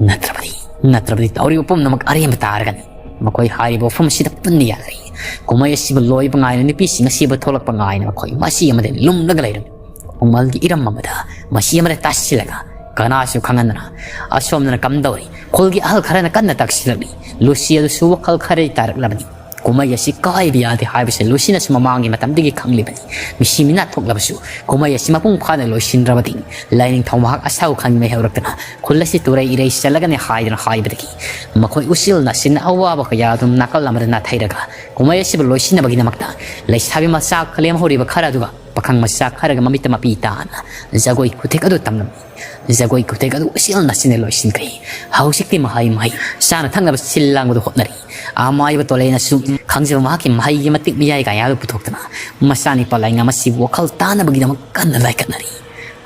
ꯅꯠꯇ꯭ꯔꯕꯗꯤ, ꯅꯠꯇ꯭ꯔꯕꯗꯤ ꯇꯧꯔꯤꯕ ꯄꯨꯝꯅꯃꯛ ꯑꯔꯦꯝꯕ ꯇꯥꯔꯒꯅꯤ꯫" ꯃꯈꯣꯏ ꯍꯥꯏꯔꯤꯕ ꯋꯥꯐꯝ ꯑꯁꯤꯗ ꯄꯨꯟꯅ ꯌꯥꯅꯔꯤ꯫ ꯀꯨꯝꯍꯩ ꯑꯁꯤꯕꯨ ꯂꯣꯏꯕ ꯉꯥꯏꯅ, ꯅꯨꯄꯤꯁꯤꯡ ꯑꯁꯤꯕꯨ ꯊꯣꯛꯂꯛꯄ ꯉꯥꯏꯅ ꯃꯈꯣꯏ ꯃꯁꯤ ꯑꯃꯗ ꯂꯨꯝꯂꯒ ꯂꯩꯔꯝꯃꯤ꯫ ꯎꯃꯜꯒꯤ ꯏꯔꯝ ꯑꯃꯗ ꯃꯁꯤ ꯑꯃꯗ ꯇꯥꯁꯤꯜꯂꯒ ꯀꯅꯥꯁꯨ ꯈꯪꯍꯟꯗꯅ ꯑꯁꯣꯝꯗꯅ ꯀꯝꯗꯧꯔꯤ꯫ ꯈꯨꯜꯒꯤ ꯑꯍꯜ ꯈꯔꯅ ꯀꯟꯅ ꯇꯛꯁꯤꯜꯂꯛꯂꯤ꯫ ꯂꯨꯁꯤ ꯑꯗꯨꯁꯨ ꯋꯥꯈꯜ ꯈꯔꯗꯤ ꯇꯥꯔꯛꯂꯕꯅꯤ꯫ ꯀꯨꯝꯍꯩ ꯑꯁꯤ ꯀꯥꯏꯕ ꯌꯥꯗꯦ ꯍꯥꯏꯕꯁꯦ ꯂꯨꯁꯤꯅꯁꯨ ꯃꯃꯥꯡꯒꯤ ꯃꯇꯝꯗꯒꯤ ꯈꯪꯂꯤꯕꯅꯤ꯫ ꯃꯤꯁꯤ ꯃꯤꯅꯥ ꯊꯣꯛꯂꯕꯁꯨ ꯀꯨꯝꯍꯩ ꯑꯁꯤ ꯃꯄꯨꯡ ꯐꯥꯅ ꯂꯣꯏꯁꯤꯟꯗ꯭ꯔꯕꯗꯤ ꯂꯥꯏꯅꯤꯡꯊꯧ ꯃꯍꯥꯛ ꯑꯁꯥꯎ ꯈꯪ ꯃꯩ ꯍꯧꯔꯛꯇꯅ ꯈꯨꯜ ꯑꯁꯤ ꯇꯨꯔꯩ ꯏꯔꯩ ꯆꯠꯂꯒꯅꯤ ꯍꯥꯏꯗꯨꯅ ꯍꯥꯏꯕꯗꯒꯤ ꯃꯈꯣꯏ ꯎꯆꯤꯜ ꯅꯥꯆꯤꯟꯅ ꯑꯋꯥꯕ ꯀꯌꯥ ꯑꯗꯨꯝ ꯅꯥꯀꯜ ꯑꯃꯗ ꯅꯥꯊꯩꯔꯒ ꯀꯨꯝꯍꯩ ꯑꯁꯤꯕꯨ ꯂꯣꯏꯁꯤꯟꯅꯕꯒꯤꯗꯃꯛꯇ ꯂꯩꯁꯥꯕꯤ ꯃꯆꯥ ꯈꯔ ꯂꯦꯝꯍꯧꯔꯤꯕ ꯈꯔ ꯑꯗꯨꯒ ꯄꯥꯈꯪ ꯃꯆꯥ ꯈꯔꯒ ꯃꯃꯤꯠꯇ ꯃꯄꯤ ꯇꯥꯅ ꯖꯒꯣꯏ ꯈꯨꯊꯦꯛ ꯑꯗꯨ ꯇꯝꯂꯝꯃꯤ꯫ ꯖꯒꯣꯏ ꯈꯨꯊꯦꯛ ꯑꯗꯨ ꯎꯆꯦꯜ ꯅꯥꯆꯤꯟꯅ ꯂꯣꯏꯁꯤꯟꯈ꯭ꯔꯦ꯫ ꯍꯧꯖꯤꯛꯇꯤ ꯃꯍꯩ ꯃꯍꯩ ꯆꯥꯅ ꯊꯛꯅꯕ ꯁꯤꯜ ꯂꯥꯡꯕꯗ ꯍꯣꯠꯅꯔꯤ꯫ ꯑꯃꯥꯏꯕ ꯇꯣꯂꯦꯅꯁꯨ ꯈꯪꯖꯕ ꯃꯍꯥꯛꯀꯤ ꯃꯍꯩꯒꯤ ꯃꯇꯤꯛ ꯃꯌꯥꯏ ꯀꯌꯥ ꯑꯗꯨ ꯄꯨꯊꯣꯛꯇꯨꯅ ꯃꯆꯥꯅꯤꯄꯥ ꯂꯥꯏꯉꯝ ꯑꯁꯤꯕꯨ ꯋꯥꯈꯜ ꯇꯥꯅꯕꯒꯤꯗꯃꯛ ꯀꯟꯅ ꯂꯥꯏꯀꯠꯅꯔꯤ꯫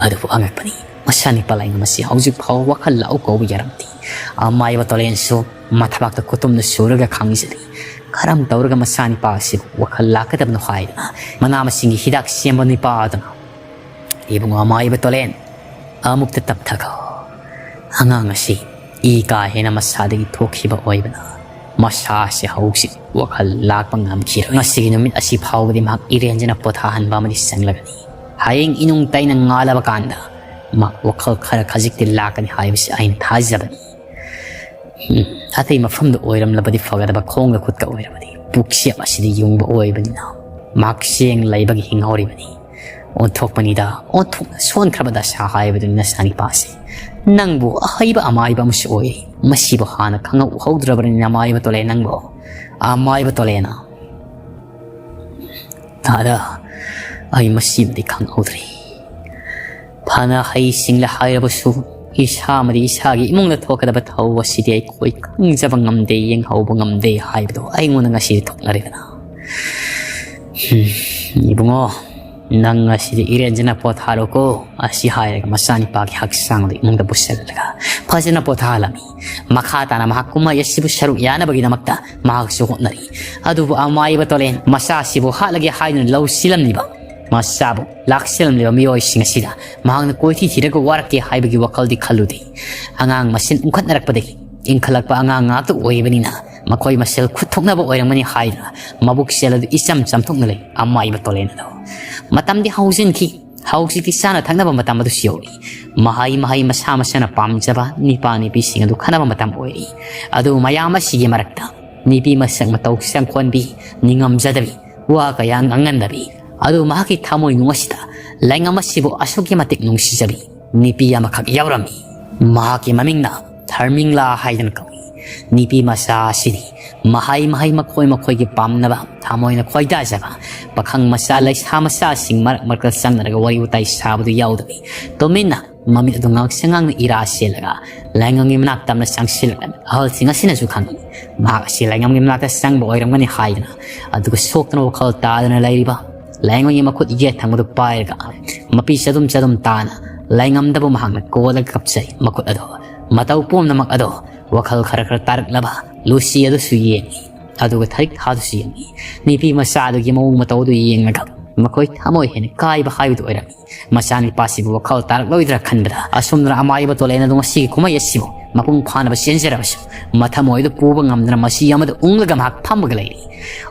ꯑꯗꯨꯕꯨ ꯑꯉꯛꯄꯅꯤ, ꯃꯆꯥꯅꯤꯄꯥ ꯂꯥꯏꯉꯝ ꯑꯁꯤ ꯍꯧꯖꯤꯛ ꯐꯥꯎꯕ ꯋꯥꯈꯜ ꯂꯥꯛꯎ ꯀꯧꯕ ꯌꯥꯔꯝꯗꯦ꯫ ꯑꯃꯥꯏꯕ ꯇꯣꯂꯦꯟꯁꯨ ꯃꯊꯕꯥꯛꯇ ꯈꯨꯇꯨꯝꯅ ꯁꯨꯔꯒ ꯈꯥꯡꯖꯔꯤ꯫ ꯀꯔꯝ ꯇꯧꯔꯒ ꯃꯆꯥꯅꯤꯄꯥ ꯑꯁꯤꯕꯨ ꯋꯥꯈꯜ ꯂꯥꯛꯀꯗꯕꯅꯣ ꯍꯥꯏꯗꯨꯅ ꯃꯅꯥ ꯃꯁꯤꯡꯒꯤ ꯍꯤꯗꯥꯛ ꯁꯦꯝꯕ ꯅꯤꯄꯥ ꯑꯗꯨꯅ, "ꯏꯕꯨꯡꯉꯣ ꯑꯃꯥꯏꯕ ꯇꯣꯂꯦꯟ, ꯑꯃꯨꯛꯇ ꯇꯞꯊꯈꯣ꯫ ꯑꯉꯥꯡ ꯑꯁꯤ ꯏ ꯀꯥ ꯍꯦꯟꯅ ꯃꯁꯥꯗꯒꯤ ꯊꯣꯛꯈꯤꯕ ꯑꯣꯏꯕꯅ ꯃꯁꯥꯁꯦ ꯍꯧꯖꯤꯛ ꯋꯥꯈꯜ ꯂꯥꯛꯄ ꯉꯝꯈꯤꯔꯣꯏ꯫ ꯉꯁꯤꯒꯤ ꯅꯨꯃꯤꯠ ꯑꯁꯤ ꯐꯥꯎꯕꯗꯤ ꯃꯍꯥꯛ ꯏꯔꯦꯟꯖꯅ ꯄꯣꯊꯥꯍꯟꯕ ꯑꯃꯗꯤ ꯆꯪꯂꯒꯅꯤ꯫ ꯍꯌꯦꯡ ꯏꯅꯨꯡ ꯇꯩꯅ ꯉꯥꯜꯂꯕ ꯀꯥꯟꯗ ꯃꯍꯥꯛ ꯋꯥꯈꯜ ꯈꯔ ꯈꯖꯤꯛꯇꯤ ꯂꯥꯛꯀꯅꯤ ꯍꯥꯏꯕꯁꯤ ꯑꯩꯅ ꯊꯥꯖꯕꯅꯤ꯫ ꯎꯝ, ꯑꯇꯩ ꯃꯐꯝꯗ ꯑꯣꯏꯔꯝꯂꯕꯗꯤ ꯐꯒꯗꯕ, ꯈꯣꯡꯒ ꯈꯨꯠꯀ ꯑꯣꯏꯔꯕꯗꯤ ꯄꯨꯛꯁꯦꯞ ꯑꯁꯤꯗꯤ ꯌꯨꯡꯕ ꯑꯣꯏꯕꯅꯤꯅ ꯃꯍꯥꯛ ꯆꯦꯡ ꯂꯩꯕꯒꯤ ꯍꯤꯡꯍꯧꯔꯤꯕꯅꯤ꯫ ꯑꯣꯟꯊꯣꯛꯄꯅꯤꯗ, ꯑꯣꯟꯊꯣꯛꯅ ꯁꯣꯟꯈ꯭ꯔꯕ ꯗꯁꯥ ꯍꯥꯏꯕꯗꯨꯅꯤ ꯅꯆꯥꯅꯤꯄꯥꯁꯦ꯫ ꯅꯪꯕꯨ ꯑꯍꯩꯕ ꯑꯃꯥꯏꯕ ꯑꯃꯁꯨ ꯑꯣꯏꯔꯤ꯫ ꯃꯁꯤꯕꯨ ꯍꯥꯟꯅ ꯈꯪꯍꯧꯍꯧꯗ꯭ꯔꯕꯅꯤꯅ ꯑꯃꯥꯏꯕ ꯇꯣꯂꯦꯟ ꯅꯪꯕꯨ꯫ ꯑꯃꯥꯏꯕ ꯇꯣꯂꯦꯟ꯫ ꯗꯥꯗꯥ, ꯑꯩ ꯃꯁꯤꯃꯗꯤ ꯈꯪꯍꯧꯗ꯭ꯔꯦ꯫ ꯐꯅ ꯍꯩꯁꯤꯡꯂꯦ ꯍꯥꯏꯔꯕꯁꯨ ꯏꯁꯥꯃꯗꯤ ꯏꯁꯥꯒꯤ ꯏꯃꯨꯡꯗ ꯊꯣꯛꯀꯗꯕ ꯊꯧ ꯑꯁꯤꯗꯤ ꯑꯩꯈꯣꯏ ꯈꯪꯖꯕ ꯉꯝꯗꯦ, ꯌꯦꯡꯍꯧꯕ ꯉꯝꯗꯦ ꯍꯥꯏꯕꯗꯣ ꯑꯩꯉꯣꯟꯗ ꯉꯁꯤꯗꯤ ꯊꯣꯛꯅꯔꯦꯗꯅ꯫ ꯍꯝ, ꯏꯕꯨꯡꯉꯣ, ꯅꯪ ꯉꯁꯤꯗꯤ ꯏꯔꯦꯟꯖꯅ ꯄꯣꯊꯥꯔꯣꯀꯣ꯫ ꯑꯁꯤ ꯍꯥꯏꯔꯒ ꯃꯆꯥꯅꯤꯄꯥꯒꯤ ꯍꯛꯆꯥꯡꯗ ꯏꯃꯨꯡꯗ ꯄꯨꯁꯤꯜꯂꯒ ꯐꯖꯅ ꯄꯣꯊꯥꯍꯜꯂꯝꯃꯤ꯫ ꯃꯈꯥ ꯇꯥꯅ ꯃꯍꯥꯛ ꯀꯨꯝꯍꯩ ꯑꯁꯤꯕꯨ ꯁꯔꯨꯛ ꯌꯥꯅꯕꯒꯤꯗꯃꯛꯇ ꯃꯍꯥꯛꯁꯨ ꯍꯣꯠꯅꯔꯤ꯫ ꯑꯗꯨꯕꯨ ꯑꯃꯥꯏꯕ ꯇꯣꯂꯦꯟ ꯃꯆꯥꯁꯤꯕꯨ ꯍꯥꯠꯂꯒꯦ ꯍꯥꯏꯗꯨꯅ ꯂꯧꯁꯤꯜꯂꯝꯂꯤꯕ, ꯃꯆꯥꯕꯨ ꯂꯥꯛꯁꯤꯜꯂꯝꯂꯤꯕ ꯃꯤꯑꯣꯏꯁꯤꯡ ꯑꯁꯤꯗ ꯃꯍꯥꯛꯅ ꯀꯣꯏꯊꯤ ꯊꯤꯔꯒ ꯋꯥꯔꯛꯀꯦ ꯍꯥꯏꯕꯒꯤ ꯋꯥꯈꯜꯗꯤ ꯈꯜꯂꯨꯗꯦ꯫ ꯑꯉꯥꯡ ꯃꯁꯦꯟ ꯎꯪꯈꯠꯅꯔꯛꯄꯗꯒꯤ ꯏꯟꯈꯠꯂꯛꯄ ꯑꯉꯥꯡ ꯉꯥꯛꯇ ꯑꯣꯏꯕꯅꯤꯅ ꯃꯈꯣꯏ ꯃꯁꯦꯜ ꯈꯨꯠ ꯊꯣꯛꯅꯕ ꯑꯣꯏꯔꯝꯒꯅꯤ ꯍꯥꯏꯗꯨꯅ ꯃꯕꯨꯛ ꯆꯦꯜ ꯑꯗꯨ ꯏꯆꯝ ꯆꯝꯊꯣꯛꯅ ꯂꯩ ꯑꯃꯥꯏꯕ ꯇꯣꯂꯦꯟ ꯑꯗꯣ꯫ ꯃꯇꯝꯗꯤ ꯍꯧꯖꯤꯟꯈꯤ꯫ ꯍꯧꯖꯤꯛꯇꯤ ꯆꯥꯅ ꯊꯛꯅꯕ ꯃꯇꯝ ꯑꯗꯨꯁꯨ ꯌꯧꯔꯛꯏ꯫ ꯃꯍꯩ ꯃꯍꯩ ꯃꯁꯥ ꯃꯁꯥꯅ ꯄꯥꯝꯖꯕ ꯅꯤꯄꯥ ꯅꯤꯄꯤꯁꯤꯡ ꯑꯗꯨ ꯈꯟꯅꯕ ꯃꯇꯝ ꯑꯣꯏꯔꯛꯏ꯫ ꯑꯗꯨꯕꯨ ꯃꯌꯥꯝ ꯑꯁꯤꯒꯤ ꯃꯔꯛꯇ ꯅꯨꯄꯤ ꯃꯁꯛ ꯃꯇꯧ ꯁꯪꯈꯣꯟꯕꯤ, ꯅꯤꯡꯉꯝꯖꯗꯕꯤ, ꯋꯥ ꯀꯌꯥ ꯉꯥꯡꯍꯟꯗꯕꯤ, ꯑꯗꯨ ꯃꯍꯥꯛꯀꯤ ꯊꯃꯣꯏꯅꯨꯡ ꯑꯁꯤꯗ ꯂꯥꯏꯉꯝ ꯑꯁꯤꯕꯨ ꯑꯁꯨꯛꯀꯤ ꯃꯇꯤꯛ ꯅꯨꯡꯁꯤꯖꯕꯤ ꯅꯨꯄꯤ ꯑꯃꯈꯛ ꯌꯥꯎꯔꯝꯃꯤ꯫ ꯃꯍꯥꯛꯀꯤ ꯃꯃꯤꯡꯅ ꯙꯔꯃꯤꯡꯂꯥ ꯍꯥꯏꯗꯨꯅ ꯀꯧꯏ꯫ ꯅꯨꯄꯤ ꯃꯆꯥ ꯑꯁꯤꯗꯤ ꯃꯍꯩ ꯃꯍꯩ ꯃꯈꯣꯏ ꯃꯈꯣꯏꯒꯤ ꯄꯥꯝꯅꯕ, ꯊꯃꯣꯏꯅ ꯈꯣꯏꯗꯥꯖꯕ ꯄꯥꯈꯪ ꯃꯆꯥ, ꯂꯩꯁꯥ ꯃꯆꯥꯁꯤꯡ ꯃꯔꯛ ꯃꯔꯛꯇ ꯆꯪꯅꯔꯒ ꯋꯥꯔꯤ ꯋꯥꯇꯥꯏ ꯁꯥꯕꯗꯨ ꯌꯥꯎꯗꯕꯤ, ꯇꯨꯃꯤꯟꯅ ꯃꯃꯤꯠ ꯑꯗꯨ ꯉꯥꯡꯁꯪ ꯉꯥꯡꯅ ꯏꯔꯥ ꯁꯦꯜꯂꯒ ꯂꯥꯏꯉꯝꯒꯤ ꯃꯅꯥꯛ ꯇꯝꯅ ꯆꯪꯁꯤꯜꯂꯛꯂꯝꯃꯤ꯫ ꯑꯍꯜꯁꯤꯡ ꯑꯁꯤꯅꯁꯨ ꯈꯪꯏ, ꯃꯍꯥꯛ ꯑꯁꯤ ꯂꯥꯏꯉꯝꯒꯤ ꯃꯅꯥꯛꯇ ꯆꯪꯕ ꯑꯣꯏꯔꯝꯒꯅꯤ ꯍꯥꯏꯗꯅ꯫ ꯑꯗꯨꯒ ꯁꯣꯛꯇꯅ ꯋꯥꯈꯜ ꯇꯥꯗꯅ ꯂꯩꯔꯤꯕ ꯂꯥꯏꯉꯝꯒꯤ ꯃꯈꯨꯠ ꯌꯦꯠ ꯊꯪꯕꯗꯨ ꯄꯥꯏꯔꯒ ꯃꯄꯤ ꯆꯗꯨꯝ ꯆꯗꯨꯝ ꯇꯥꯅ ꯂꯥꯏꯉꯝꯗꯕꯨ ꯃꯍꯥꯛꯅ ꯀꯣꯜꯂꯒ ꯀꯞꯆꯩ꯫ ꯃꯈꯨꯠ ꯑꯗꯣ, ꯃꯇꯧ ꯄꯨꯝꯅꯃꯛ ꯑꯗꯣ, ꯋꯥꯈꯜ ꯈꯔ ꯈꯔ ꯇꯥꯔꯛꯂꯕ ꯂꯨꯁꯤ ꯑꯗꯨꯁꯨ ꯌꯦꯡꯏ꯫ ꯑꯗꯨꯒ ꯊꯔꯤꯛ ꯊꯥꯗꯨꯁꯨ ꯌꯦꯡꯏ꯫ ꯅꯨꯄꯤ ꯃꯆꯥ ꯑꯗꯨꯒꯤ ꯃꯑꯣꯡ ꯃꯇꯧ ꯑꯗꯨ ꯌꯦꯡꯂꯒ ꯃꯈꯣꯏ ꯊꯃꯣꯏ ꯍꯦꯟꯅ ꯀꯥꯏꯕ ꯍꯥꯏꯕꯗꯨ ꯑꯣꯏꯔꯝꯃꯤ꯫ ꯃꯆꯥꯅꯨꯄꯥꯁꯤꯕꯨ ꯋꯥꯈꯜ ꯇꯥꯔꯛꯂꯣꯏꯗ꯭ꯔꯥ ꯈꯟꯕꯗ, ꯑꯁꯨꯝꯅ ꯑꯃꯥꯏꯕ ꯇꯣꯂꯦꯟ ꯑꯗꯨ ꯉꯁꯤꯒꯤ ꯀꯨꯝꯍꯩ ꯑꯁꯤꯕꯨ ꯃꯄꯨꯡ ꯐꯥꯅꯕ ꯆꯦꯟꯖꯔꯕꯁꯨ, ꯃꯊꯃꯣꯏ ꯑꯗꯨ ꯄꯨꯕ ꯉꯝꯗꯅ ꯃꯁꯤ ꯑꯃꯗ ꯎꯪꯂꯒ ꯃꯍꯥꯛ ꯐꯝꯃꯒ ꯂꯩꯔꯤ꯫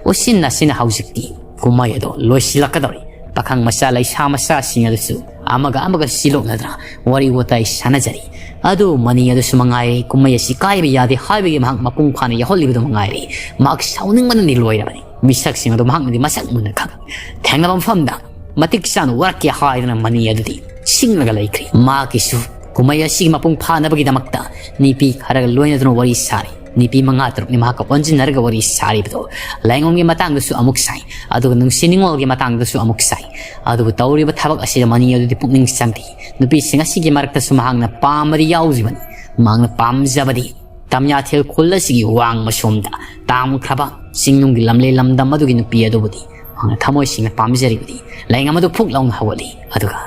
ꯎꯆꯤꯟ ꯅꯥꯆꯤꯟꯅ ꯍꯧꯖꯤꯛꯇꯤ ꯀꯨꯝꯍꯩ ꯑꯗꯨ ꯂꯣꯏꯁꯤꯜꯂꯛꯀꯗꯧꯔꯤ꯫ ꯄꯥꯈꯪ ꯃꯆꯥ ꯂꯩꯁꯥ ꯃꯆꯥꯁꯤꯡ ꯑꯗꯨꯁꯨ ꯑꯃꯒ ꯑꯃꯒ ꯁꯤꯂꯣꯛꯅꯗꯅ ꯋꯥꯔꯤ ꯋꯥꯇꯥꯏ ꯁꯥꯟꯅꯖꯔꯤ꯫ ꯑꯗꯨ ꯃꯅꯤ ꯑꯗꯨꯁꯨ ꯃꯉꯥꯏꯔꯦ, ꯀꯨꯝꯍꯩ ꯑꯁꯤ ꯀꯥꯏꯕ ꯌꯥꯗꯦ ꯍꯥꯏꯕꯒꯤ ꯃꯍꯥꯛ ꯃꯄꯨꯡ ꯐꯥꯅ ꯌꯥꯎꯍꯜꯂꯤꯕꯗꯨ ꯃꯉꯥꯏꯔꯦ꯫ ꯃꯍꯥꯛ ꯁꯥꯎꯅꯤꯡꯕꯅꯗꯤ ꯂꯣꯏꯔꯕꯅꯤ꯫ ꯃꯤꯁꯛꯁꯤꯡ ꯑꯗꯨ ꯃꯍꯥꯛꯅꯗꯤ ꯃꯁꯛ ꯃꯨꯟꯅ ꯈꯪ-, ꯊꯦꯡꯅꯕ ꯃꯐꯝꯗ ꯃꯇꯤꯛ ꯆꯥꯅ ꯋꯥꯔꯛꯀꯦ ꯍꯥꯏꯗꯨꯅ ꯃꯅꯤ ꯑꯗꯨꯗꯤ ꯁꯤꯡꯂꯒ ꯂꯩꯈ꯭ꯔꯦ꯫ ꯃꯍꯥꯛꯀꯤꯁꯨ ꯀꯨꯝꯍꯩ ꯑꯁꯤꯒꯤ ꯃꯄꯨꯡ ꯐꯥꯅꯕꯒꯤꯗꯃꯛꯇ ꯅꯨꯄꯤ ꯈꯔꯒ ꯂꯣꯏꯅꯗꯨꯅ ꯋꯥꯔꯤ ꯁꯥꯔꯤ꯫ ꯅꯨꯄꯤ ꯃꯉꯥ ꯇꯔꯨꯛꯅꯤ ꯃꯍꯥꯛꯀ ꯑꯣꯟꯁꯤꯟꯅꯔꯒ ꯋꯥꯔꯤ ꯁꯥꯔꯤꯕꯗꯣ꯫ ꯂꯥꯏꯉꯝꯒꯤ ꯃꯇꯥꯡꯗꯁꯨ ꯑꯃꯨꯛ ꯁꯥꯏ, ꯑꯗꯨꯒ ꯅꯨꯡꯁꯤ ꯅꯤꯉꯣꯜꯒꯤ ꯃꯇꯥꯡꯗꯁꯨ ꯑꯃꯨꯛ ꯁꯥꯏ꯫ ꯑꯗꯨꯕꯨ ꯇꯧꯔꯤꯕ ꯊꯕꯛ ꯑꯁꯤꯗ ꯃꯅꯤ ꯑꯗꯨꯗꯤ ꯄꯨꯛꯅꯤꯡ ꯆꯪꯗꯦ꯫ ꯅꯨꯄꯤꯁꯤꯡ ꯑꯁꯤꯒꯤ ꯃꯔꯛꯇꯁꯨ ꯃꯍꯥꯛꯅ ꯄꯥꯝꯕꯗꯤ ꯌꯥꯎꯖꯕꯅꯤ꯫ ꯃꯍꯥꯛꯅ ꯄꯥꯝꯖꯕꯗꯤ ꯇꯝꯌꯥꯊꯦꯜ ꯈꯨꯜ ꯑꯁꯤꯒꯤ ꯋꯥꯡꯃ ꯁꯣꯝꯗ ꯇꯥꯝꯈ꯭ꯔꯕ ꯆꯤꯡꯅꯨꯡꯒꯤ ꯂꯝꯂꯦꯟ ꯂꯝꯗꯝ ꯑꯗꯨꯒꯤ ꯅꯨꯄꯤ ꯑꯗꯨꯕꯨꯗꯤ ꯃꯍꯥꯛꯅ ꯊꯃꯣꯏ ꯁꯦꯡꯅ ꯄꯥꯝꯖꯔꯤꯕꯗꯤ꯫ ꯂꯥꯏꯉꯝ ꯑꯗꯨ ꯐꯨꯛ ꯂꯥꯎꯅ ꯍꯧꯒꯠꯂꯤ꯫ ꯑꯗꯨꯒ,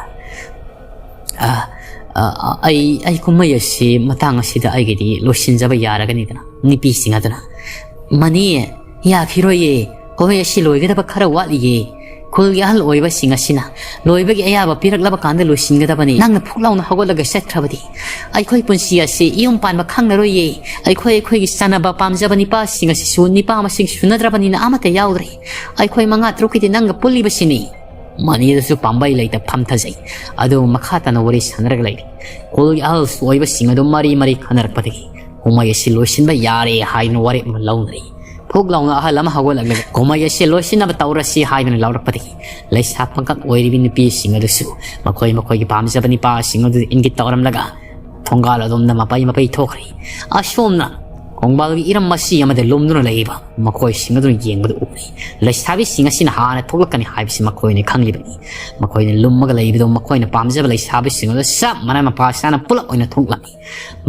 "ꯑ, ꯑ, ꯑ, ꯑꯩ, ꯑꯩ ꯀꯨꯝꯍꯩ ꯑꯁꯤ ꯃꯇꯥꯡ ꯑꯁꯤꯗ ꯑꯩꯒꯤꯗꯤ ꯂꯣꯏꯁꯤꯟꯖꯕ ꯌꯥꯔꯒꯅꯤꯗꯅ?" ꯅꯨꯄꯤꯁꯤꯡ ꯑꯗꯨꯅ, "ꯃꯅꯤ, ꯌꯥꯈꯤꯔꯣꯏꯌꯦ, ꯀꯨꯝꯍꯩ ꯑꯁꯤ ꯂꯣꯏꯒꯗꯕ ꯈꯔ ꯋꯥꯠꯂꯤꯌꯦ꯫ ꯈꯨꯜꯒꯤ ꯑꯍꯜ ꯑꯣꯏꯕꯁꯤꯡ ꯑꯁꯤꯅ ꯂꯣꯏꯕꯒꯤ ꯑꯌꯥꯕ ꯄꯤꯔꯛꯂꯕ ꯀꯥꯟꯗ ꯂꯣꯏꯁꯤꯟꯒꯗꯕꯅꯤ꯫ ꯅꯪꯅ ꯐꯨꯛ ꯂꯥꯎꯅ ꯍꯧꯒꯠꯂꯒ ꯆꯠꯈ꯭ꯔꯕꯗꯤ ꯑꯩꯈꯣꯏ ꯄꯨꯟꯁꯤ ꯑꯁꯤ ꯌꯨꯝ ꯄꯥꯟꯕ ꯈꯪꯂꯔꯣꯏꯌꯦ꯫ ꯑꯩꯈꯣꯏ ꯑꯩꯈꯣꯏꯒꯤ ꯆꯥꯟꯅꯕ ꯄꯥꯝꯖꯕ ꯅꯨꯄꯥꯁꯤꯡ ꯑꯁꯤꯁꯨ ꯅꯨꯄꯥ ꯃꯁꯤꯡ ꯁꯨꯅꯗ꯭ꯔꯕꯅꯤꯅ ꯑꯃꯠꯇ ꯌꯥꯎꯗ꯭ꯔꯦ꯫ ꯑꯩꯈꯣꯏ ꯃꯉꯥ ꯇꯔꯨꯛꯀꯤꯗꯤ ꯅꯪꯒ ꯄꯨꯜꯂꯤꯕꯁꯤꯅꯤ꯫" ꯃꯅꯤ ꯑꯗꯨꯁꯨ ꯄꯥꯝꯕꯩ ꯂꯩꯇ ꯐꯝꯊꯖꯩ꯫ ꯑꯗꯨꯕꯨ ꯃꯈꯥ ꯇꯥꯅ ꯋꯥꯔꯤ ꯁꯥꯟꯅꯔꯒ ꯂꯩꯔꯤ꯫ ꯈꯨꯜꯒꯤ ꯑꯍꯜ ꯑꯣꯏꯕꯁꯤꯡ ꯑꯗꯨ ꯃꯔꯤ ꯃꯔꯤ ꯈꯟꯅꯔꯛꯄꯗꯒꯤ ꯀꯨꯝꯍꯩ ꯑꯁꯤ ꯂꯣꯏꯁꯤꯟꯕ ꯌꯥꯔꯦ ꯍꯥꯏꯗꯨꯅ ꯋꯥꯔꯦꯞ ꯑꯃ ꯂꯧꯅꯔꯤ꯫ ꯍꯨꯛ ꯂꯥꯎꯅ ꯑꯍꯜ ꯑꯃ ꯍꯧꯒꯠꯂꯛꯂꯒ, "ꯀꯨꯝꯍꯩ ꯑꯁꯤ ꯂꯣꯏꯁꯤꯟꯅꯕ ꯇꯧꯔꯁꯤ" ꯍꯥꯏꯗꯨꯅ ꯂꯥꯎꯔꯛꯄꯗꯒꯤ, ꯂꯩꯁꯥ ꯄꯥꯈꯪ ꯑꯣꯏꯔꯤꯕꯤ ꯅꯨꯄꯤꯁꯤꯡ ꯑꯗꯨꯁꯨ ꯃꯈꯣꯏ ꯃꯈꯣꯏꯒꯤ ꯄꯥꯝꯖꯕ ꯅꯤꯄꯥꯁꯤꯡ ꯑꯗꯨꯗ ꯏꯪꯒꯤꯠ ꯇꯧꯔꯝꯂꯒ, ꯊꯣꯡꯒꯥꯜ ꯑꯗꯣꯝꯗ ꯃꯄꯩ ꯃꯄꯩ ꯊꯣꯛꯈ꯭ꯔꯦ꯫ ꯑꯁꯣꯝꯅ ꯈꯣꯡꯕꯥꯜꯒꯤ ꯏꯔꯝ ꯃꯆꯤ ꯑꯃꯗ ꯂꯨꯝꯗꯨꯅ ꯂꯩꯔꯤꯕ ꯃꯈꯣꯏꯁꯤꯡ ꯑꯗꯨꯅ ꯌꯦꯡꯕꯗ ꯎꯔꯦ꯫ ꯂꯩꯁꯥꯕꯤꯁꯤꯡ ꯑꯁꯤꯅ ꯍꯥꯟꯅ ꯊꯣꯛꯂꯛꯀꯅꯤ ꯍꯥꯏꯕꯁꯤ ꯃꯈꯣꯏꯅ ꯈꯪꯂꯤꯕꯅꯤ꯫ ꯃꯈꯣꯏꯅ ꯂꯨꯝꯃꯒ ꯂꯩꯕꯗꯨ ꯃꯈꯣꯏꯅ ꯄꯥꯝꯖꯕ ꯂꯩꯁꯥꯕꯤꯁꯤꯡ ꯑꯗꯨ ꯆꯞ ꯃꯥꯟꯅ ꯃꯄꯥ ꯆꯥꯅ ꯄꯨꯂꯞ ꯑꯣꯏꯅ ꯊꯣꯛꯂꯝꯃꯤ꯫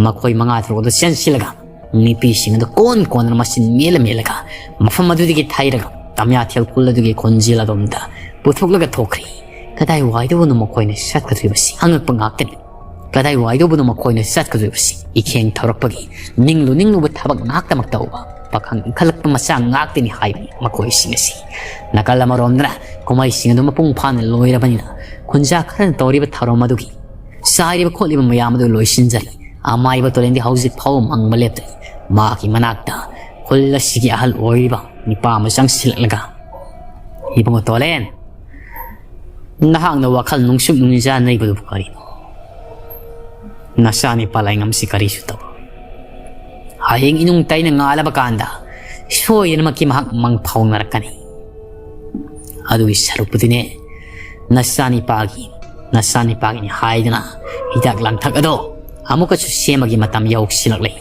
ꯃꯈꯣꯏ ꯃꯉꯥ ꯇꯔꯨꯛ ꯑꯗꯨ ꯆꯦꯟꯁꯤꯜꯂꯒ ꯅꯨꯄꯤꯁꯤꯡ ꯑꯗꯨ ꯀꯣꯟ ꯀꯣꯟꯗꯨꯅ ꯃꯆꯤꯟ ꯃꯦꯜꯂ ꯃꯦꯜꯂꯒ ꯃꯐꯝ ꯑꯗꯨꯗꯒꯤ ꯊꯩꯔꯒ ꯇꯝꯌꯥꯊꯦꯜ ꯈꯨꯜ ꯑꯗꯨꯒꯤ ꯈꯣꯟꯖꯦꯜ ꯑꯗꯣꯝꯗ ꯄꯨꯊꯣꯛꯂꯒ ꯊꯣꯛꯈ꯭ꯔꯤ꯫ ꯀꯗꯥꯏꯋꯥꯏꯗꯕꯨꯅꯣ ꯃꯈꯣꯏꯅ ꯆꯠꯀꯗꯧꯔꯤꯕꯁꯤ? ꯑꯉꯛꯄ ꯉꯥꯛꯇꯅꯤ꯫ ꯀꯗꯥꯏꯋꯥꯏꯗꯕꯨꯅꯣ ꯃꯈꯣꯏꯅ ꯆꯠꯀꯗꯧꯔꯤꯕꯁꯤ? ꯏꯈꯦꯡ ꯊꯧꯔꯛꯄꯒꯤ ꯅꯤꯡꯂꯨ ꯅꯤꯡꯂꯨꯕ ꯊꯕꯛ ꯉꯥꯛꯇꯃꯛ ꯇꯧꯕ ꯄꯥꯈꯪ ꯏꯟꯈꯠꯂꯛꯄ ꯃꯆꯥ ꯉꯥꯛꯇꯅꯤ ꯍꯥꯏꯕꯅꯤ ꯃꯈꯣꯏꯁꯤꯡ ꯑꯁꯤ꯫ ꯅꯥꯀꯜ ꯑꯃꯔꯣꯝꯗꯅ ꯀꯨꯝꯍꯩꯁꯤꯡ ꯑꯗꯨ ꯃꯄꯨꯡ ꯐꯥꯅ ꯂꯣꯏꯔꯕꯅꯤꯅ, ꯈꯨꯟꯖꯥ ꯈꯔꯅ ꯇꯧꯔꯤꯕ ꯊꯧꯔꯝ ꯑꯗꯨꯒꯤ ꯆꯥꯏꯔꯤꯕ ꯈꯣꯠꯂꯤꯕ ꯃꯌꯥꯝ ꯑꯗꯨ ꯂꯣꯏꯁꯤꯟꯖꯔꯤ꯫ ꯑꯃꯥꯏꯕ ꯇꯣꯂꯦꯟꯗꯤ ꯍꯧꯖꯤꯛ ꯐꯥꯎꯕ ꯃꯪꯕ ꯂꯦꯞꯇ꯭ꯔꯤ꯫ ꯃꯍꯥꯛꯀꯤ ꯃꯅꯥꯛꯇ ꯈꯨꯜ ꯑꯁꯤꯒꯤ ꯑꯍꯜ ꯑꯣꯏꯔꯤꯕ ꯅꯤꯄꯥ ꯑꯃ ꯆꯪꯁꯤꯜꯂꯛꯂꯒ, "ꯏꯕꯨꯡꯉꯣ ꯇꯣꯂꯦꯟ, ꯅꯍꯥꯛꯅ ꯋꯥꯈꯜ ꯅꯨꯡꯁꯨꯛ ꯅꯨꯡꯖꯥ ꯅꯩꯕꯗꯨꯕꯨ ꯀꯔꯤꯅꯣ? ꯅꯆꯥꯅꯤꯄꯥ ꯂꯥꯏꯉꯝꯁꯤ ꯀꯔꯤꯁꯨ ꯇꯧꯔꯣꯏ꯫ ꯍꯌꯦꯡ ꯏꯅꯨꯡ ꯇꯩꯅ ꯉꯥꯜꯂꯕ ꯀꯥꯟꯗ ꯁꯣꯏꯗꯅꯃꯛꯀꯤ ꯃꯍꯥꯛ ꯃꯪ ꯐꯥꯎꯅꯔꯛꯀꯅꯤ꯫ ꯑꯗꯨꯒꯤ ꯁꯔꯨꯛꯄꯨꯗꯤꯅꯦ, ꯅꯆꯥꯅꯤꯄꯥꯒꯤ, ꯅꯆꯥꯅꯤꯄꯥꯒꯤꯅꯤ ꯍꯥꯏꯗꯅ ꯍꯤꯗꯥꯛ ꯂꯥꯡꯊꯛ ꯑꯗꯣ ꯑꯃꯨꯛꯀꯁꯨ ꯁꯦꯝꯕꯒꯤ ꯃꯇꯝ ꯌꯧꯁꯤꯜꯂꯛꯂꯦ꯫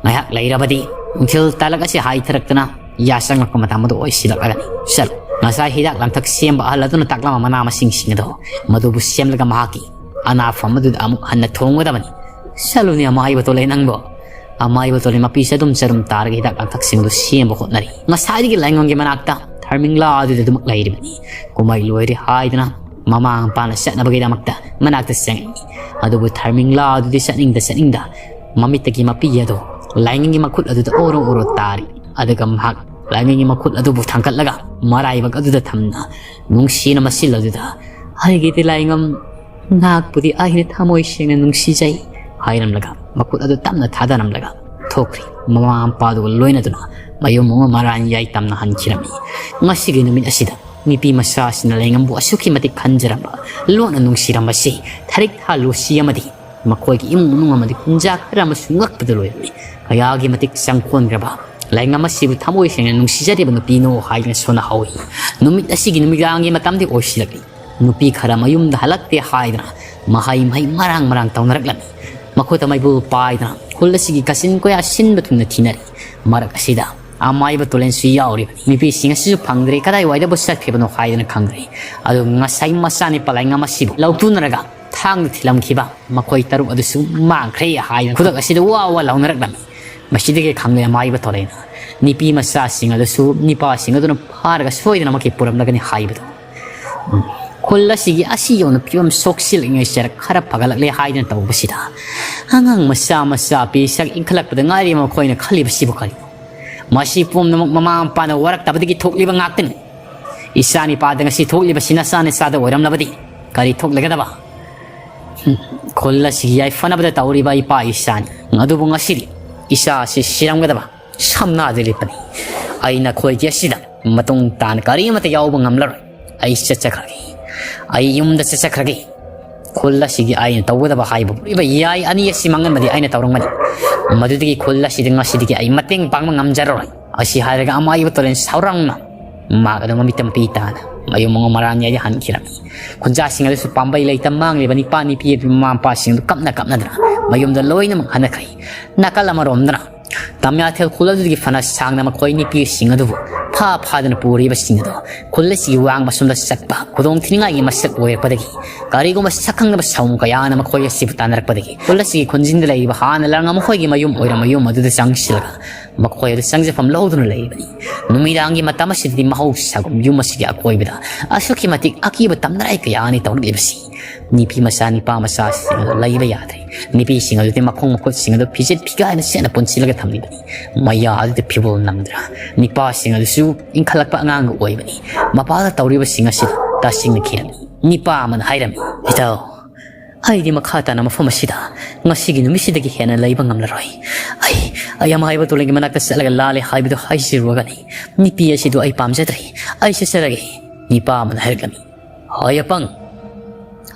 ꯉꯥꯏꯍꯥꯛ ꯂꯩꯔꯕꯗꯤ ꯅꯨꯡꯊꯤꯜ ꯇꯥꯂꯛ ꯑꯁꯤ ꯍꯥꯏꯊꯔꯛꯇꯨꯅ ꯌꯥꯆꯪꯂꯛꯄ ꯃꯇꯝ ꯑꯗꯨ ꯑꯣꯏꯁꯤꯜꯂꯛꯂꯒꯅꯤ꯫ ꯆꯠꯂꯨ, ꯉꯁꯥꯏ ꯍꯤꯗꯥꯛ ꯂꯥꯡꯊꯛ ꯁꯦꯝꯕ ꯑꯍꯜ ꯑꯗꯨꯅ ꯇꯥꯛꯂꯝꯕ ꯃꯅꯥ ꯃꯁꯤꯡꯁꯤꯡ ꯑꯗꯣ ꯃꯗꯨꯕꯨ ꯁꯦꯝꯂꯒ ꯃꯍꯥꯛꯀꯤ ꯑꯅꯥꯐꯝ ꯑꯗꯨꯗ ꯑꯃꯨꯛ ꯍꯟꯅ ꯊꯣꯡꯒꯗꯕꯅꯤ꯫ ꯆꯠꯂꯨꯅꯦ ꯑꯃꯥꯏꯕ ꯇꯣꯂꯦ ꯅꯪꯕꯣ꯫ ꯑꯃꯥꯏꯕ ꯇꯣꯂꯦ ꯃꯄꯤ ꯆꯗꯨꯝ ꯆꯔꯨꯝ ꯇꯥꯔꯒ ꯍꯤꯗꯥꯛ ꯂꯥꯡꯊꯛꯁꯤꯡ ꯑꯗꯨ ꯁꯦꯝꯕ ꯍꯣꯠꯅꯔꯤ꯫ ꯉꯁꯥꯏꯗꯒꯤ ꯂꯥꯏꯉꯝꯒꯤ ꯃꯅꯥꯛꯇ ꯊꯔꯃꯤꯡꯂꯥ ꯑꯗꯨꯗ ꯑꯗꯨꯃꯛ ꯂꯩꯔꯤꯕꯅꯤ꯫ ꯀꯨꯝꯍꯩ ꯂꯣꯏꯔꯦ ꯍꯥꯏꯗꯨꯅ ꯃꯃꯥ ꯃꯄꯥꯅ ꯆꯠꯅꯕꯒꯤꯗꯃꯛꯇ ꯃꯅꯥꯛꯇ ꯆꯪꯉꯛꯏ꯫ ꯑꯗꯨꯕꯨ ꯊꯔꯃꯤꯡꯂꯥ ꯑꯗꯨꯗꯤ ꯆꯠꯅꯤꯡꯗ ꯆꯠꯅꯤꯡꯗ ꯃꯃꯤꯠꯇꯒꯤ ꯃꯄꯤ ꯑꯗꯣ ꯂꯥꯏꯉꯝꯒꯤ ꯃꯈꯨꯠ ꯑꯗꯨꯗ ꯑꯣꯔꯣ ꯑꯣꯔꯣ ꯇꯥꯔꯤ꯫ ꯑꯗꯨꯒ ꯃꯍꯥꯛ ꯂꯥꯏꯉꯝꯒꯤ ꯃꯈꯨꯠ ꯑꯗꯨꯕꯨ ꯊꯥꯡꯒꯠꯂꯒ ꯃꯔꯥꯏꯕꯛ ꯑꯗꯨꯗ ꯊꯝꯅ ꯅꯨꯡꯁꯤꯅ ꯃꯆꯤꯜ ꯑꯗꯨꯗ, "ꯑꯩꯒꯤꯗꯤ ꯂꯥꯏꯉꯝ, ꯅꯍꯥꯛꯄꯨꯗꯤ ꯑꯩꯅ ꯊꯃꯣꯏ ꯁꯦꯡꯅ ꯅꯨꯡꯁꯤꯖꯩ" ꯍꯥꯏꯔꯝꯂꯒ ꯃꯈꯨꯠ ꯑꯗꯨ ꯇꯞꯅ ꯊꯥꯗꯔꯝꯂꯒ ꯊꯣꯛꯈ꯭ꯔꯤ꯫ ꯃꯃꯥ ꯃꯄꯥꯗꯨꯒ ꯂꯣꯏꯅꯗꯨꯅ ꯃꯌꯨꯝ ꯑꯃ ꯃꯔꯥꯟ ꯌꯥꯏ ꯇꯝꯅ ꯍꯟꯈꯤꯔꯝꯃꯤ꯫ ꯉꯁꯤꯒꯤ ꯅꯨꯃꯤꯠ ꯑꯁꯤꯗ ꯅꯨꯄꯤ ꯃꯆꯥꯁꯤꯡꯅ ꯂꯩꯉꯝꯕꯨ ꯑꯁꯨꯛꯀꯤ ꯃꯇꯤꯛ ꯈꯟꯖꯔꯝꯕ, ꯂꯣꯟꯅ ꯅꯨꯡꯁꯤꯔꯝꯕꯁꯤ ꯊꯔꯤꯛ ꯊꯥ ꯂꯣꯁꯤ ꯑꯃꯗꯤ ꯃꯈꯣꯏꯒꯤ ꯏꯃꯨꯡ ꯃꯅꯨꯡ ꯑꯃꯗꯤ ꯈꯨꯟꯖꯥ ꯈꯔ ꯑꯃꯁꯨ ꯉꯛꯄꯗ ꯂꯣꯏꯔꯝꯃꯤ꯫ ꯀꯌꯥꯒꯤ ꯃꯇꯤꯛ ꯆꯪꯈꯣꯟꯈ꯭ꯔꯕ ꯂꯥꯏꯔꯤꯛ ꯑꯃꯁꯤꯕꯨ ꯊꯃꯣꯏ ꯁꯦꯡꯅ ꯅꯨꯡꯁꯤꯖꯔꯤꯕ ꯅꯨꯄꯤꯅꯣ ꯍꯥꯏꯗꯨꯅ ꯁꯣꯟꯅꯍꯧꯏ꯫ ꯅꯨꯃꯤꯠ ꯑꯁꯤꯒꯤ ꯅꯨꯃꯤꯗꯥꯡꯒꯤ ꯃꯇꯝꯗꯤ ꯑꯣꯏꯁꯤꯜꯂꯛꯂꯤ꯫ ꯅꯨꯄꯤ ꯈꯔ ꯃꯌꯨꯝꯗ ꯍꯜꯂꯛꯇꯦ ꯍꯥꯏꯗꯨꯅ ꯃꯍꯩ ꯃꯍꯩ ꯃꯔꯥꯡ ꯃꯔꯥꯡ ꯇꯧꯅꯔꯛꯂꯝꯃꯤ꯫ ꯃꯈꯨꯠꯇ ꯃꯩꯕꯨꯜ ꯄꯥꯏꯗꯨꯅ ꯈꯨꯜ ꯑꯁꯤꯒꯤ ꯀꯥꯆꯤꯟ ꯀꯣꯌꯥ ꯁꯤꯟꯕ ꯊꯨꯡꯅ ꯊꯤꯅꯔꯤ꯫ ꯃꯔꯛ ꯑꯁꯤꯗ ꯑꯃꯥꯏꯕ ꯇꯣꯂꯦꯟꯁꯨ ꯌꯥꯎꯔꯤꯕꯅꯤ꯫ ꯅꯨꯄꯤꯁꯤꯡ ꯑꯁꯤꯁꯨ ꯐꯪꯗ꯭ꯔꯦ, ꯀꯗꯥꯏꯋꯥꯏꯗꯕꯨ ꯆꯠꯈ꯭ꯔꯤꯕꯅꯣ ꯍꯥꯏꯗꯨꯅ ꯈꯪꯗ꯭ꯔꯦ꯫ ꯑꯗꯨꯒ ꯉꯁꯥꯏ ꯃꯆꯥꯅꯤ ꯄꯂꯥꯏꯉꯝ ꯑꯁꯤꯕꯨ ꯂꯧꯇꯨꯅꯔꯒ ꯊꯥꯡꯅ ꯊꯤꯜꯂꯝꯈꯤꯕ ꯃꯈꯣꯏ ꯇꯔꯨꯛ ꯑꯗꯨꯁꯨ ꯃꯥꯡꯈ꯭ꯔꯦ ꯍꯥꯏꯗꯨꯅ ꯈꯨꯗꯛ ꯑꯁꯤꯗ ꯋꯥ ꯋꯥ ꯂꯥꯎꯅꯔꯛꯂꯝꯃꯤ꯫ ꯃꯁꯤꯗꯒꯤ ꯈꯪꯂꯦ ꯑꯃꯥꯏꯕ ꯇꯣꯂꯦꯟꯅ ꯅꯨꯄꯤ ꯃꯆꯥꯁꯤꯡ ꯑꯗꯨꯁꯨ ꯅꯤꯄꯥꯁꯤꯡ ꯑꯗꯨꯅ ꯐꯥꯔꯒ ꯁꯣꯏꯗꯅꯃꯛꯀꯤ ꯄꯨꯔꯝꯂꯒꯅꯤ ꯍꯥꯏꯕꯗꯨ꯫ ꯎꯝ꯫ ꯈꯨꯜ ꯑꯁꯤꯒꯤ ꯑꯁꯤ ꯌꯧꯅ ꯐꯤꯕꯝ ꯁꯣꯛꯆꯤꯜꯂꯛꯂꯤꯉꯩꯁꯤꯗ ꯈꯔ ꯐꯒꯠꯂꯛꯂꯦ ꯍꯥꯏꯗꯨꯅ ꯇꯧꯕꯁꯤꯗ ꯑꯉꯥꯡ ꯃꯆꯥ ꯃꯆꯥ ꯄꯤꯁꯛ ꯏꯟꯈꯠꯂꯛꯄꯗ ꯉꯥꯏꯔꯤꯕ ꯃꯈꯣꯏꯅ ꯈꯜꯂꯤꯕꯁꯤꯕꯨ ꯀꯔꯤꯅꯣ? ꯃꯁꯤ ꯄꯨꯝꯅꯃꯛ ꯃꯃꯥ ꯃꯄꯥꯅ ꯋꯥꯔꯛꯇꯕꯗꯒꯤ ꯊꯣꯛꯂꯤꯕ ꯉꯥꯛꯇꯅꯤ꯫ ꯏꯆꯥ ꯅꯤꯄꯥꯗ ꯉꯁꯤ ꯊꯣꯛꯂꯤꯕꯁꯤ ꯅꯆꯥ ꯅꯆꯥꯗ ꯑꯣꯏꯔꯝꯂꯕꯗꯤ ꯀꯔꯤ ꯊꯣꯛꯂꯒꯗꯕ? ꯍꯨꯝ, ꯈꯨꯜ ꯑꯁꯤꯒꯤ ꯌꯥꯏꯐꯅꯕꯗ ꯇꯧꯔꯤꯕ ꯏꯄꯥ ꯏꯆꯥꯅꯤ꯫ ꯑꯗꯨꯕꯨ ꯉꯁꯤꯗꯤ ꯏꯆꯥ ꯑꯁꯤ ꯁꯤꯔꯝꯒꯗꯕ ꯁꯝꯅꯗ ꯂꯦꯞꯄꯅꯤ꯫ ꯑꯩ ꯅꯈꯣꯏꯒꯤ ꯑꯁꯤꯗ ꯃꯇꯨꯡ ꯇꯥꯅ ꯀꯔꯤꯃꯠꯇ ꯌꯥꯎꯕ ꯉꯝꯂꯔꯣꯏ꯫ ꯑꯩ ꯆꯠꯆꯈ꯭ꯔꯒꯦ꯫ ꯑꯩ ꯌꯨꯝꯗ ꯆꯠꯆꯈ꯭ꯔꯒꯦ꯫ ꯈꯨꯜ ꯑꯁꯤꯒꯤ ꯑꯩꯅ ꯇꯧꯒꯗꯕ ꯍꯥꯏꯕ ꯌꯥꯏ ꯑꯅꯤ ꯑꯁꯤ ꯃꯥꯡꯍꯟꯕꯗꯤ ꯑꯩꯅ ꯇꯧꯔꯝꯒꯅꯤ꯫ ꯃꯗꯨꯗꯒꯤ ꯈꯨꯜ ꯑꯁꯤꯗ ꯉꯁꯤꯗꯒꯤ ꯑꯩ ꯃꯇꯦꯡ ꯄꯥꯡꯕ ꯉꯝꯖꯔꯔꯣꯏ꯫ ꯑꯁꯤ ꯍꯥꯏꯔꯒ ꯑꯃꯥꯏꯕ ꯇꯣꯂꯦꯟ ꯁꯥꯎꯔꯥꯡꯅ ꯃꯍꯥꯛ ꯑꯗꯨ ꯃꯃꯤꯠꯇ ꯃꯄꯤ ꯇꯥꯅ ꯃꯌꯨꯝ ꯃꯉꯣ ꯃꯔꯥꯟ ꯌꯥꯏꯗ ꯍꯟꯈꯤꯔꯝꯃꯤ꯫ ꯈꯨꯟꯖꯥꯁꯤꯡ ꯑꯗꯨꯁꯨ ꯄꯥꯝꯕꯩ ꯂꯩꯇ ꯃꯥꯡꯂꯤꯕ ꯅꯤꯄꯥ ꯅꯤꯄꯤ ꯑꯗꯨ ꯃꯃꯥ ꯃꯄꯥꯁꯤꯡ ꯑꯗꯨ ꯀꯞꯅ ꯀꯞꯅꯗꯅ ꯃꯌꯨꯝꯗ ꯂꯣꯏꯅꯃꯛ ꯍꯟꯅꯈ꯭ꯔꯦ꯫ ꯅꯥꯀꯜ ꯑꯃꯔꯣꯝꯗꯅ ꯇꯝꯌꯥꯊꯦꯜ ꯈꯨꯜ ꯑꯗꯨꯗꯒꯤ ꯐꯅ ꯁꯥꯡꯅ ꯃꯈꯣꯏ ꯅꯤꯄꯤꯁꯤꯡ ꯑꯗꯨꯕꯨ ꯐꯥ ꯐꯥꯗꯨꯅ ꯄꯨꯔꯤꯕꯁꯤꯡ ꯑꯗꯨ ꯈꯨꯜ ꯑꯁꯤꯒꯤ ꯋꯥꯡꯃ ꯁꯣꯝꯗ ꯆꯠꯄ ꯈꯨꯗꯣꯡ ꯊꯤꯅꯤꯡꯉꯥꯏꯒꯤ ꯃꯁꯛ ꯑꯣꯏꯔꯛꯄꯗꯒꯤ ꯀꯔꯤꯒꯨꯝꯕ ꯁꯛꯈꯪꯗꯕ ꯁꯥꯃꯨ ꯀꯌꯥꯅ ꯃꯈꯣꯏ ꯑꯁꯤꯕꯨ ꯇꯥꯟꯅꯔꯛꯄꯗꯒꯤ ꯈꯨꯜ ꯑꯁꯤꯒꯤ ꯈꯨꯟꯖꯤꯟꯗ ꯂꯩꯔꯤꯕ ꯍꯥꯟꯅ ꯂꯥꯡꯉꯝ ꯃꯈꯣꯏꯒꯤ ꯃꯌꯨꯝ ꯑꯣꯏꯔꯝꯕ ꯌꯨꯝ ꯑꯗꯨꯗ ꯆꯪꯁꯤꯜꯂꯒ ꯃꯈꯣꯏ ꯑꯗꯨ ꯆꯪꯖꯐꯝ ꯂꯧꯗꯨꯅ ꯂꯩꯔꯤꯕꯅꯤ꯫ ꯅꯨꯃꯤꯗꯥꯡꯒꯤ ꯃꯇꯝ ꯑꯁꯤꯗꯗꯤ ꯃꯍꯧꯁꯥꯒꯨꯝ ꯌꯨꯝ ꯑꯁꯤꯒꯤ ꯑꯀꯣꯏꯕꯗ ꯑꯁꯨꯛꯀꯤ ꯃꯇꯤꯛ ꯑꯀꯤꯕ ꯇꯝꯅꯔꯥꯏ ꯀꯌꯥꯅꯤ ꯇꯧꯔꯛꯂꯤꯕꯁꯤ꯫ ꯅꯨꯄꯤ ꯃꯆꯥ ꯅꯤꯄꯥ ꯃꯆꯥꯁꯤꯡ ꯑꯗꯨ ꯂꯩꯕ ꯌꯥꯗ꯭ꯔꯦ꯫ ꯅꯨꯄꯤꯁꯤꯡ ꯑꯗꯨꯗꯤ ꯃꯈꯣꯡ ꯃꯈꯨꯠꯁꯤꯡ ꯑꯗꯨ ꯐꯤꯖꯦꯠ ꯐꯤꯒꯥꯏꯅ ꯁꯦꯠꯅ ꯄꯨꯟꯁꯤꯜꯂꯒ ꯊꯝꯂꯤꯕꯅꯤ꯫ ꯃꯌꯥ ꯑꯗꯨꯗ ꯐꯤꯕꯣꯜ ꯅꯝꯗ꯭ꯔꯥ꯫ ꯅꯤꯄꯥꯁꯤꯡ ꯑꯗꯨꯁꯨ ꯏꯟꯈꯠꯂꯛꯄ ꯑꯉꯥꯡꯒ ꯑꯣꯏꯕꯅꯤ꯫ ꯃꯄꯥꯗ ꯇꯧꯔꯤꯕꯁꯤꯡ ꯑꯁꯤꯗ ꯇꯁꯦꯡꯅ ꯀꯤꯔꯝꯃꯤ꯫ ꯅꯤꯄꯥ ꯑꯃꯅ ꯍꯥꯏꯔꯝꯃꯤ, "ꯏꯇꯥꯎ, ꯑꯩꯗꯤ ꯃꯈꯥ ꯇꯥꯅ ꯃꯐꯝ ꯑꯁꯤꯗ ꯉꯁꯤꯒꯤ ꯅꯨꯃꯤꯠꯁꯤꯗꯒꯤ ꯍꯦꯟꯅ ꯂꯩꯕ ꯉꯝꯂꯔꯣꯏ꯫ ꯑꯩ, ꯑꯩ ꯑꯃꯥꯏꯕ ꯇꯣꯂꯦꯟꯒꯤ ꯃꯅꯥꯛꯇ ꯆꯠꯂꯒ ꯂꯥꯜꯂꯦ ꯍꯥꯏꯕꯗꯨ ꯍꯥꯏꯖꯔꯨꯔꯒꯅꯤ꯫ ꯅꯨꯄꯤ ꯑꯁꯤꯗꯨ ꯑꯩ ꯄꯥꯝꯖꯗ꯭ꯔꯦ꯫ ꯑꯩ ꯆꯠꯆꯔꯒꯦ"꯫ ꯅꯤꯄꯥ ꯑꯃꯅ ꯍꯥꯏꯔꯛꯂꯝꯃꯤ꯫ "ꯍꯣꯏ ꯑꯄꯪ,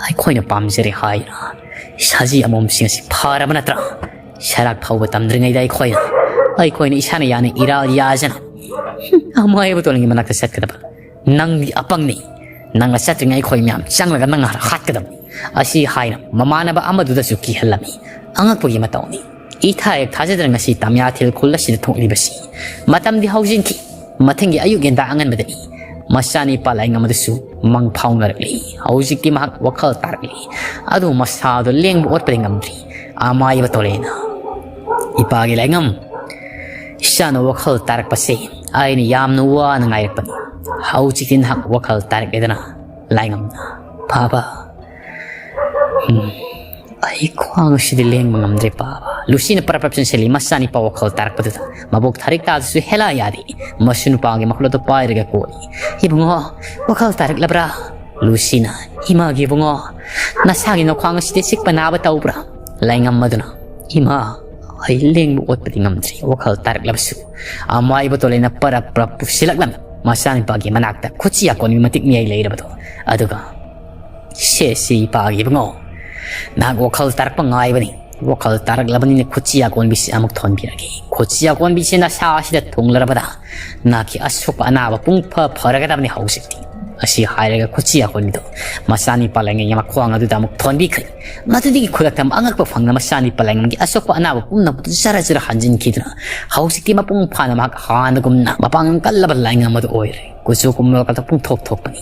ꯑꯩꯈꯣꯏꯅ ꯄꯥꯝꯖꯔꯦ ꯍꯥꯏꯅ ꯁꯖꯤ ꯑꯃꯣꯝꯁꯤꯡ ꯑꯁꯤ ꯐꯥꯔꯕ ꯅꯠꯇ꯭ꯔꯥ? ꯁꯔꯥꯛ ꯐꯥꯎꯕ ꯇꯝꯗ꯭ꯔꯤꯉꯩꯗ ꯑꯩꯈꯣꯏꯅ ꯑꯩꯈꯣꯏꯅ ꯏꯁꯥꯅ ꯌꯥꯅ ꯏꯔꯥꯜ ꯌꯥꯖꯅ ꯑꯃꯥꯏꯕ ꯇꯣꯂꯦꯟꯒꯤ ꯃꯅꯥꯛꯇ ꯆꯠꯀꯗꯕ꯫ ꯅꯪꯗꯤ ꯑꯄꯪꯅꯤ꯫ ꯅꯪꯅ ꯆꯠꯇ꯭ꯔꯤꯉꯩ ꯑꯩꯈꯣꯏ ꯃꯌꯥꯝ ꯆꯪꯂꯒ ꯅꯪ ꯍꯥꯠꯀꯗꯕꯅꯤ꯫ ꯑꯁꯤ ꯍꯥꯏꯅ ꯃꯃꯥꯟꯅꯕ ꯑꯃꯗꯨꯗꯁꯨ ꯀꯤꯍꯜꯂꯝꯃꯤ꯫ ꯑꯉꯛꯄꯒꯤ ꯃꯇꯧꯅꯤ꯫ ꯏꯊꯥ ꯍꯦꯛ ꯊꯥꯖꯗꯅ ꯉꯁꯤ ꯇꯥꯃꯤꯌꯥꯊꯤꯜ ꯈꯨꯜ ꯑꯁꯤꯗ ꯊꯣꯛꯂꯤꯕꯁꯤ꯫ ꯃꯇꯝꯗꯤ ꯍꯧꯖꯤꯟꯈꯤ꯫ ꯃꯊꯪꯒꯤ ꯑꯌꯨꯛ ꯌꯦꯟꯗꯥ ꯑꯉꯟꯕꯗꯅꯤ꯫ ꯃꯆꯥꯅꯤꯄꯥ ꯂꯥꯏꯉꯝ ꯑꯗꯨꯁꯨ ꯃꯪ ꯐꯥꯎꯅꯔꯛꯂꯤ꯫ ꯍꯧꯖꯤꯛꯇꯤ ꯃꯍꯥꯛ ꯋꯥꯈꯜ ꯇꯥꯔꯛꯂꯤ꯫ ꯑꯗꯨ ꯃꯁꯥꯗꯣ ꯂꯦꯡꯕ ꯑꯣꯠꯄꯗꯤ ꯉꯝꯗ꯭ꯔꯤ꯫ ꯑꯃꯥꯏꯕ ꯇꯣꯂꯦꯅ, "ꯏꯄꯥꯒꯤ ꯂꯥꯏꯉꯝ, ꯏꯆꯥꯅ ꯋꯥꯈꯜ ꯇꯥꯔꯛꯄꯁꯦ ꯑꯩꯅ ꯌꯥꯝꯅ ꯋꯥꯅ ꯉꯥꯏꯔꯛꯄꯅꯤ꯫ ꯍꯧꯖꯤꯛꯇꯤ ꯅꯍꯥꯛ ꯋꯥꯈꯜ ꯇꯥꯔꯛꯂꯦꯗꯅ ꯂꯥꯏꯉꯝꯅ?" "ꯄꯥꯕ, ꯎꯝ, ꯑꯩ ꯈ꯭ꯋꯥꯡ ꯑꯁꯤꯗꯤ ꯂꯦꯡꯕ ꯉꯝꯗ꯭ꯔꯦ ꯄꯥꯕ꯫" ꯂꯨꯁꯤꯅ ꯄꯔꯞ ꯄꯔꯞ ꯆꯦꯟꯁꯤꯜꯂꯤ꯫ ꯃꯆꯥꯅꯤꯄꯥ ꯋꯥꯈꯜ ꯇꯥꯔꯛꯄꯗꯨꯗ ꯃꯕꯣꯛ ꯊꯥꯔꯤꯛ ꯇꯥꯗꯁꯨ ꯍꯦꯂꯥ ꯌꯥꯗꯦ꯫ ꯃꯁꯨ ꯅꯨꯄꯥꯒꯤ ꯃꯈꯨꯠ ꯑꯗꯨ ꯄꯥꯏꯔꯒ ꯀꯣꯜꯂꯤ꯫ "ꯏꯕꯨꯡꯉꯣ, ꯋꯥꯈꯜ ꯇꯥꯔꯛꯂꯕ꯭ꯔꯥ?" ꯂꯨꯁꯤꯅ, "ꯏꯃꯥꯒꯤ ꯏꯕꯨꯡꯉꯣ, ꯅꯁꯥꯒꯤ ꯅꯈ꯭ꯋꯥꯡ ꯑꯁꯤꯗꯤ ꯆꯤꯛꯄ ꯅꯥꯕ ꯇꯧꯕ꯭ꯔꯥ?" ꯂꯥꯏꯉꯝ ꯑꯗꯨꯅ, "ꯏꯃꯥ, ꯑꯩ ꯂꯦꯡꯕ ꯑꯣꯠꯄꯗꯤ ꯉꯝꯗ꯭ꯔꯤ, ꯋꯥꯈꯜ ꯇꯥꯔꯛꯂꯕꯁꯨ꯫" ꯑꯃꯥꯏꯕ ꯇꯣꯂꯦꯅ ꯄꯔꯞ ꯄꯔꯞ ꯄꯨꯁꯤꯜꯂꯛꯂꯝꯃꯤ꯫ ꯃꯆꯥꯅꯤꯄꯥꯒꯤ ꯃꯅꯥꯛꯇ ꯈꯨꯠꯁꯤ ꯌꯥꯀꯣꯟꯕꯤ ꯃꯇꯤꯛ ꯃꯌꯥꯏ ꯂꯩꯔꯕꯗꯣ꯫ ꯑꯗꯨꯒ, "ꯁꯦ ꯁꯤ ꯏꯄꯥꯒꯤ ꯏꯕꯨꯡꯉꯣ, ꯅꯍꯥꯛ ꯋꯥꯈꯜ ꯇꯥꯔꯛꯄ ꯉꯥꯏꯕꯅꯤ꯫ ꯋꯥꯈꯜ ꯇꯥꯔꯛꯂꯕꯅꯤꯅ ꯈꯨꯠꯁꯤ ꯌꯥꯀꯣꯟꯕꯤꯁꯤ ꯑꯃꯨꯛ ꯊꯣꯟꯕꯤꯔꯒꯦ꯫ ꯈꯨꯠꯁꯤ ꯌꯥꯀꯣꯟꯕꯤꯁꯤ ꯅꯁꯥ ꯑꯁꯤꯗ ꯊꯨꯡꯂꯔꯕꯗ ꯅꯍꯥꯛꯀꯤ ꯑꯁꯣꯛꯄ ꯑꯅꯥꯕ ꯄꯨꯡ ꯐ ꯐꯔꯒꯗꯕꯅꯤ ꯍꯧꯖꯤꯛꯇꯤ꯫" ꯑꯁꯤ ꯍꯥꯏꯔꯒ ꯈꯨꯠꯁꯤ ꯌꯥꯀꯣꯟꯕꯤꯗꯣ ꯃꯆꯥꯅꯤꯄꯥ ꯂꯥꯏꯉꯝꯒꯤ ꯃꯈ꯭ꯋꯥꯡ ꯑꯗꯨꯗ ꯑꯃꯨꯛ ꯊꯣꯟꯕꯤꯈ꯭ꯔꯦ꯫ ꯃꯗꯨꯗꯒꯤ ꯈꯨꯗꯛꯇ ꯑꯉꯛꯄ ꯐꯪꯅ ꯃꯆꯥꯅꯤꯄꯥ ꯂꯥꯏꯉꯝꯒꯤ ꯑꯁꯣꯛꯄ ꯑꯅꯥꯕ ꯄꯨꯝꯅꯃꯛꯇꯨ ꯖꯔ ꯖꯔ ꯍꯟꯖꯤꯟꯈꯤꯗꯨꯅ ꯍꯧꯖꯤꯛꯇꯤ ꯃꯄꯨꯡ ꯐꯥꯅ ꯃꯍꯥꯛ ꯍꯥꯟꯅꯒꯨꯝꯅ ꯃꯄꯥꯡꯒꯜ ꯀꯜꯂꯕ ꯂꯥꯏꯉꯝ ꯑꯗꯨ ꯑꯣꯏꯔꯦ꯫ ꯀꯨꯆꯨ ꯀꯨꯃꯦꯜ ꯈꯛꯇ ꯄꯨꯡꯊꯣꯛ ꯊꯣꯛꯄꯅꯤ꯫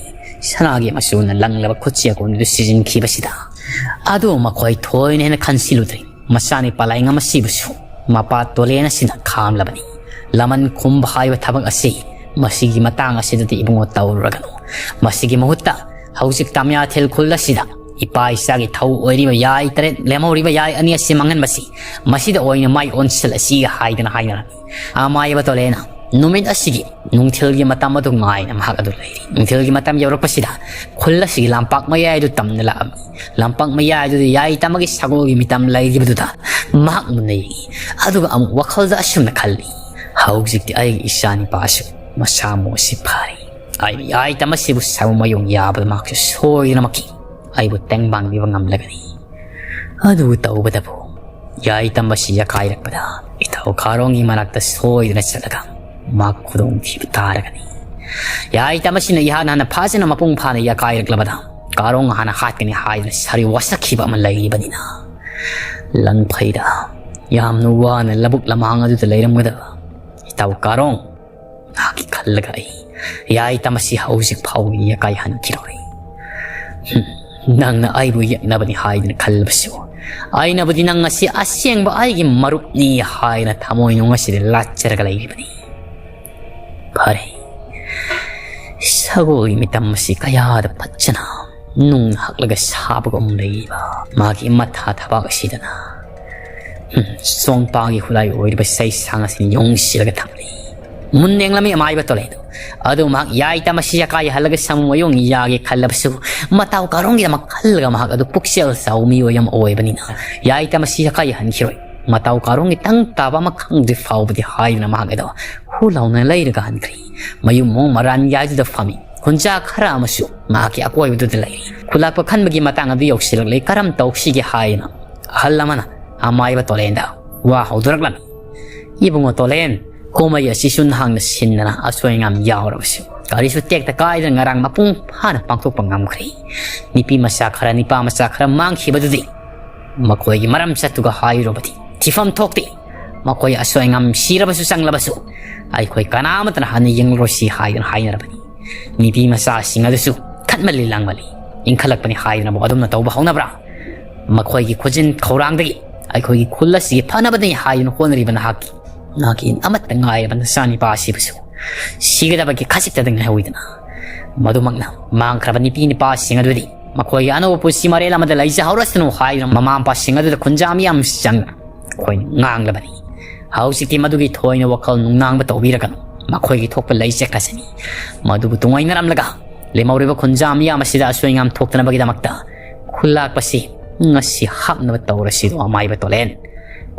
ꯁꯅꯥꯒꯤ ꯃꯆꯨꯅ ꯂꯪꯂꯕ ꯈꯨꯠꯁꯤ ꯌꯥꯀꯣꯟꯕꯤꯗꯨ ꯁꯤꯖꯤꯟꯈꯤꯕꯁꯤꯗ ꯑꯗꯨ ꯃꯈꯣꯏ ꯊꯣꯏꯅ ꯍꯦꯟꯅ ꯈꯟꯁꯤꯜꯂꯨꯗ꯭ꯔꯦ꯫ ꯃꯆꯥꯅꯤꯄꯥ ꯂꯥꯏꯉꯝ ꯑꯁꯤꯕꯨꯁꯨ ꯃꯄꯥ ꯇꯣꯂꯦꯟ ꯑꯁꯤꯅ ꯈꯥꯝꯂꯕꯅꯤ꯫ ꯂꯃꯟ ꯈꯨꯝꯕ ꯍꯥꯏꯕ ꯊꯕꯛ ꯑꯁꯤ ꯃꯁꯤꯒꯤ ꯃꯇꯥꯡ ꯑꯁꯤꯗꯗꯤ ꯏꯕꯨꯡꯉꯣ ꯇꯧꯔꯨꯔꯒꯅꯨ꯫ ꯃꯁꯤꯒꯤ ꯃꯍꯨꯠꯇ ꯍꯧꯖꯤꯛ ꯇꯥꯃꯤꯌꯥꯊꯤꯜ ꯈꯨꯜ ꯑꯁꯤꯗ ꯏꯄꯥ ꯏꯆꯥꯒꯤ ꯊꯧ ꯑꯣꯏꯔꯤꯕ ꯌꯥꯏ ꯇꯔꯦꯠ ꯂꯦꯝꯍꯧꯔꯤꯕ ꯌꯥꯏ ꯑꯅꯤ ꯑꯁꯤ ꯃꯥꯡꯍꯟꯕꯁꯤ ꯃꯁꯤꯗ ꯑꯣꯏꯅ ꯃꯥꯏ ꯑꯣꯟꯁꯤꯜꯂꯁꯤ ꯍꯥꯏꯗꯅ ꯍꯥꯏꯅꯔꯝꯃꯤ꯫ ꯑꯃꯥꯏꯕ ꯇꯣꯂꯦꯅ ꯅꯨꯃꯤꯠ ꯑꯁꯤꯒꯤ ꯅꯨꯡꯊꯤꯜꯒꯤ ꯃꯇꯝ ꯑꯗꯨ ꯉꯥꯏꯅ ꯃꯍꯥꯛ ꯑꯗꯨ ꯂꯩꯔꯤ꯫ ꯅꯨꯡꯊꯤꯜꯒꯤ ꯃꯇꯝ ꯌꯧꯔꯛꯄꯁꯤꯗ ꯈꯨꯜ ꯑꯁꯤꯒꯤ ꯂꯝꯄꯥꯛ ꯃꯌꯥꯏ ꯑꯗꯨ ꯇꯝꯅ ꯂꯥꯛꯑꯝꯃꯤ꯫ ꯂꯝꯄꯥꯛ ꯃꯌꯥꯏ ꯑꯗꯨꯗ ꯌꯥꯏ ꯇꯝꯕꯒꯤ ꯁꯒꯣꯜꯒꯤ ꯃꯤꯇꯝ ꯂꯩꯔꯤꯕꯗꯨꯗ ꯃꯍꯥꯛ ꯃꯨꯟꯅ ꯌꯦꯡꯉꯤ꯫ ꯑꯗꯨꯒ ꯑꯃꯨꯛ ꯋꯥꯈꯜꯗ ꯑꯁꯨꯝꯅ ꯈꯜꯂꯤ, "ꯍꯧꯖꯤꯛꯇꯤ ꯑꯩꯒꯤ ꯏꯆꯥ ꯅꯤꯄꯥꯁꯨ ꯃꯁꯥ ꯃꯎ ꯑꯁꯤ ꯐꯔꯦ꯫ ꯑꯩꯅ ꯌꯥꯏ ꯇꯝꯕꯁꯤꯕꯨ ꯁꯔꯨ ꯃꯌꯨꯡ ꯌꯥꯕꯗ ꯃꯍꯥꯛꯁꯨ ꯁꯣꯏꯗꯅꯃꯛꯀꯤ ꯑꯩꯕꯨ ꯇꯦꯡꯕꯥꯡꯕꯤꯕ ꯉꯝꯂꯒꯅꯤ꯫" ꯑꯗꯨ ꯇꯧꯕꯗꯕꯨ ꯌꯥꯏ ꯇꯝꯕꯁꯤ ꯌꯥꯀꯥꯏꯔꯛꯄꯗ ꯊꯧ ꯀꯥꯔꯣꯡꯒꯤ ꯃꯅꯥꯛꯇ ꯁꯣꯏꯗꯅ ꯆꯠꯂꯒ ꯃꯍꯥꯛ ꯈꯨꯗꯣꯡꯊꯤꯕ ꯇꯥꯔꯒꯅꯤ꯫ ꯌꯥꯏ ꯇꯝ ꯑꯁꯤꯅ ꯏꯍꯥꯟ ꯍꯥꯟꯅ ꯐꯖꯅ ꯃꯄꯨꯡ ꯐꯥꯅ ꯌꯥꯀꯥꯏꯔꯛꯂꯕꯗ ꯀꯥꯔꯣꯡ ꯍꯥꯟꯅ ꯍꯥꯠꯀꯅꯤ ꯍꯥꯏꯗꯨꯅ ꯁꯥꯔꯤ ꯋꯥꯁꯛꯈꯤꯕ ꯑꯃ ꯂꯩꯔꯤꯕꯅꯤꯅ, ꯂꯪꯐꯩꯗ ꯌꯥꯝꯅ ꯋꯥꯅ ꯂꯧꯕꯨꯛ ꯂꯃꯥꯡ ꯑꯗꯨꯗ ꯂꯩꯔꯝꯒꯗꯕ ꯏꯇꯥꯎ ꯀꯥꯔꯣꯡ ꯅꯍꯥꯛꯀꯤ ꯈꯜꯂꯒ ꯑꯩ ꯌꯥꯏ ꯇꯝ ꯑꯁꯤ ꯍꯧꯖꯤꯛ ꯐꯥꯎꯕ ꯌꯥꯀꯥꯏꯍꯟꯈꯤꯔꯣꯏ꯫ ꯍꯨꯝ, ꯅꯪꯅ ꯑꯩꯕꯨ ꯌꯦꯛꯅꯕꯅꯤ ꯍꯥꯏꯗꯨꯅ ꯈꯜꯂꯕꯁꯨ, ꯑꯩꯅꯕꯨꯗꯤ ꯅꯪ ꯑꯁꯤ ꯑꯁꯦꯡꯕ ꯑꯩꯒꯤ ꯃꯔꯨꯞꯅꯤ ꯍꯥꯏꯅ ꯊꯃꯣꯏꯅꯨꯡ ꯑꯁꯤꯗ ꯂꯥꯠꯆꯔꯒ ꯂꯩꯔꯤꯕꯅꯤ꯫ ꯐꯔꯦ, ꯁꯒꯣꯜꯒꯤ ꯃꯤꯇꯝ ꯑꯁꯤ ꯀꯌꯥꯗ ꯐꯠꯖꯅ ꯅꯨꯡꯅ ꯍꯛꯂꯒ ꯁꯥꯕꯒꯨꯝ ꯂꯩꯔꯤꯕ ꯃꯥꯒꯤ ꯃꯊꯥ ꯊꯕꯥꯛ ꯑꯁꯤꯗꯅ, ꯍꯨꯝ, ꯆꯣꯡꯄꯥꯒꯤ ꯈꯨꯠꯂꯥꯏ ꯑꯣꯏꯔꯤꯕ ꯆꯩꯁꯥꯡ ꯑꯁꯤ ꯌꯣꯡꯁꯤꯜꯂꯒ ꯊꯝꯂꯤ꯫ ꯃꯨꯟꯅ ꯌꯦꯡꯂꯝꯃꯤ ꯑꯃꯥꯏꯕ ꯇꯣꯂꯦꯟꯗꯣ꯫ ꯑꯗꯨ ꯃꯍꯥꯛ ꯌꯥꯏ ꯇꯝ ꯑꯁꯤ ꯌꯥꯀꯥꯏꯍꯜꯂꯒ ꯁꯥꯃꯨ ꯃꯌꯣꯡ ꯌꯥꯒꯦ ꯈꯜꯂꯕꯁꯨ, ꯃꯇꯥꯎ ꯀꯥꯔꯣꯡꯒꯤꯗꯃꯛ ꯈꯜꯂꯒ ꯃꯍꯥꯛ ꯑꯗꯨ ꯄꯨꯛꯆꯦꯜ ꯆꯥꯎꯕ ꯃꯤꯑꯣꯏ ꯑꯃ ꯑꯣꯏꯕꯅꯤꯅ ꯌꯥꯏ ꯇꯝ ꯑꯁꯤ ꯌꯥꯀꯥꯏꯍꯟꯈꯤꯔꯣꯏ꯫ ꯃꯇꯥꯎ ꯀꯥꯔꯣꯡꯒꯤ ꯇꯪ ꯇꯥꯕ ꯑꯃ ꯈꯪꯗ꯭ꯔꯤ ꯐꯥꯎꯕꯗꯤ ꯍꯥꯏꯗꯨꯅ ꯃꯍꯥꯛ ꯑꯗꯣ ꯍꯨ ꯂꯥꯎꯅ ꯂꯩꯔꯒ ꯍꯟꯈ꯭ꯔꯤ꯫ ꯃꯌꯨꯝ ꯃꯑꯣꯡ ꯃꯔꯥꯟ ꯌꯥꯏꯗꯨꯗ ꯐꯝꯃꯤ꯫ ꯈꯨꯟꯖꯥ ꯈꯔ ꯑꯃꯁꯨ ꯃꯍꯥꯛꯀꯤ ꯑꯀꯣꯏꯕꯗꯨꯗ ꯂꯩꯔꯤ꯫ ꯈꯨꯂꯥꯛꯄ ꯈꯟꯕꯒꯤ ꯃꯇꯥꯡ ꯑꯗꯨ ꯌꯧꯁꯤꯜꯂꯛꯂꯦ, ꯀꯔꯝ ꯇꯧꯁꯤꯒꯦ ꯍꯥꯏꯅ ꯑꯍꯜ ꯑꯃꯅ ꯑꯃꯥꯏꯕ ꯇꯣꯂꯦꯟꯗ ꯋꯥ ꯍꯧꯗꯣꯔꯛꯂꯝꯃꯤ꯫ ꯏꯕꯨꯡꯉꯣ ꯇꯣꯂꯦꯟ, ꯀꯨꯝꯍꯩ ꯑꯁꯤꯁꯨ ꯅꯍꯥꯛꯅ ꯁꯤꯟꯗꯅ ꯑꯁꯣꯏ ꯑꯉꯥꯝ ꯌꯥꯎꯔꯕꯁꯨ ꯀꯔꯤꯁꯨ ꯇꯦꯛꯇ ꯀꯥꯏꯗꯅ ꯉꯔꯥꯡ ꯃꯄꯨꯡ ꯐꯥꯅ ꯄꯥꯡꯊꯣꯛꯄ ꯉꯝꯈ꯭ꯔꯦ꯫ ꯅꯨꯄꯤ ꯃꯆꯥ ꯈꯔ, ꯅꯤꯄꯥ ꯃꯆꯥ ꯈꯔ ꯃꯥꯡꯈꯤꯕꯗꯨꯗꯤ ꯃꯈꯣꯏꯒꯤ ꯃꯔꯝ ꯆꯠꯇꯨꯒ ꯍꯥꯏꯔꯨꯔꯕꯗꯤ ꯊꯤꯐꯝ ꯊꯣꯛꯇꯦ꯫ ꯃꯈꯣꯏ ꯑꯁꯣꯏ ꯑꯉꯥꯝ ꯁꯤꯔꯕꯁꯨ ꯆꯪꯂꯕꯁꯨ ꯑꯩꯈꯣꯏ ꯀꯅꯥꯃꯠꯇꯅ ꯍꯟꯅ ꯌꯦꯡꯂꯔꯣꯏꯁꯤ ꯍꯥꯏꯗꯨꯅ ꯍꯥꯏꯅꯔꯕꯅꯤ꯫ ꯅꯨꯄꯤ ꯃꯆꯥꯁꯤꯡ ꯑꯗꯨꯁꯨ ꯈꯠꯃꯜꯂꯤ ꯂꯥꯡꯃꯜꯂꯤ ꯏꯟꯈꯠꯂꯛꯄꯅꯤ ꯍꯥꯏꯗꯨꯅꯕꯨ ꯑꯗꯨꯝꯅ ꯇꯧꯕ ꯍꯧꯅꯕ꯭ꯔꯥ? ꯃꯈꯣꯏꯒꯤ ꯈꯨꯖꯤꯟ ꯈꯧꯔꯥꯡꯗꯒꯤ ꯑꯩꯈꯣꯏꯒꯤ ꯈꯨꯜ ꯑꯁꯤꯒꯤ ꯐꯅꯕꯅꯤ ꯍꯥꯏꯗꯨꯅ ꯍꯣꯠꯅꯔꯤꯕ ꯅꯍꯥꯛꯀꯤ, ꯅꯍꯥꯛꯀꯤ ꯑꯃꯠꯇ ꯉꯥꯏꯔꯕ ꯅꯆꯥꯅꯤꯄꯥ ꯑꯁꯤꯕꯨꯁꯨ ꯁꯤꯒꯗꯕꯒꯤ ꯈꯖꯤꯛꯇꯗ ꯉꯥꯏꯍꯧꯏꯗꯅ, ꯃꯗꯨꯃꯛꯅ ꯃꯥꯡꯈ꯭ꯔꯕ ꯅꯨꯄꯤ ꯅꯨꯄꯥꯁꯤꯡ ꯑꯗꯨꯗꯤ ꯃꯈꯣꯏꯒꯤ ꯑꯅꯧꯕ ꯄꯨꯟꯁꯤ ꯃꯔꯦꯜ ꯑꯃꯗ ꯂꯩꯖꯍꯧꯔꯁꯅꯨ ꯍꯥꯏꯗꯨꯅ ꯃꯃꯥ ꯃꯄꯥꯁꯤꯡ ꯑꯗꯨꯗ ꯈꯨꯟꯖꯥ ꯃꯤꯌꯥꯝ ꯆꯪꯅ ꯑꯩꯈꯣꯏꯅ ꯉꯥꯡꯂꯕꯅꯤ꯫ ꯍꯧꯖꯤꯛꯇꯤ ꯃꯗꯨꯒꯤ ꯊꯣꯏꯅ ꯋꯥꯈꯜ ꯅꯨꯡꯅꯥꯡꯕ ꯇꯧꯕꯤꯔꯒꯅꯨ꯫ ꯃꯈꯣꯏꯒꯤ ꯊꯣꯛꯄ ꯂꯩꯖꯈ꯭ꯔꯁꯅꯤ꯫ ꯃꯗꯨꯕꯨ ꯇꯨꯡꯑꯣꯏꯅꯔꯝꯂꯒ ꯂꯦꯝꯍꯧꯔꯤꯕ ꯈꯨꯟꯖꯥ ꯃꯤꯌꯥꯝ ꯑꯁꯤꯗ ꯑꯁꯣꯏ ꯑꯉꯥꯝ ꯊꯣꯛꯇꯅꯕꯒꯤꯗꯃꯛꯇ ꯈꯨꯜꯂꯥꯛꯄꯁꯤ ꯉꯁꯤ ꯍꯥꯞꯅꯕ ꯇꯧꯔꯁꯤꯗꯣ ꯑꯃꯥꯏꯕ ꯇꯣꯂꯦꯟ꯫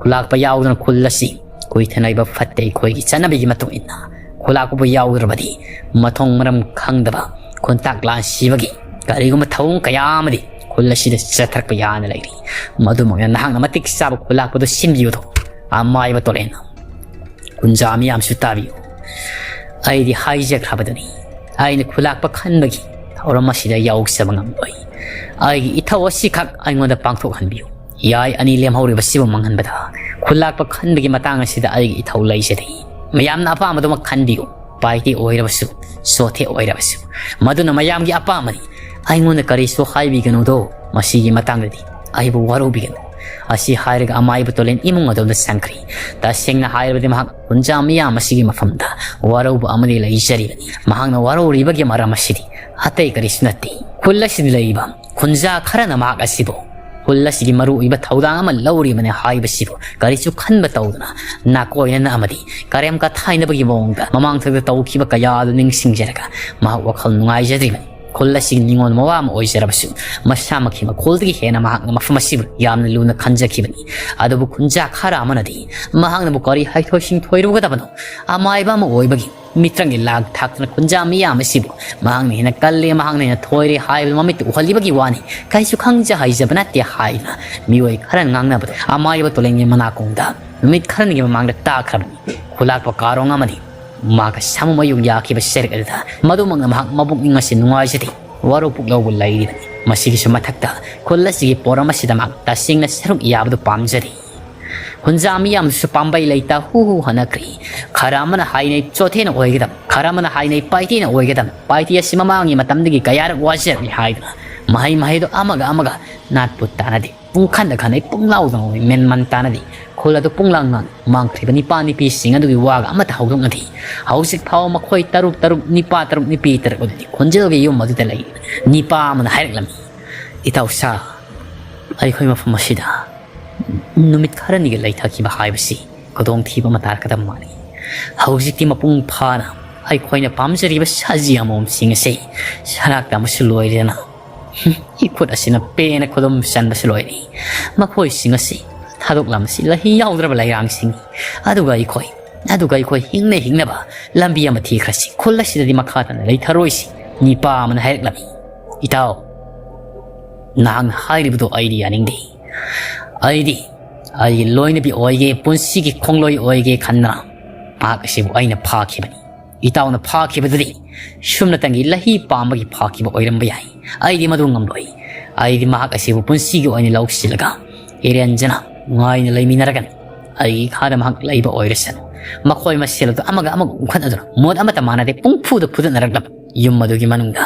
ꯈꯨꯜꯂꯥꯛꯄ ꯌꯥꯎꯗꯅ ꯈꯨꯜ ꯑꯁꯤ ꯀꯨꯏꯊꯅ ꯂꯩꯕ ꯐꯠꯇꯦ꯫ ꯑꯩꯈꯣꯏꯒꯤ ꯆꯠꯅꯕꯤꯒꯤ ꯃꯇꯨꯡ ꯏꯟꯅ ꯈꯨꯜꯂꯥꯛꯄꯕꯨ ꯌꯥꯎꯗ꯭ꯔꯕꯗꯤ ꯃꯊꯣꯡ ꯃꯔꯝ ꯈꯪꯗꯕ ꯈꯣꯟꯇꯥꯛ ꯂꯥꯟ ꯁꯤꯕꯒꯤ ꯀꯔꯤꯒꯨꯝꯕ ꯊꯧꯑꯣꯡ ꯀꯌꯥ ꯑꯃꯗꯤ ꯈꯨꯜ ꯑꯁꯤꯗ ꯆꯠꯊꯔꯛꯄ ꯌꯥꯅ ꯂꯩꯔꯤ꯫ ꯃꯗꯨꯃꯛꯅ ꯅꯍꯥꯛꯅ ꯃꯇꯤꯛ ꯆꯥꯕ ꯈꯨꯜꯂꯥꯛꯄꯗꯨ ꯁꯤꯟꯕꯤꯌꯨꯗꯣ꯫ ꯑꯃꯥꯏꯕ ꯇꯣꯂꯦꯟ, ꯀꯨꯟꯖꯥ ꯃꯤꯌꯥꯝꯁꯨ ꯇꯥꯕꯤꯌꯨ꯫ ꯑꯩꯗꯤ ꯍꯥꯏꯖꯈ꯭ꯔꯕꯗꯨꯅꯤ, ꯑꯩꯅ ꯈꯨꯂꯥꯛꯄ ꯈꯟꯕꯒꯤ ꯊꯧꯔꯝ ꯑꯁꯤꯗ ꯌꯥꯎꯖꯕ ꯉꯝꯂꯣꯏ꯫ ꯑꯩꯒꯤ ꯏꯊꯧ ꯑꯁꯤꯈꯛ ꯑꯩꯉꯣꯟꯗ ꯄꯥꯡꯊꯣꯛꯍꯟꯕꯤꯌꯨ꯫ ꯌꯥꯏ ꯑꯅꯤ ꯂꯦꯝꯍꯧꯔꯤꯕꯁꯤꯕꯨ ꯃꯥꯡꯍꯟꯕꯗ ꯈꯨꯂꯥꯛꯄ ꯈꯟꯕꯒꯤ ꯃꯇꯥꯡ ꯑꯁꯤꯗ ꯑꯩꯒꯤ ꯏꯊꯧ ꯂꯩꯖꯗꯦ꯫ ꯃꯌꯥꯝꯅ ꯑꯄꯥꯝꯕꯗꯨꯃꯛ ꯈꯟꯕꯤꯌꯨ꯫ ꯄꯥꯏꯇꯤ ꯑꯣꯏꯔꯕꯁꯨ, ꯆꯣꯊꯦ ꯑꯣꯏꯔꯕꯁꯨ, ꯃꯗꯨꯅ ꯃꯌꯥꯝꯒꯤ ꯑꯄꯥꯝꯕꯅꯤ꯫ ꯑꯩꯉꯣꯟꯗ ꯀꯔꯤꯁꯨ ꯍꯥꯏꯕꯤꯒꯅꯨꯗꯣ꯫ ꯃꯁꯤꯒꯤ ꯃꯇꯥꯡꯗꯗꯤ ꯑꯩꯕꯨ ꯋꯥꯔꯧꯕꯤꯒꯅꯨ꯫ ꯑꯁꯤ ꯍꯥꯏꯔꯒ ꯑꯃꯥꯏꯕ ꯇꯣꯂꯦꯟ ꯏꯃꯨꯡ ꯑꯗꯣꯝꯗ ꯆꯪꯈ꯭ꯔꯤ꯫ ꯇꯁꯦꯡꯅ ꯍꯥꯏꯔꯕꯗꯤ ꯃꯍꯥꯛ ꯈꯨꯟꯖꯥ ꯃꯤꯌꯥꯝ ꯑꯁꯤꯒꯤ ꯃꯐꯝꯗ ꯋꯥꯔꯧꯕ ꯑꯃꯗꯤ ꯂꯩꯖꯔꯤꯕꯅꯤ꯫ ꯃꯍꯥꯛꯅ ꯋꯥꯔꯧꯔꯤꯕꯒꯤ ꯃꯔꯝ ꯑꯁꯤꯗꯤ ꯑꯇꯩ ꯀꯔꯤꯁꯨ ꯅꯠꯇꯦ꯫ ꯈꯨꯜ ꯑꯁꯤꯗ ꯂꯩꯔꯤꯕ ꯈꯨꯟꯖꯥ ꯈꯔꯅ ꯃꯍꯥꯛ ꯑꯁꯤꯕꯨ ꯈꯨꯜ ꯑꯁꯤꯒꯤ ꯃꯔꯨꯑꯣꯏꯕ ꯊꯧꯗꯥꯡ ꯑꯃ ꯂꯧꯔꯤꯕꯅꯤ ꯍꯥꯏꯕꯁꯤꯕꯨ ꯀꯔꯤꯁꯨ ꯈꯟꯕ ꯇꯧꯗꯅ ꯅꯥꯀꯣꯏꯅꯅ ꯑꯃꯗꯤ ꯀꯔꯦꯝ ꯀꯊꯥꯏꯅꯕꯒꯤ ꯃꯑꯣꯡꯗ ꯃꯃꯥꯡꯊꯛꯇ ꯇꯧꯈꯤꯕ ꯀꯌꯥ ꯑꯗꯨ ꯅꯤꯡꯁꯤꯡꯖꯔꯒ ꯃꯍꯥꯛ ꯋꯥꯈꯜ ꯅꯨꯡꯉꯥꯏꯖꯗ꯭ꯔꯤꯕꯅꯤ꯫ ꯈꯨꯜ ꯑꯁꯤꯒꯤ ꯅꯤꯉꯣꯜ ꯃꯋꯥ ꯑꯃ ꯑꯣꯏꯖꯔꯕꯁꯨ ꯃꯁꯥꯃꯛꯀꯤ ꯃꯈꯣꯜꯗꯒꯤ ꯍꯦꯟꯅ ꯃꯍꯥꯛꯅ ꯃꯐꯝ ꯑꯁꯤꯕꯨ ꯌꯥꯝꯅ ꯂꯨꯅ ꯈꯟꯖꯈꯤꯕꯅꯤ꯫ ꯑꯗꯨꯕꯨ ꯈꯨꯟꯖꯥ ꯈꯔ ꯑꯃꯅꯗꯤ ꯃꯍꯥꯛꯅꯕꯨ ꯀꯔꯤ ꯍꯩꯊꯣꯏ ꯁꯤꯡꯊꯣꯏꯔꯨꯒꯗꯕꯅꯣ? ꯑꯃꯥꯏꯕ ꯑꯃ ꯑꯣꯏꯕꯒꯤ ꯃꯤꯇ꯭ꯔꯪꯒꯤ ꯂꯥꯡ ꯊꯥꯛꯇꯨꯅ ꯈꯨꯟꯖꯥ ꯃꯤꯌꯥꯝ ꯑꯁꯤꯕꯨ ꯃꯍꯥꯛꯅ ꯍꯦꯟꯅ ꯀꯜꯂꯦ, ꯃꯍꯥꯛꯅ ꯍꯦꯟꯅ ꯊꯣꯏꯔꯦ ꯍꯥꯏꯕꯗꯨ ꯃꯃꯤꯠꯇ ꯎꯍꯜꯂꯤꯕꯒꯤ ꯋꯥꯅꯤ, ꯀꯩꯁꯨ ꯈꯪꯖ ꯍꯩꯖꯕ ꯅꯠꯇꯦ ꯍꯥꯏꯗꯨꯅ ꯃꯤꯑꯣꯏ ꯈꯔ ꯉꯥꯡꯅꯕꯗꯨ ꯑꯃꯥꯏꯕ ꯇꯣꯂꯦꯟꯒꯤ ꯃꯅꯥꯀꯣꯡꯗ ꯅꯨꯃꯤꯠ ꯈꯔꯅꯤꯒꯤ ꯃꯃꯥꯡꯗ ꯇꯥꯈ꯭ꯔꯕꯅꯤ꯫ ꯈꯨꯂꯥꯛꯄ ꯀꯥꯔꯣꯡ ꯑꯃꯗꯤ ꯃꯍꯥꯛꯀ ꯁꯥꯃꯨ ꯃꯌꯨꯡ ꯌꯥꯈꯤꯕ ꯁꯔꯦꯛ ꯑꯗꯨꯗ ꯃꯗꯨꯃꯛꯅ ꯃꯍꯥꯛ ꯃꯕꯨꯛꯅꯤꯡ ꯑꯁꯤ ꯅꯨꯡꯉꯥꯏꯖꯗꯦ, ꯋꯥꯔꯧ ꯄꯨꯛꯂꯧꯕ ꯂꯩꯔꯤꯕꯅꯤ꯫ ꯃꯁꯤꯒꯤꯁꯨ ꯃꯊꯛꯇ ꯈꯨꯜ ꯑꯁꯤꯒꯤ ꯄꯣꯔꯝ ꯑꯁꯤꯗ ꯃꯍꯥꯛ ꯇꯁꯦꯡꯅ ꯁꯔꯨꯛ ꯌꯥꯕꯗꯨ ꯄꯥꯝꯖꯔꯤ꯫ ꯈꯨꯟꯖꯥ ꯃꯤꯌꯥꯝꯁꯨ ꯄꯥꯝꯕꯩ ꯂꯩꯇ ꯍꯨ ꯍꯨ ꯍꯅꯈ꯭ꯔꯤ꯫ ꯈꯔ ꯑꯃꯅ ꯍꯥꯏꯅꯩ ꯆꯣꯊꯦꯅ ꯑꯣꯏꯒꯗꯕ, ꯈꯔ ꯑꯃꯅ ꯍꯥꯏꯅꯩ ꯄꯥꯏꯇꯦꯅ ꯑꯣꯏꯒꯗꯕ, ꯄꯥꯏꯇꯦ ꯑꯁꯤ ꯃꯃꯥꯡꯒꯤ ꯃꯇꯝꯗꯒꯤ ꯀꯌꯥꯔꯛ ꯋꯥꯖꯔꯛꯂꯤ ꯍꯥꯏꯗꯨꯅ ꯃꯍꯩ ꯃꯍꯩꯗꯣ ꯑꯃꯒ ꯑꯃꯒ ꯅꯥꯠꯄꯨ ꯇꯥꯅꯗꯦ꯫ ꯄꯨꯡꯈꯟꯗ ꯈꯟꯅꯩ, ꯄꯨꯡꯂꯥꯎꯗ ꯉꯥꯎꯏ, ꯃꯦꯟꯃꯟ ꯇꯥꯅꯗꯦ꯫ ꯈꯨꯜ ꯑꯗꯨ ꯄꯨꯡꯂꯥꯡ ꯂꯥꯡ ꯃꯥꯡꯈ꯭ꯔꯤꯕ ꯅꯤꯄꯥ ꯅꯤꯄꯤꯁꯤꯡ ꯑꯗꯨꯒꯤ ꯋꯥꯒ ꯑꯃꯠꯇ ꯍꯧꯗꯣꯛꯅꯗꯦ꯫ ꯍꯧꯖꯤꯛ ꯐꯥꯎꯕ ꯃꯈꯣꯏ ꯇꯔꯨꯛ ꯇꯔꯨꯛ, ꯅꯤꯄꯥ ꯇꯔꯨꯛ, ꯅꯤꯄꯤ ꯇꯔꯨꯛ ꯑꯗꯨꯗꯤ ꯈꯣꯟꯖꯦꯜꯒꯤ ꯌꯨꯝ ꯑꯗꯨꯗ ꯂꯩ꯫ ꯅꯤꯄꯥ ꯑꯃꯅ ꯍꯥꯏꯔꯛꯂꯝꯃꯤ, "ꯏꯇꯥꯎ ꯁꯥ, ꯑꯩꯈꯣꯏ ꯃꯐꯝ ꯑꯁꯤꯗ ꯅꯨꯃꯤꯠ ꯈꯔꯅꯤꯒꯤ ꯂꯩꯊꯈꯤꯕ ꯍꯥꯏꯕꯁꯤ ꯈꯨꯗꯣꯡꯊꯤꯕ ꯑꯃ ꯇꯥꯔꯛꯀꯗꯕ ꯃꯥꯜꯂꯤ꯫ ꯍꯧꯖꯤꯛꯇꯤ ꯃꯄꯨꯡ ꯐꯥꯅ ꯑꯩꯈꯣꯏꯅ ꯄꯥꯝꯖꯔꯤꯕ ꯁꯖꯤ ꯑꯃꯣꯝꯁꯤꯡ ꯑꯁꯤ ꯁꯔꯥꯛꯇ ꯑꯃꯁꯨ ꯂꯣꯏꯔꯦꯗꯅ꯫ ꯏꯈꯨꯠ ꯑꯁꯤꯅ ꯄꯦꯟꯅ ꯈꯨꯗꯨꯝ ꯆꯟꯕꯁꯨ ꯂꯣꯏꯔꯦ꯫ ꯃꯈꯣꯏꯁꯤꯡ ꯑꯁꯤ ꯊꯥꯗꯣꯛꯂꯝꯕꯁꯤ ꯂꯍꯤ ꯌꯥꯎꯗ꯭ꯔꯕ ꯂꯩꯔꯥꯡꯁꯤꯡꯅꯤ꯫ ꯑꯗꯨꯒ ꯑꯩꯈꯣꯏ, ꯑꯗꯨꯒ ꯑꯩꯈꯣꯏ ꯍꯤꯡꯅ ꯍꯤꯡꯅꯕ ꯂꯝꯕꯤ ꯑꯃ ꯊꯤꯈ꯭ꯔꯁꯤ꯫ ꯈꯨꯜ ꯑꯁꯤꯗꯗꯤ ꯃꯈꯥ ꯇꯥꯅ ꯂꯩꯊꯔꯣꯏꯁꯤ", ꯅꯤꯄꯥ ꯑꯃꯅ ꯍꯥꯏꯔꯛꯂꯝꯃꯤ꯫ "ꯏꯇꯥꯎ, ꯅꯍꯥꯛꯅ ꯍꯥꯏꯔꯤꯕꯗꯨ ꯑꯩꯗꯤ ꯌꯥꯅꯤꯡꯗꯦ꯫ ꯑꯩꯗꯤ ꯑꯩꯒꯤ ꯂꯣꯏꯅꯕꯤ ꯑꯣꯏꯒꯦ, ꯄꯨꯟꯁꯤꯒꯤ ꯈꯣꯡꯂꯣꯏ ꯑꯣꯏꯒꯦ ꯈꯟꯗꯅ ꯃꯍꯥꯛ ꯑꯁꯤꯕꯨ ꯑꯩꯅ ꯐꯥꯈꯤꯕꯅꯤ꯫ ꯏꯇꯥꯎꯅ ꯐꯥꯈꯤꯕꯗꯨꯗꯤ ꯁꯨꯞꯅꯇꯪꯒꯤ ꯂꯍꯤ ꯄꯥꯝꯕꯒꯤ ꯐꯥꯈꯤꯕ ꯑꯣꯏꯔꯝꯕ ꯌꯥꯏ꯫ ꯑꯩꯗꯤ ꯃꯗꯨ ꯉꯝꯂꯣꯏ꯫ ꯑꯩꯗꯤ ꯃꯍꯥꯛ ꯑꯁꯤꯕꯨ ꯄꯨꯟꯁꯤꯒꯤ ꯑꯣꯏꯅ ꯂꯧꯁꯤꯜꯂꯒ ꯏꯔꯦꯟꯖꯅ ꯅꯨꯡꯉꯥꯏꯅ ꯂꯩꯃꯤꯟꯅꯔꯒꯅꯤ꯫ ꯑꯩꯒꯤ ꯏꯈꯥꯗ ꯃꯍꯥꯛ ꯂꯩꯕ ꯑꯣꯏꯔꯁꯅꯨ꯫ ꯃꯈꯣꯏ ꯃꯁꯦꯜ ꯑꯗꯨ ꯑꯃꯒ ꯑꯃꯒ ꯎꯪꯈꯠꯅꯗꯨꯅ ꯃꯣꯠ ꯑꯃꯠꯇ ꯃꯥꯟꯅꯗꯦ ꯄꯨꯡꯐꯨꯗ ꯐꯨꯗꯠꯅꯔꯛꯂꯕ ꯌꯨꯝ ꯑꯗꯨꯒꯤ ꯃꯅꯨꯡꯗ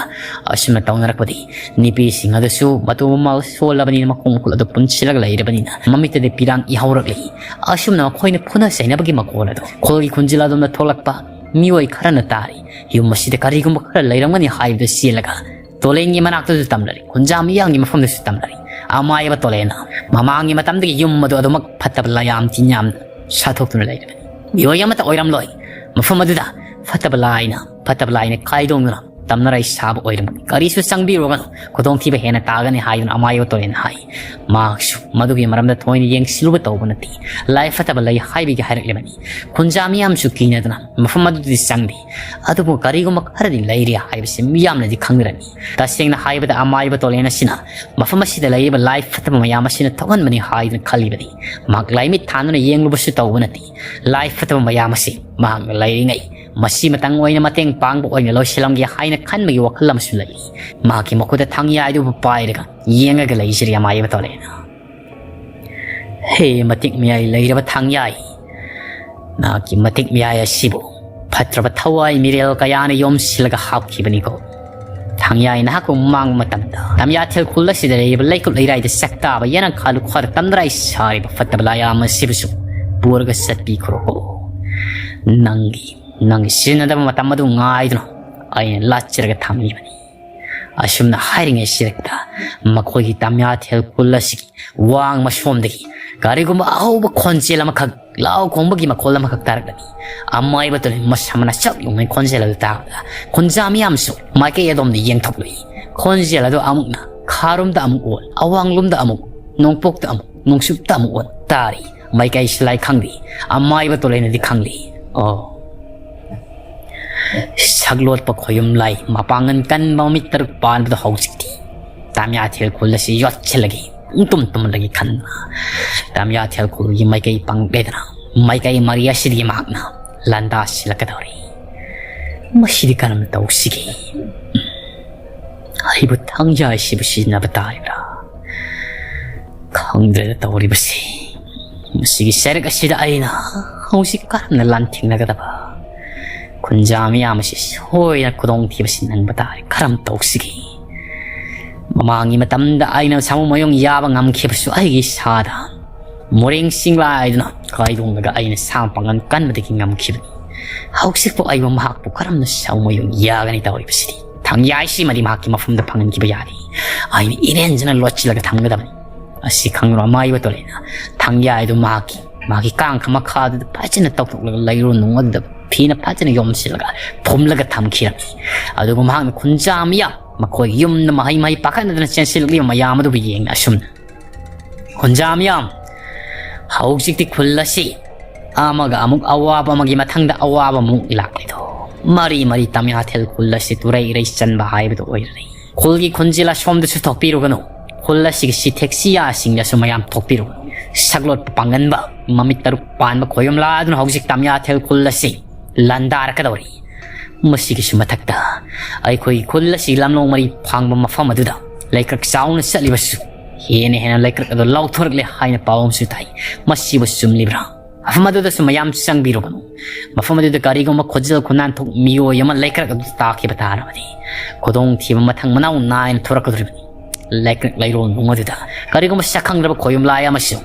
ꯑꯁꯨꯝꯅ ꯇꯧꯅꯔꯛꯄꯗꯤ ꯅꯨꯄꯤꯁꯤꯡ ꯑꯗꯨꯁꯨ ꯃꯇꯨ ꯃꯃꯥꯜ ꯁꯣꯜꯂꯕꯅꯤꯅ, ꯃꯈꯣꯡ ꯃꯈꯨꯠ ꯑꯗꯨ ꯄꯨꯟꯁꯤꯜꯂꯒ ꯂꯩꯔꯕꯅꯤꯅ, ꯃꯃꯤꯠꯇꯗꯤ ꯄꯤꯔꯥꯡ ꯏꯍꯧꯔꯛꯂꯤ꯫ ꯑꯁꯨꯝꯅ ꯃꯈꯣꯏꯅ ꯐꯨꯅ ꯆꯩꯅꯕꯒꯤ ꯃꯈꯣꯜ ꯑꯗꯨ ꯈꯨꯜꯒꯤ ꯈꯨꯟꯖꯤꯜ ꯑꯗꯣꯝꯗ ꯊꯣꯛꯂꯛꯄ ꯃꯤꯑꯣꯏ ꯈꯔꯅ ꯇꯥꯔꯤ꯫ ꯌꯨꯝ ꯑꯁꯤꯗ ꯀꯔꯤꯒꯨꯝꯕ ꯈꯔ ꯂꯩꯔꯝꯒꯅꯤ ꯍꯥꯏꯕꯗꯨ ꯆꯦꯜꯂꯒ ꯇꯣꯂꯦꯟꯒꯤ ꯃꯅꯥꯛꯇꯁꯨ ꯇꯝꯂꯔꯤ, ꯈꯨꯟꯖꯥ ꯃꯤꯌꯥꯝꯒꯤ ꯃꯐꯝꯗꯁꯨ ꯇꯝꯂꯔꯤ꯫ ꯑꯃꯥꯏꯕ ꯇꯣꯂꯦꯟꯅ ꯃꯃꯥꯡꯒꯤ ꯃꯇꯝꯗꯒꯤ ꯌꯨꯝ ꯑꯗꯨ ꯑꯗꯨꯃꯛ ꯐꯠꯇꯕ ꯂꯥꯏ ꯌꯥꯝ ꯆꯤꯟ ꯌꯥꯝꯅ ꯁꯥꯊꯣꯛꯇꯨꯅ ꯂꯩꯔꯕꯅꯤ꯫ ꯃꯤꯑꯣꯏ ꯑꯃꯠꯇ ꯑꯣꯏꯔꯝꯂꯣꯏ ꯃꯐꯝ ꯑꯗꯨꯗ ꯐꯠꯇꯕ ꯂꯥꯏꯅ, ꯐꯠꯇꯕ ꯂꯥꯏꯅ ꯀꯥꯏꯗꯣꯡꯗꯨꯅ ꯇꯝꯅꯔꯩ ꯁꯥꯕ ꯑꯣꯏꯔꯝꯒꯅꯤ꯫ ꯀꯔꯤꯁꯨ ꯆꯪꯕꯤꯔꯨꯒꯅꯨ, ꯈꯨꯗꯣꯡꯊꯤꯕ ꯍꯦꯟꯅ ꯇꯥꯒꯅꯤ ꯍꯥꯏꯗꯨꯅ ꯑꯃꯥꯏꯕ ꯇꯣꯂꯦꯟꯅ ꯍꯥꯏ꯫ ꯃꯍꯥꯛꯁꯨ ꯃꯗꯨꯒꯤ ꯃꯔꯝꯗ ꯊꯣꯏꯅ ꯌꯦꯡꯁꯤꯜꯂꯨꯕ ꯇꯧꯕ ꯅꯠꯇꯦ꯫ ꯂꯥꯏ ꯐꯠꯇꯕ ꯂꯩ ꯍꯥꯏꯕꯒꯤ ꯍꯥꯏꯔꯛꯂꯤꯕꯅꯤ꯫ ꯈꯨꯟꯖꯥ ꯃꯤꯌꯥꯝꯁꯨ ꯀꯤꯅꯗꯅ ꯃꯐꯝ ꯑꯗꯨꯗꯤ ꯆꯪꯗꯦ꯫ ꯑꯗꯨꯕꯨ ꯀꯔꯤꯒꯨꯝꯕ ꯈꯔꯗꯤ ꯂꯩꯔꯤ ꯍꯥꯏꯕꯁꯤ ꯃꯤꯌꯥꯝꯅꯗꯤ ꯈꯪꯅꯔꯝꯃꯤ꯫ ꯇꯁꯦꯡꯅ ꯍꯥꯏꯕꯗ ꯑꯃꯥꯏꯕ ꯇꯣꯂꯦꯟ ꯑꯁꯤꯅ ꯃꯐꯝ ꯑꯁꯤꯗ ꯂꯩꯔꯤꯕ ꯂꯥꯏ ꯐꯠꯇꯕ ꯃꯌꯥꯝ ꯑꯁꯤꯅ ꯊꯣꯛꯍꯟꯕꯅꯤ ꯍꯥꯏꯗꯨꯅ ꯈꯜꯂꯤꯕꯅꯤ꯫ ꯃꯍꯥꯛ ꯂꯥꯏꯃꯤꯠ ꯊꯥꯟꯗꯨꯅ ꯌꯦꯡꯂꯨꯕꯁꯨ ꯇꯧꯕ ꯅꯠꯇꯦ꯫ ꯂꯥꯏ ꯐꯠꯇꯕ ꯃꯌꯥꯝ ꯑꯁꯤ ꯃꯍꯥꯛꯅ ꯂꯩꯔꯤꯉꯩ ꯃꯁꯤ ꯃꯇꯪ ꯑꯣꯏꯅ ꯃꯇꯦꯡ ꯄꯥꯡꯕ ꯑꯣꯏꯅ ꯂꯣꯏꯁꯤꯜꯂꯝꯒꯦ ꯍꯥꯏꯅ ꯈꯟꯕꯒꯤ ꯋꯥꯈꯜ ꯑꯃꯁꯨ ꯂꯩ꯫ ꯃꯍꯥꯛꯀꯤ ꯃꯈꯨꯠꯇ ꯊꯥꯡꯌꯥꯏꯗꯨꯕꯨ ꯄꯥꯏꯔꯒ ꯌꯦꯡꯉꯒ ꯂꯩꯖꯔꯤ ꯑꯃꯥꯏꯕ ꯇꯣꯂꯦꯟꯅ꯫ "ꯍꯦ ꯃꯇꯤꯛ ꯃꯌꯥꯏ ꯂꯩꯔꯕ ꯊꯥꯡꯌꯥꯏ, ꯅꯍꯥꯛꯀꯤ ꯃꯇꯤꯛ ꯃꯌꯥꯏ ꯑꯁꯤꯕꯨ ꯐꯠꯇ꯭ꯔꯕ ꯊꯋꯥꯏ ꯃꯤꯔꯦꯜ ꯀꯌꯥꯅ ꯌꯣꯝꯁꯤꯜꯂꯒ ꯍꯥꯞꯈꯤꯕꯅꯤꯀꯣ꯫ ꯊꯥꯡꯌꯥꯏ, ꯅꯍꯥꯛꯄꯨ ꯃꯃꯥꯡ ꯃꯇꯝꯗ ꯇꯝꯌꯥꯊꯦꯜ ꯈꯨꯜ ꯑꯁꯤꯗ ꯂꯩꯔꯤꯕ ꯂꯩꯀꯨꯞ ꯂꯩꯔꯥꯏꯗ ꯆꯥꯛꯇꯥꯕ ꯌꯦꯅꯈꯥ ꯂꯨꯈꯥꯗ ꯇꯝꯅꯔꯥꯏ ꯁꯥꯔꯤꯕ ꯐꯠꯇꯕ ꯂꯥꯏ ꯑꯃ ꯑꯁꯤꯕꯨꯁꯨ ꯄꯨꯔꯒ ꯆꯠꯄꯤꯈ꯭ꯔꯣꯀꯣ꯫ ꯅꯪꯒꯤ, ꯅꯪꯒꯤ ꯁꯤꯖꯤꯟꯅꯗꯕ ꯃꯇꯝ ꯑꯗꯨ ꯉꯥꯏꯗꯨꯅ ꯑꯩꯅ ꯂꯥꯠꯆꯔꯒ ꯊꯝꯂꯤꯕꯅꯤ"꯫ ꯑꯁꯨꯝꯅ ꯍꯥꯏꯔꯤꯉꯩ ꯁꯤꯔꯛꯇ ꯃꯈꯣꯏꯒꯤ ꯇꯝꯌꯥꯊꯦꯜ ꯈꯨꯜ ꯑꯁꯤꯒꯤ ꯋꯥꯡꯃ ꯁꯣꯝꯗꯒꯤ ꯀꯔꯤꯒꯨꯝꯕ ꯑꯍꯧꯕ ꯈꯣꯟꯖꯦꯜ ꯑꯃꯈꯛ, ꯂꯥꯎ ꯈꯣꯡꯕꯒꯤ ꯃꯈꯣꯜ ꯑꯃꯈꯛ ꯇꯥꯔꯛꯂꯅꯤ꯫ ꯑꯃꯥꯏꯕ ꯇꯣꯂꯦꯟ ꯃꯁꯥ ꯃꯅꯥ ꯆꯞ ꯌꯨꯡꯅ ꯈꯣꯟꯖꯦꯜ ꯑꯗꯨ ꯇꯥꯕꯗ ꯈꯨꯟꯖꯥ ꯃꯤꯌꯥꯝꯁꯨ ꯃꯥꯏꯀꯩ ꯑꯗꯣꯝꯗ ꯌꯦꯡꯊꯣꯛꯂꯨꯏ꯫ ꯈꯣꯟꯖꯦꯜ ꯑꯗꯨ ꯑꯃꯨꯛꯅ ꯈꯥꯔꯣꯝꯗ ꯑꯃꯨꯛ ꯑꯣꯟ, ꯑꯋꯥꯡꯂꯣꯝꯗ ꯑꯃꯨꯛ, ꯅꯣꯡꯄꯣꯛꯇ ꯑꯃꯨꯛ, ꯅꯣꯡꯆꯨꯞꯇ ꯑꯃꯨꯛ ꯑꯣꯟ ꯇꯥꯔꯤ꯫ ꯃꯥꯏꯀꯩ ꯁꯤꯂꯥꯏ ꯈꯪꯗꯦ, ꯑꯃꯥꯏꯕ ꯇꯣꯂꯦꯟꯅꯗꯤ ꯈꯪꯂꯤ꯫ ꯑꯣ꯫ ꯁꯛꯂꯣꯠꯄ ꯈꯣꯌꯨꯝ ꯂꯥꯏ, ꯃꯄꯥꯡꯒꯜ ꯀꯟꯕ ꯃꯃꯤꯠ ꯇꯔꯨꯛ ꯄꯥꯟꯕꯗꯣ ꯍꯧꯖꯤꯛꯇꯤ ꯇꯥꯃꯤꯌꯥꯊꯦꯜ ꯈꯨꯜ ꯑꯁꯤ ꯌꯣꯠꯁꯤꯜꯂꯒꯦ꯫ ꯇꯨꯝ ꯇꯨꯝꯂꯒ ꯈꯟꯕ꯫ ꯇꯥꯃꯤꯌꯥ ꯊꯦꯜꯈꯨꯜꯒꯤ ꯃꯥꯏꯀꯩ ꯄꯥꯡꯂꯦꯗꯅ ꯃꯥꯏꯀꯩ ꯃꯔꯤ ꯑꯁꯤꯗꯒꯤ ꯃꯍꯥꯛꯅ ꯂꯥꯟꯗꯥꯁꯤꯜꯂꯛꯀꯗꯧꯔꯤ꯫ ꯃꯁꯤꯗꯤ ꯀꯔꯝꯅ ꯇꯧꯁꯤꯒꯦ? ꯑꯩꯕꯨ ꯊꯥꯡꯖꯥꯏ ꯁꯤꯕꯨ ꯁꯤꯖꯤꯟꯅꯕ ꯇꯥꯔꯤꯕ꯭ꯔꯥ? ꯈꯪꯗ꯭ꯔꯦꯗ ꯇꯧꯔꯤꯕꯁꯤ꯫ ꯃꯁꯤꯒꯤ ꯆꯩꯔꯛ ꯑꯁꯤꯗ ꯑꯩꯅ ꯍꯧꯖꯤꯛ ꯀꯔꯝꯅ ꯂꯥꯟꯊꯦꯡꯅꯒꯗꯕ? ꯈꯨꯟꯖꯥ ꯃꯤꯌꯥꯝ ꯑꯁꯤ ꯁꯣꯏꯗꯅ ꯈꯨꯗꯣꯡꯊꯤꯕꯁꯤ ꯅꯪꯕ ꯇꯥꯔꯦ꯫ ꯀꯔꯝ ꯇꯧꯁꯤꯒꯦ? ꯃꯃꯥꯡꯒꯤ ꯃꯇꯝꯗ ꯑꯩꯅ ꯁꯥꯃꯨ ꯃꯌꯨꯡ ꯌꯥꯕ ꯉꯝꯈꯤꯕꯁꯨ ꯑꯩꯒꯤ ꯏꯁꯥꯗ ꯃꯣꯔꯦꯡ ꯆꯤꯡꯂꯥꯏꯗꯨꯅ ꯀꯥꯏꯗꯣꯡꯂꯒ ꯑꯩꯅ ꯁꯥ ꯄꯥꯡꯒꯜ ꯀꯟꯕꯗꯒꯤ ꯉꯝꯈꯤꯕꯅꯤ꯫ ꯍꯧꯖꯤꯛꯄꯨ ꯑꯩꯕꯨ ꯃꯍꯥꯛꯄꯨ ꯀꯔꯝꯅ ꯁꯥꯃꯨ ꯃꯌꯨꯡ ꯌꯥꯒꯅꯤ ꯇꯧꯔꯤꯕꯁꯤꯗꯤ? ꯊꯥꯡꯌꯥꯏꯁꯤꯃꯗꯤ ꯃꯍꯥꯛꯀꯤ ꯃꯐꯝꯗ ꯐꯪꯍꯟꯈꯤꯕ ꯌꯥꯗꯦ꯫ ꯑꯩꯅ ꯏꯔꯦꯟꯖꯅ ꯂꯣꯠꯁꯤꯜꯂꯒ ꯊꯝꯒꯗꯕꯅꯤ꯫ ꯑꯁꯤ ꯈꯪꯂꯕ ꯑꯃꯥꯏꯕ ꯇꯣꯂꯦꯅ ꯊꯥꯡꯌꯥꯏꯗꯨ ꯃꯍꯥꯛꯀꯤ, ꯃꯍꯥꯛꯀꯤ ꯀꯥꯡꯈ ꯃꯈꯥꯗꯨꯗ ꯐꯖꯅ ꯇꯧꯊꯣꯛꯂꯒ ꯂꯩꯔꯨ ꯅꯨꯡ ꯑꯗꯨꯗ ꯐꯤꯅ ꯐꯖꯅ ꯌꯣꯝꯁꯤꯜꯂꯒ ꯐꯨꯝꯂꯒ ꯊꯝꯈꯤꯔꯝꯃꯤ꯫ ꯑꯗꯨꯒ ꯃꯍꯥꯛꯅ ꯈꯨꯟꯖꯥ ꯃꯤꯌꯥꯝ, ꯃꯈꯣꯏꯒꯤ ꯌꯨꯝꯗ ꯃꯍꯩ ꯃꯍꯩ ꯄꯥꯈꯠꯅꯗꯅ ꯆꯦꯟꯁꯤꯜꯂꯛꯂꯤꯕ ꯃꯌꯥꯝ ꯑꯗꯨꯕꯨ ꯌꯦꯡꯅ ꯑꯁꯨꯝꯅ, "ꯈꯨꯟꯖꯥ ꯃꯤꯌꯥꯝ, ꯍꯧꯖꯤꯛꯇꯤ ꯈꯨꯜ ꯑꯁꯤ ꯑꯃꯒ ꯑꯃꯨꯛ ꯑꯋꯥꯕ, ꯑꯃꯒꯤ ꯃꯊꯪꯗ ꯑꯋꯥꯕ ꯑꯃꯨꯛ ꯂꯥꯛꯂꯤꯗꯣ꯫ ꯃꯔꯤ ꯃꯔꯤ ꯇꯥꯃꯤꯌꯥꯊꯦꯜ ꯈꯨꯜ ꯑꯁꯤ ꯇꯨꯔꯩ ꯏꯔꯩ ꯆꯟꯕ ꯍꯥꯏꯕꯗꯨ ꯑꯣꯏꯔꯦ꯫ ꯈꯨꯜꯒꯤ ꯈꯨꯟꯖꯤꯜ ꯑꯁꯣꯝꯗꯁꯨ ꯊꯣꯛꯄꯤꯔꯨꯒꯅꯨ꯫ ꯈꯨꯜ ꯑꯁꯤꯒꯤ ꯁꯤꯊꯦꯛꯁꯤꯌꯥꯁꯤꯡꯗꯁꯨ ꯃꯌꯥꯝ ꯊꯣꯛꯄꯤꯔꯨꯒꯅꯨ꯫ ꯁꯛꯂꯣꯠꯄ ꯄꯥꯡꯒꯟꯕ, ꯃꯃꯤꯠ ꯇꯔꯨꯛ ꯄꯥꯟꯕ ꯈꯣꯌꯨꯝ ꯂꯥꯗꯨꯅ ꯍꯧꯖꯤꯛ ꯇꯥꯃꯤꯌꯥꯊꯦꯜ ꯈꯨꯜ ꯑꯁꯤ ꯂꯥꯟꯗꯥꯔꯛꯀꯗꯧꯔꯤ꯫ ꯃꯁꯤꯒꯤꯁꯨ ꯃꯊꯛꯇ ꯑꯩꯈꯣꯏꯒꯤ ꯈꯨꯜ ꯑꯁꯤ ꯂꯝꯂꯣꯡ ꯃꯔꯤ ꯐꯥꯡꯕ ꯃꯐꯝ ꯑꯗꯨꯗ ꯂꯩꯀ꯭ꯔꯛ ꯆꯥꯎꯅ ꯆꯠꯂꯤꯕꯁꯨ ꯍꯦꯟꯅ ꯍꯦꯟꯅ ꯂꯩꯀ꯭ꯔꯛ ꯑꯗꯨ ꯂꯥꯎꯊꯣꯔꯛꯂꯦ ꯍꯥꯏꯅ ꯄꯥꯎ ꯑꯃꯁꯨ ꯇꯥꯏ꯫ ꯃꯁꯤꯕꯨ ꯆꯨꯝꯂꯤꯕ꯭ꯔꯥ? ꯃꯐꯝ ꯑꯗꯨꯗꯁꯨ ꯃꯌꯥꯝ ꯆꯪꯕꯤꯔꯨꯒꯅꯨ꯫ ꯃꯐꯝ ꯑꯗꯨꯗ ꯀꯔꯤꯒꯨꯝꯕ ꯈꯨꯖꯤꯜ ꯈꯨꯅꯥꯟꯊꯣꯛ ꯃꯤꯑꯣꯏ ꯑꯃ ꯂꯩꯀ꯭ꯔꯛ ꯑꯗꯨꯗ ꯇꯥꯈꯤꯕ ꯇꯥꯔꯕꯗꯤ, ꯈꯨꯗꯣꯡꯊꯤꯕ ꯃꯊꯪ ꯃꯅꯥꯎ ꯅꯥꯏꯅ ꯊꯣꯔꯛꯀꯗꯧꯔꯤꯕꯅꯤ꯫ ꯂꯩꯀ꯭ꯔꯛ ꯂꯩꯔꯣꯜ ꯅꯨꯡ ꯑꯗꯨꯗ ꯀꯔꯤꯒꯨꯝꯕ ꯁꯛꯈꯪꯗ꯭ꯔꯕ ꯈꯣꯌꯨꯝ ꯂꯥꯏ ꯑꯃꯁꯨ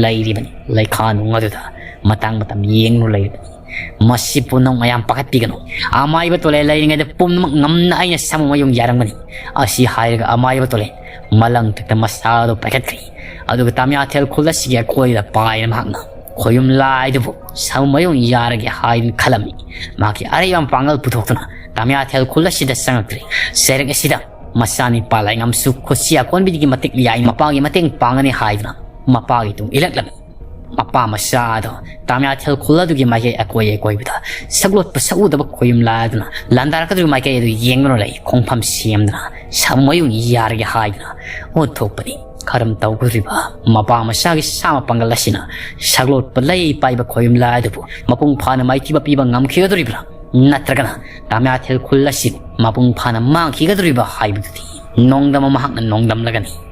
ꯂꯩꯔꯤꯕꯅꯤ꯫ ꯂꯩꯈꯥ ꯅꯨꯡ ꯑꯗꯨꯗ ꯃꯇꯥꯡ ꯃꯇꯝ ꯌꯦꯡꯗꯨꯅ ꯂꯩꯔꯤꯕꯅꯤ꯫ ꯃꯁꯤ ꯄꯨꯝꯅꯃꯛ ꯃꯌꯥꯝ ꯄꯥꯈꯠꯄꯤꯒꯅꯨ꯫ ꯑꯃꯥꯏꯕ ꯇꯣꯂꯦ ꯂꯩꯔꯤꯉꯩꯗ ꯄꯨꯝꯅꯃꯛ ꯉꯝꯅ ꯑꯩꯅ ꯁꯥꯃꯨ ꯃꯌꯨꯡ ꯌꯥꯔꯝꯒꯅꯤ꯫ ꯑꯁꯤ ꯍꯥꯏꯔꯒ ꯑꯃꯥꯏꯕ ꯇꯣꯂꯦ ꯃꯂꯪ ꯊꯛꯇ ꯃꯁꯥꯗꯣ ꯄꯥꯏꯈꯠꯈ꯭ꯔꯦ꯫ ꯑꯗꯨꯒ ꯇꯥꯃꯤꯌꯥꯊꯦꯜ ꯈꯨꯜ ꯑꯁꯤꯒꯤ ꯑꯀꯣꯏꯕꯗ ꯄꯥꯏꯗꯨꯅ ꯃꯍꯥꯛꯅ ꯈꯣꯌꯨꯝ ꯂꯥꯏꯗꯨꯕꯨ ꯁꯥꯃꯨ ꯃꯌꯨꯡ ꯌꯥꯔꯒꯦ ꯍꯥꯏꯗꯨꯅ ꯈꯜꯂꯝꯃꯤ꯫ ꯃꯍꯥꯛꯀꯤ ꯑꯔꯩꯕ ꯃꯄꯥꯡꯒꯜ ꯄꯨꯊꯣꯛꯇꯨꯅ ꯇꯥꯃꯤꯌꯥꯊꯦꯜ ꯈꯨꯜ ꯑꯁꯤꯗ ꯆꯪꯉꯛꯈ꯭ꯔꯦ꯫ ꯆꯩꯔꯛ ꯑꯁꯤꯗ ꯃꯆꯥꯅꯤꯄꯥ ꯂꯥꯏꯉꯝꯁꯨ ꯈꯨꯠꯁꯤ ꯑꯀꯣꯟꯕꯤꯗꯒꯤ ꯃꯇꯤꯛ ꯌꯥꯏ, ꯃꯄꯥꯒꯤ ꯃꯇꯦꯡ ꯄꯥꯡꯒꯅꯤ ꯍꯥꯏꯗꯨꯅ ꯃꯄꯥꯒꯤ ꯇꯨꯡ ꯏꯜꯂꯛꯂꯝꯃꯤ꯫ ꯃꯄꯥ ꯃꯆꯥꯗꯣ ꯇꯥꯃꯤꯌꯥꯊꯦꯜ ꯈꯨꯜ ꯑꯗꯨꯒꯤ ꯃꯥꯏꯀꯩ ꯑꯀꯣꯏ ꯑꯀꯣꯏꯕꯗ ꯁꯛꯂꯣꯠꯄ ꯁꯛꯎꯗꯕ ꯈꯣꯌꯨꯝ ꯂꯥꯗꯨꯅ ꯂꯥꯟꯗꯥꯔꯛꯀꯗꯧꯔꯤꯕ ꯃꯥꯏꯀꯩ ꯑꯗꯨ ꯌꯦꯡꯗꯨꯅ ꯂꯩ꯫ ꯈꯣꯡꯐꯝ ꯁꯦꯝꯗꯨꯅ ꯁꯥꯃꯨ ꯃꯌꯨꯡ ꯌꯥꯔꯒꯦ ꯍꯥꯏꯗꯨꯅ ꯑꯣꯟꯊꯣꯛꯄꯅꯤ꯫ ꯀꯔꯝ ꯇꯧꯒꯗꯧꯔꯤꯕ? ꯃꯄꯥ ꯃꯆꯥꯒꯤ ꯁꯥ ꯃꯄꯥꯡꯒꯜ ꯑꯁꯤꯅ ꯁꯛꯂꯣꯠꯄ ꯂꯩ ꯄꯥꯏꯕ ꯈꯣꯌꯨꯝ ꯂꯥꯏ ꯑꯗꯨꯕꯨ ꯃꯄꯨꯡ ꯐꯥꯅ ꯃꯥꯏꯊꯤꯕ ꯄꯤꯕ ꯉꯝꯈꯤꯒꯗꯧꯔꯤꯕ꯭ꯔꯥ? ꯅꯠꯇ꯭ꯔꯒꯅ ꯇꯥꯃꯤꯌꯥꯊꯦꯜ ꯈꯨꯜ ꯑꯁꯤꯕꯨ ꯃꯄꯨꯡ ꯐꯥꯅ ꯃꯥꯡꯈꯤꯒꯗꯧꯔꯤꯕ ꯍꯥꯏꯕꯗꯨꯗꯤ ꯅꯣꯡꯗꯝꯕ ꯃꯍꯥꯛꯅ ꯅꯣꯡꯗꯝꯂꯒꯅꯤ꯫